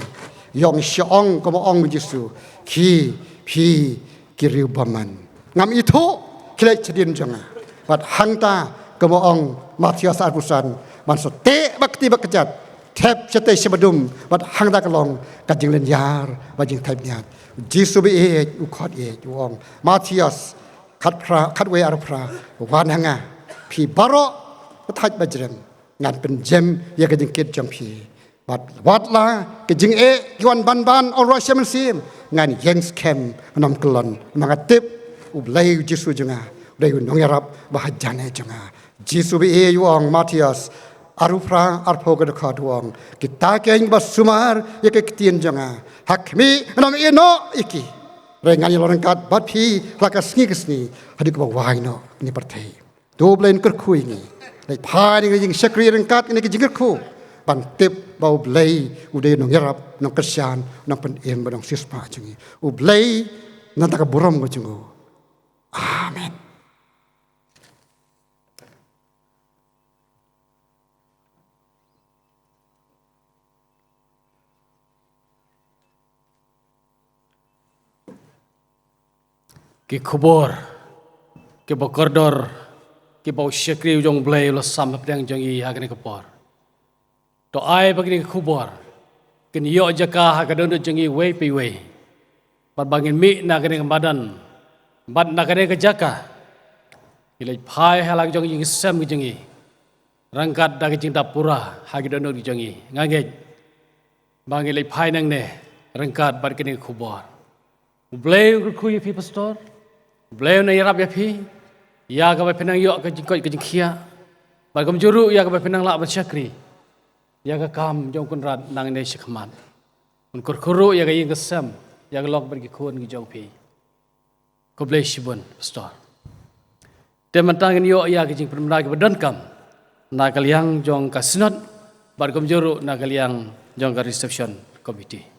Ïoh ngi shu ong kumba ong u Jisu, khie phi ki riew bymman, ngam ithuh, khie leit shadien jong nga. Bad hangta kumba ong Mathaios arphew san, ban sa teh bad kti bad kjat, thep shatei sha badum, bad hangta ka long ka jinglynñiar bad jingthep ñiat. U Jisu ba ïeit u khot ïeit, u ong, Mathaios khatphra, khatwei arphew phra, wan ha nga phi baroh ki thait bajrem, ngan pynjem ïa ka jingkit jong phi. Bad wat la ki jingeh ki wan ban ban, ong u Mynsiem, ngan ïeng skhem, ngan ym kyllon, namar nga tip U Blei u Jisu jong nga u dei u nongïarap ba hajan jong nga. Jisu ba ïeit u ong, Mathaios arphew phra, arphew ka dkhot, u ong, kita keiñ ba sumar ïa ka ktien jong nga, ha khmih, ngan ym ïehnoh ïa ki. Hynrei ngan ïalong ryngkat bad phi la ka sngi ka sngi, haduh ba wai noh kane ka pyrthei. To Blei un kyrkhu ïa ngi. Leit phai na ngi ki jingshakri ryngkat kane ka jingkyrkhu, ban tip ba U Blei u dei u nongïarap, nongkyrshan, nongpynim bad nongsiewspah jong ngi. U Blei un nang da ka burom ka jong u. Amen. Ki khubor kiba kordor kiba u shakri u jong U Blei u la sam hapdeng jong ngi ha kane ka por. To ai ba kine ki khubor kin ïoh jaka ha ka dohnud jong ngi iwei pa iwei, bad ba ngin mih na kane ka madan bad na kane ka jaka, ngin leit phai ha la ka jong ka jingshem ka jong ngi, ryngkat da ka jingdap pura ha ki dohnud ki jong ngi. Nga ngeit ba ngin leit phai nangne ryngkat bad kine ki khubor. U Blei un kyrkhu ïa phi, Pastor. U Blei un ïarap ïa phi, ïa kaba phin nang ïoh ka jingkoit ka jingkhiah, bad kumjuh ruh ïa kaba phin nang lah ban shakri ïa ka kam jong u Kynrad nangne shakhmat. Un kyrkhu ruh ïa ka ïing ka sem, ïa ka lok bad ki khun ki jong phi. Khublei shibun, Pastor. Te mynta ngin ïoh ïa ka jingpynbna kiba donkam na ka liang jong ka Synod, bad kumjuh ruh na ka liang jong ka Reception Committee.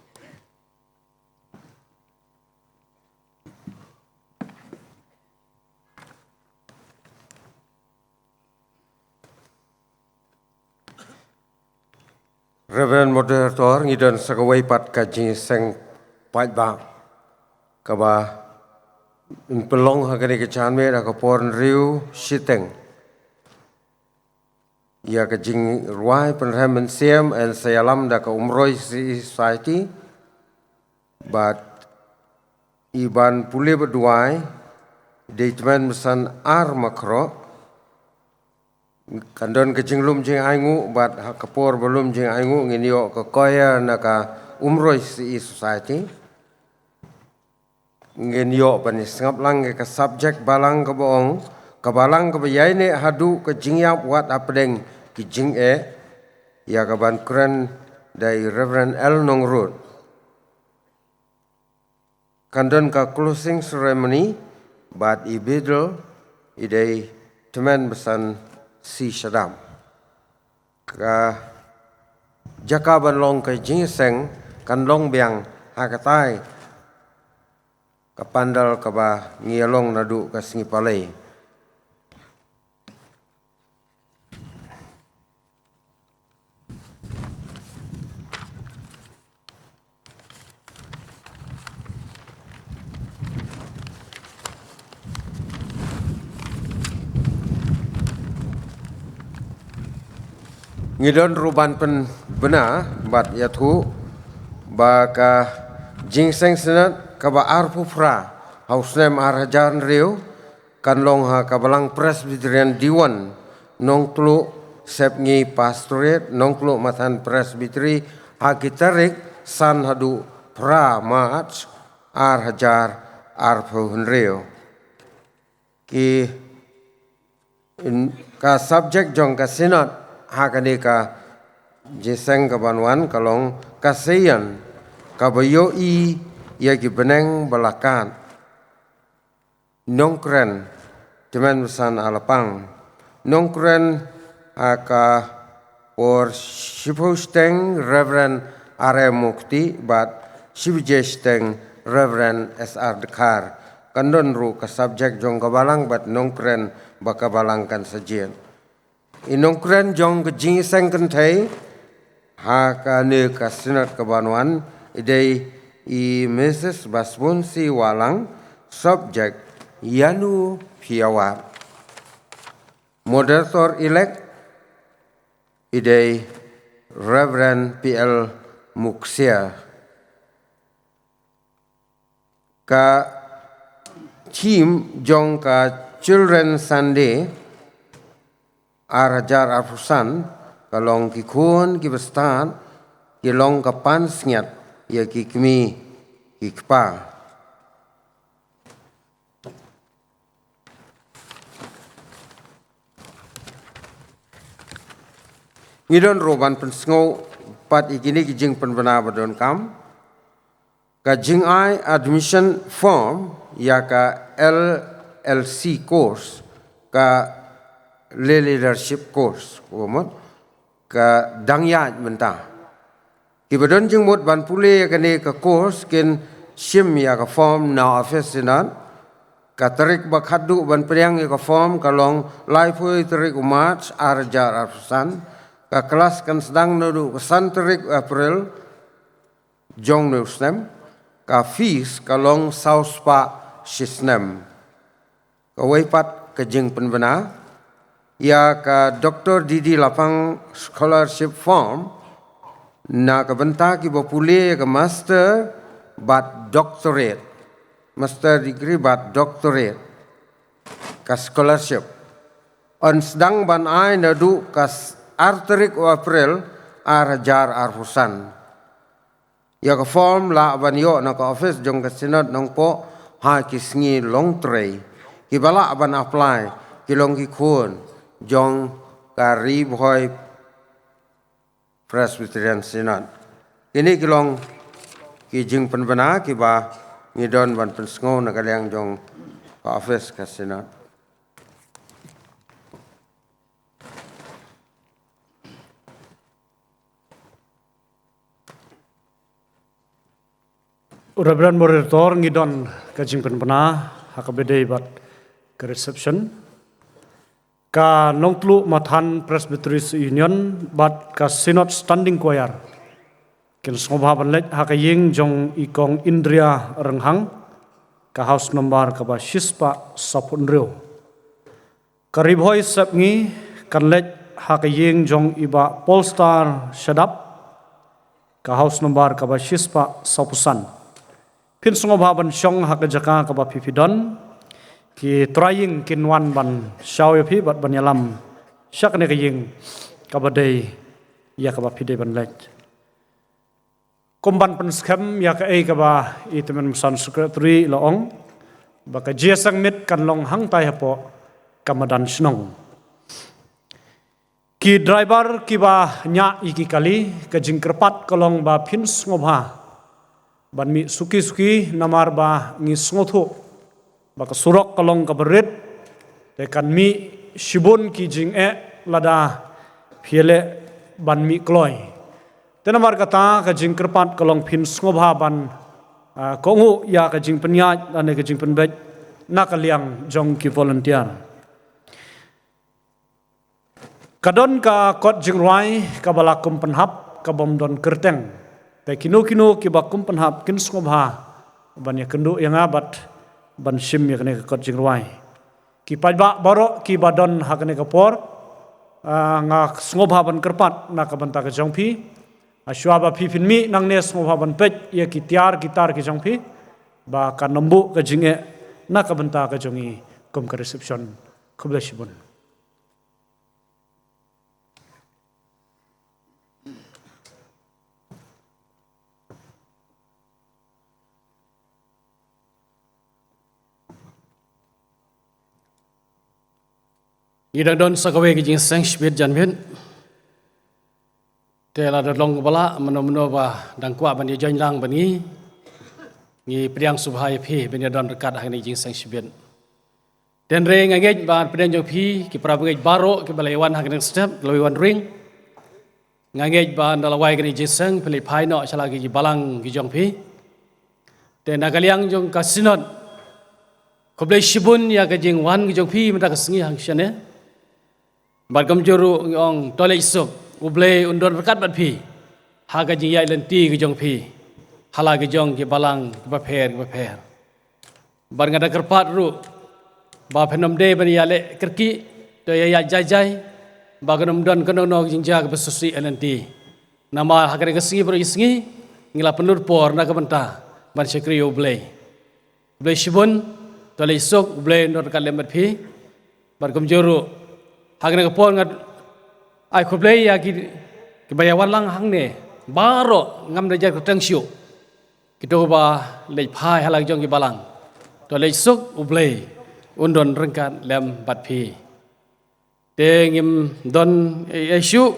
Reverend Moderator, ngi don sa kawei pat ka jingïaseng paidbah kaba pynlong ha kane ka janmiet ha ka por hynriew shiteng. Ïa ka jingrwai pynrhem mynsiem yn sa ïalam da ka Umroi C E Society. Bad i ban pule bad duwai, dei tymmen basan ar makhroh. Kan don ka jinglum jingainguh, bad ha ka por ba lum jingainguh ngin ïoh ka choir na ka Umroi C E Society. Ngin ïoh ban ïasngap lang ïa ka subject balang kaba ong, ka balang kaba ïaineh haduh ka jingïap wat hapdeng ki jingeh, ïa kaban kren da i Reverend L Nongrut. Kan don ka closing ceremony bad i beadle i dei tymmen basan C Shadap. Ka jaka ban long ka jingïaseng kan long biang ha katai ka pandal kaba ngi ïalong naduh ka sngi Palei. Ngi don ruh ban pynbna bad ïathuh ba ka jingïaseng Synod kaba arphew phra ha u snem ar hajar hynriew kan long ha ka Balang Presbyterian Dewan, Nongtluh Sepngi Pastorate, Nongtluh Mathan Presbytery, ha ki tarik san haduh phra March ar hajar arphew hynriew. Ki, in, ka subject jong ka Synod ha kane ka jingïaseng kaban wan ka long ka Seiñ, kaba ïohi ïa ki bneng ba la kad. Nongkren, Tymmen Basan Alapang. Nongkren ha ka por shiphew shiteng, Reverend R M Mukti, bad shi baje shiteng, Reverend S R Dkhar. Kan don ruh ka subject jong ka balang bad nongkren ba ka balang kan sa jied. I nongkren jong ka jingïaseng kynthei ha kane ka Synod ka ban wan, i dei i Missus Basbunsi Wahlang, subject Ïano Phi Ïawad. Moderator elect, i dei Reverend P L Muksia. Ka theme jong ka Children Sunday ar hajar arphew san ka long ki khun kiba stad ki long ka pansngiat ïa ki kmie ki kpa. Ngi don ruh ban pynsngew pat ïa kine ki jingpynbna ba donkam. Ka jingai admission form ïa ka L L C course, ka le leadership course, kumut, ka dang ïaid mynta. Kiba don jingmut ban pule ïa kane ka course kin shim ïa ka form na office Synod. Ka tarik ba khatduh ban pdiang ïa ka form ka long laiphew tarik u March ar hajar arphew san. Ka klas kan sdang naduh ka san tarik April jong une u snem. Ka fees ka long saw spah shi snem. Kawei pat ka jingpynbna ïa ka Doctor D D Lapang scholarship form na ka bynta kiba pule ïa ka master bad doctorate, master degree bad doctorate, ka scholarship yn sdang ban ai naduh ka s-, ar tarik u April ar hajar arphew san. Ïa ka form lah ban ïoh na ka office jong ka Synod Nongpoh ha ki sngi Longtrei. Kiba lah ban apply ki long ki khun jong ka Ri Bhoi Presbyterian Synod. Kine ki long ki jingpynbna kiba ngi don ban pynsngew na ka liang jong ka office ka Synod. Reverend Moderator, ngi don ka jingpynbna ha kaba ïadei bad ka reception. Ka Nongtluh Mathan Presbytery Union bad ka Synod Standing Choir kin sngewbha ban leit ha ka ïing jong i Kong Indria Rynghang, ka house number kaba shispah sawphew hynriew. Ka Ri Bhoi Sepngi kan leit ha ka ïing jong i Bah Polestar Shadap, ka house number kaba shispah sawphew san. Phin sngewbha ban shong ha ka jaka kaba phi phi don. Ki trai ïing kin wan ban shaw ïa phi bad ban ïalam sha kane ka ïing kaba dei ïa kaba phi dei ban leit. Kum ban pynskhem ïa kaei kaba i Tymmen Basan Secretary i la ong ba ka jingïaseng miet kan long hangtai hapoh ka madan shnong. Ki driver kiba ñiah ïa ki kali, ka jingkyrpad ka long ba phin sngewbha ban mih suki suki namar ba ngi sngewthuh ba ka surok ka long kaba rit, te kan mih shibun ki jingeh lada phi leh ban mih kloi. Te namar kata ka jingkyrpad ka long phin sngewbha ban, ah, kohnguh ïa ka jingpynïaid lane ka jingpynbeit na ka liang jong ki volunteer. Ka don ka kot jingrwai kaba la kum pynhap kabym don kyrteng. Te kino kino kiba kum pynhap kin sngewbha ban ïakynduh ïa nga bad ban shim ïa kane ka kot jingrwai. Ki paidbah baroh kiba don ha kane ka por, ah, nga sngewbha ban kyrpad na ka bynta ka jong phi. Hashwa ba phi phin mih nangne sngewbha ban peit ïa ki tiar ki tar ki jong phi ba kan ym buh ka jingeh na ka bynta ka jong ngi kum ka reception. Khublei shibun. Ngi dang don sa kawei ka jingïaseng shibit janmiet. Te lada long kaba lah, mano mano ba dang kwah ban ïa join lang bad ngi, Ngi pdiang sngewbha ïa phi ban ïa don ryngkat ha kane ka jingseng shibit. Hynrei nga ngeit ba pdiang jong phi ki para bangeit baroh kiba la wan ha kane ka step, kiba la wan ring. Nga ngeit ba ynda la wai kane ka jingseng phi la phai noh sha la ki balang ki jong phi. Te na ka liang jong ka Synod, khublei shibun ïa ka jingwan ki jong phi mynta ka sngi hangshane. Bad kumjuh ruh ngi ong to leit suk, U Blei un don ryngkat bad phi ha ka jingïaid lynti ki jong phi ha la ki jong ki balang kiba pher kiba pher. Bad nga da kyrpad ruh ba phin ym dei ban ïaleh kyrkieh, to ïa ïaid jai jai, ba kan ym don kano kano ka jingjia kaba sngewsih ha lynti. Namar ha kane ka sngi baroh shi sngi ngi la pynlut por na ka bynta ban shakri ïa U Blei. Khublei shibun, to leit suk, U Blei un don ryngkat lem bad phi. Bad kumjuh ruh ha kane ka por nga ai khublei ïa ki, kiba ïa wan lang hangne baroh, ngam da jan kyrteng shuh, kito ba leit phai ha la ki jong ki balang. To leit suk, U Blei un don ryngkat lem bad phi. Te ngim don ei ei shuh,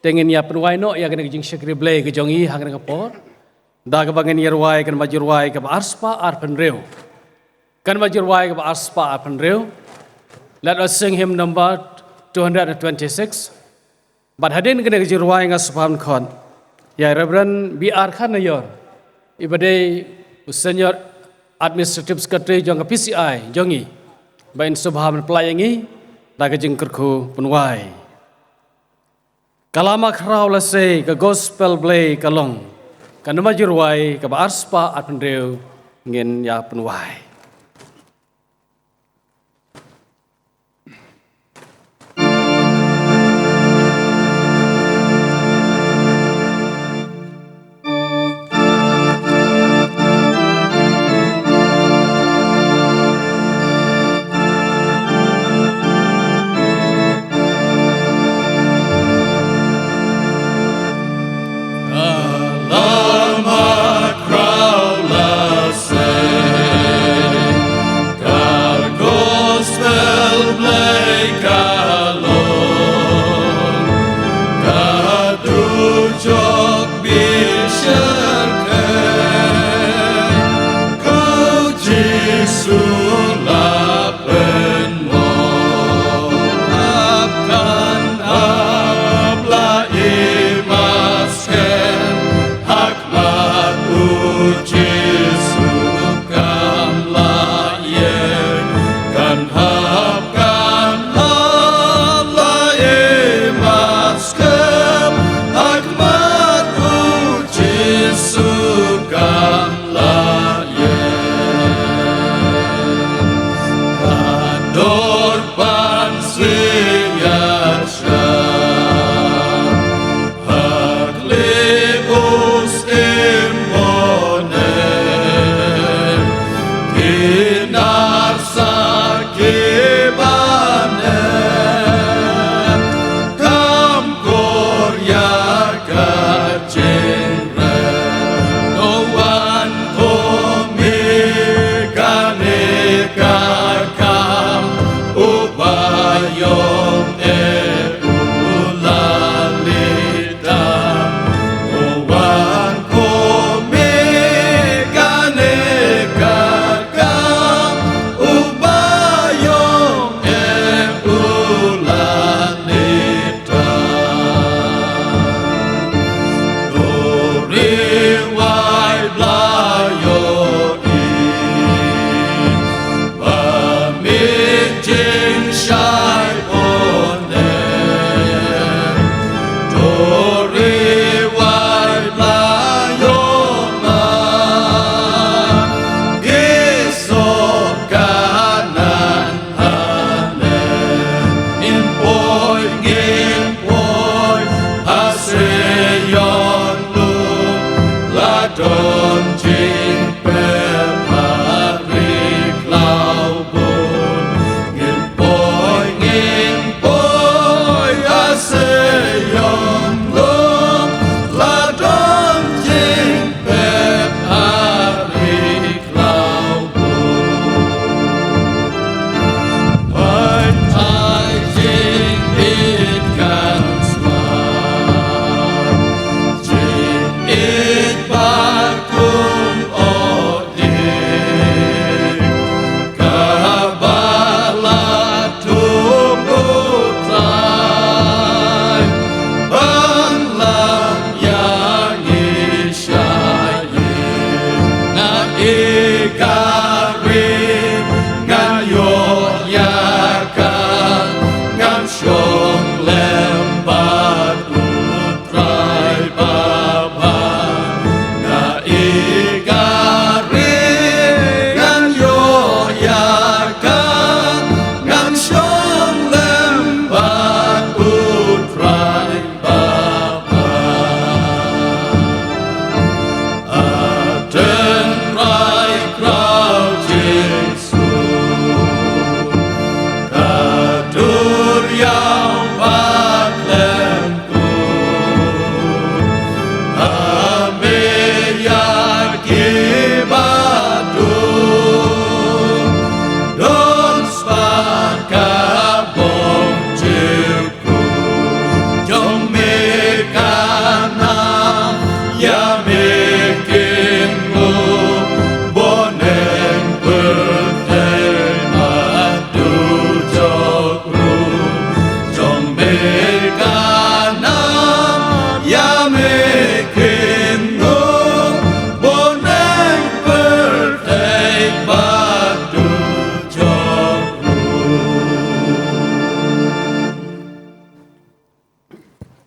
te ngin ïa pynwai noh ïa kane ka jingshakri Blei ka jong ngi ha kane ka por. Da kaba ngin ïa rwai, kan ba ju rwai kaba arspah arphew hynriew. Kan ba ju rwai kaba arspah arphew hynriew. Let us sing hymn number two hundred and twenty-six. Bad hadien kane ka jingrwai nga sngewbha ban khot ïa Reverend B R Kharnaior, iba dei u Senior Administrative Secretary jong ka P C I jong ngi, ba in sngewbha ban pynlait ïa ngi da ka jingkyrkhu pynwai. Ka lama khraw lashai, ka gospel Blei ka long, ka namba jingrwai kaba arspah arphew hynriew ngin ïa pynwai. Ka lama khraw lashai, ka gospel Blei ka long, ka dujok bishar khe, ko Jisu la pynmong. Hap kan hap la i maskhem, ha khmat U Jisu kam la ïeng, kan hap kan hap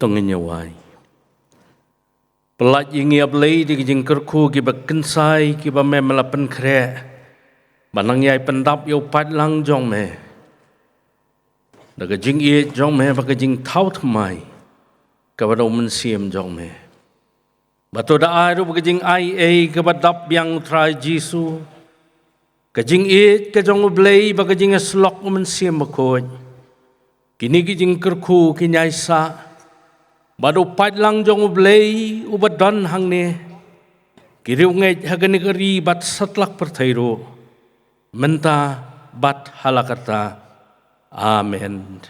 To ngin ïa wai. Pyllait ïa ngi, A Blei, da ki jingkyrkhu kiba kynsai kiba me me la pynkhreh, ba nang ïai pyndap ïa u paidlang jong me da ka jingïeit jong me bad ka jingthaw thymmai kaba da u Mynsiem jong me. Bad to da ai ruh ba ka jingaiei kaba dap biang U Trai Jisu, ka jingïeit ka jong U Blei bad ka jingïasyllok U Mynsiem Bakhuid, kine ki jingkyrkhu kin ïai sah bad u paidlang jong U Blei uba don hangne, ki riewngeit ha kane ka ri bad satlak pyrthei ruh, mynta bad hala karta. Amen.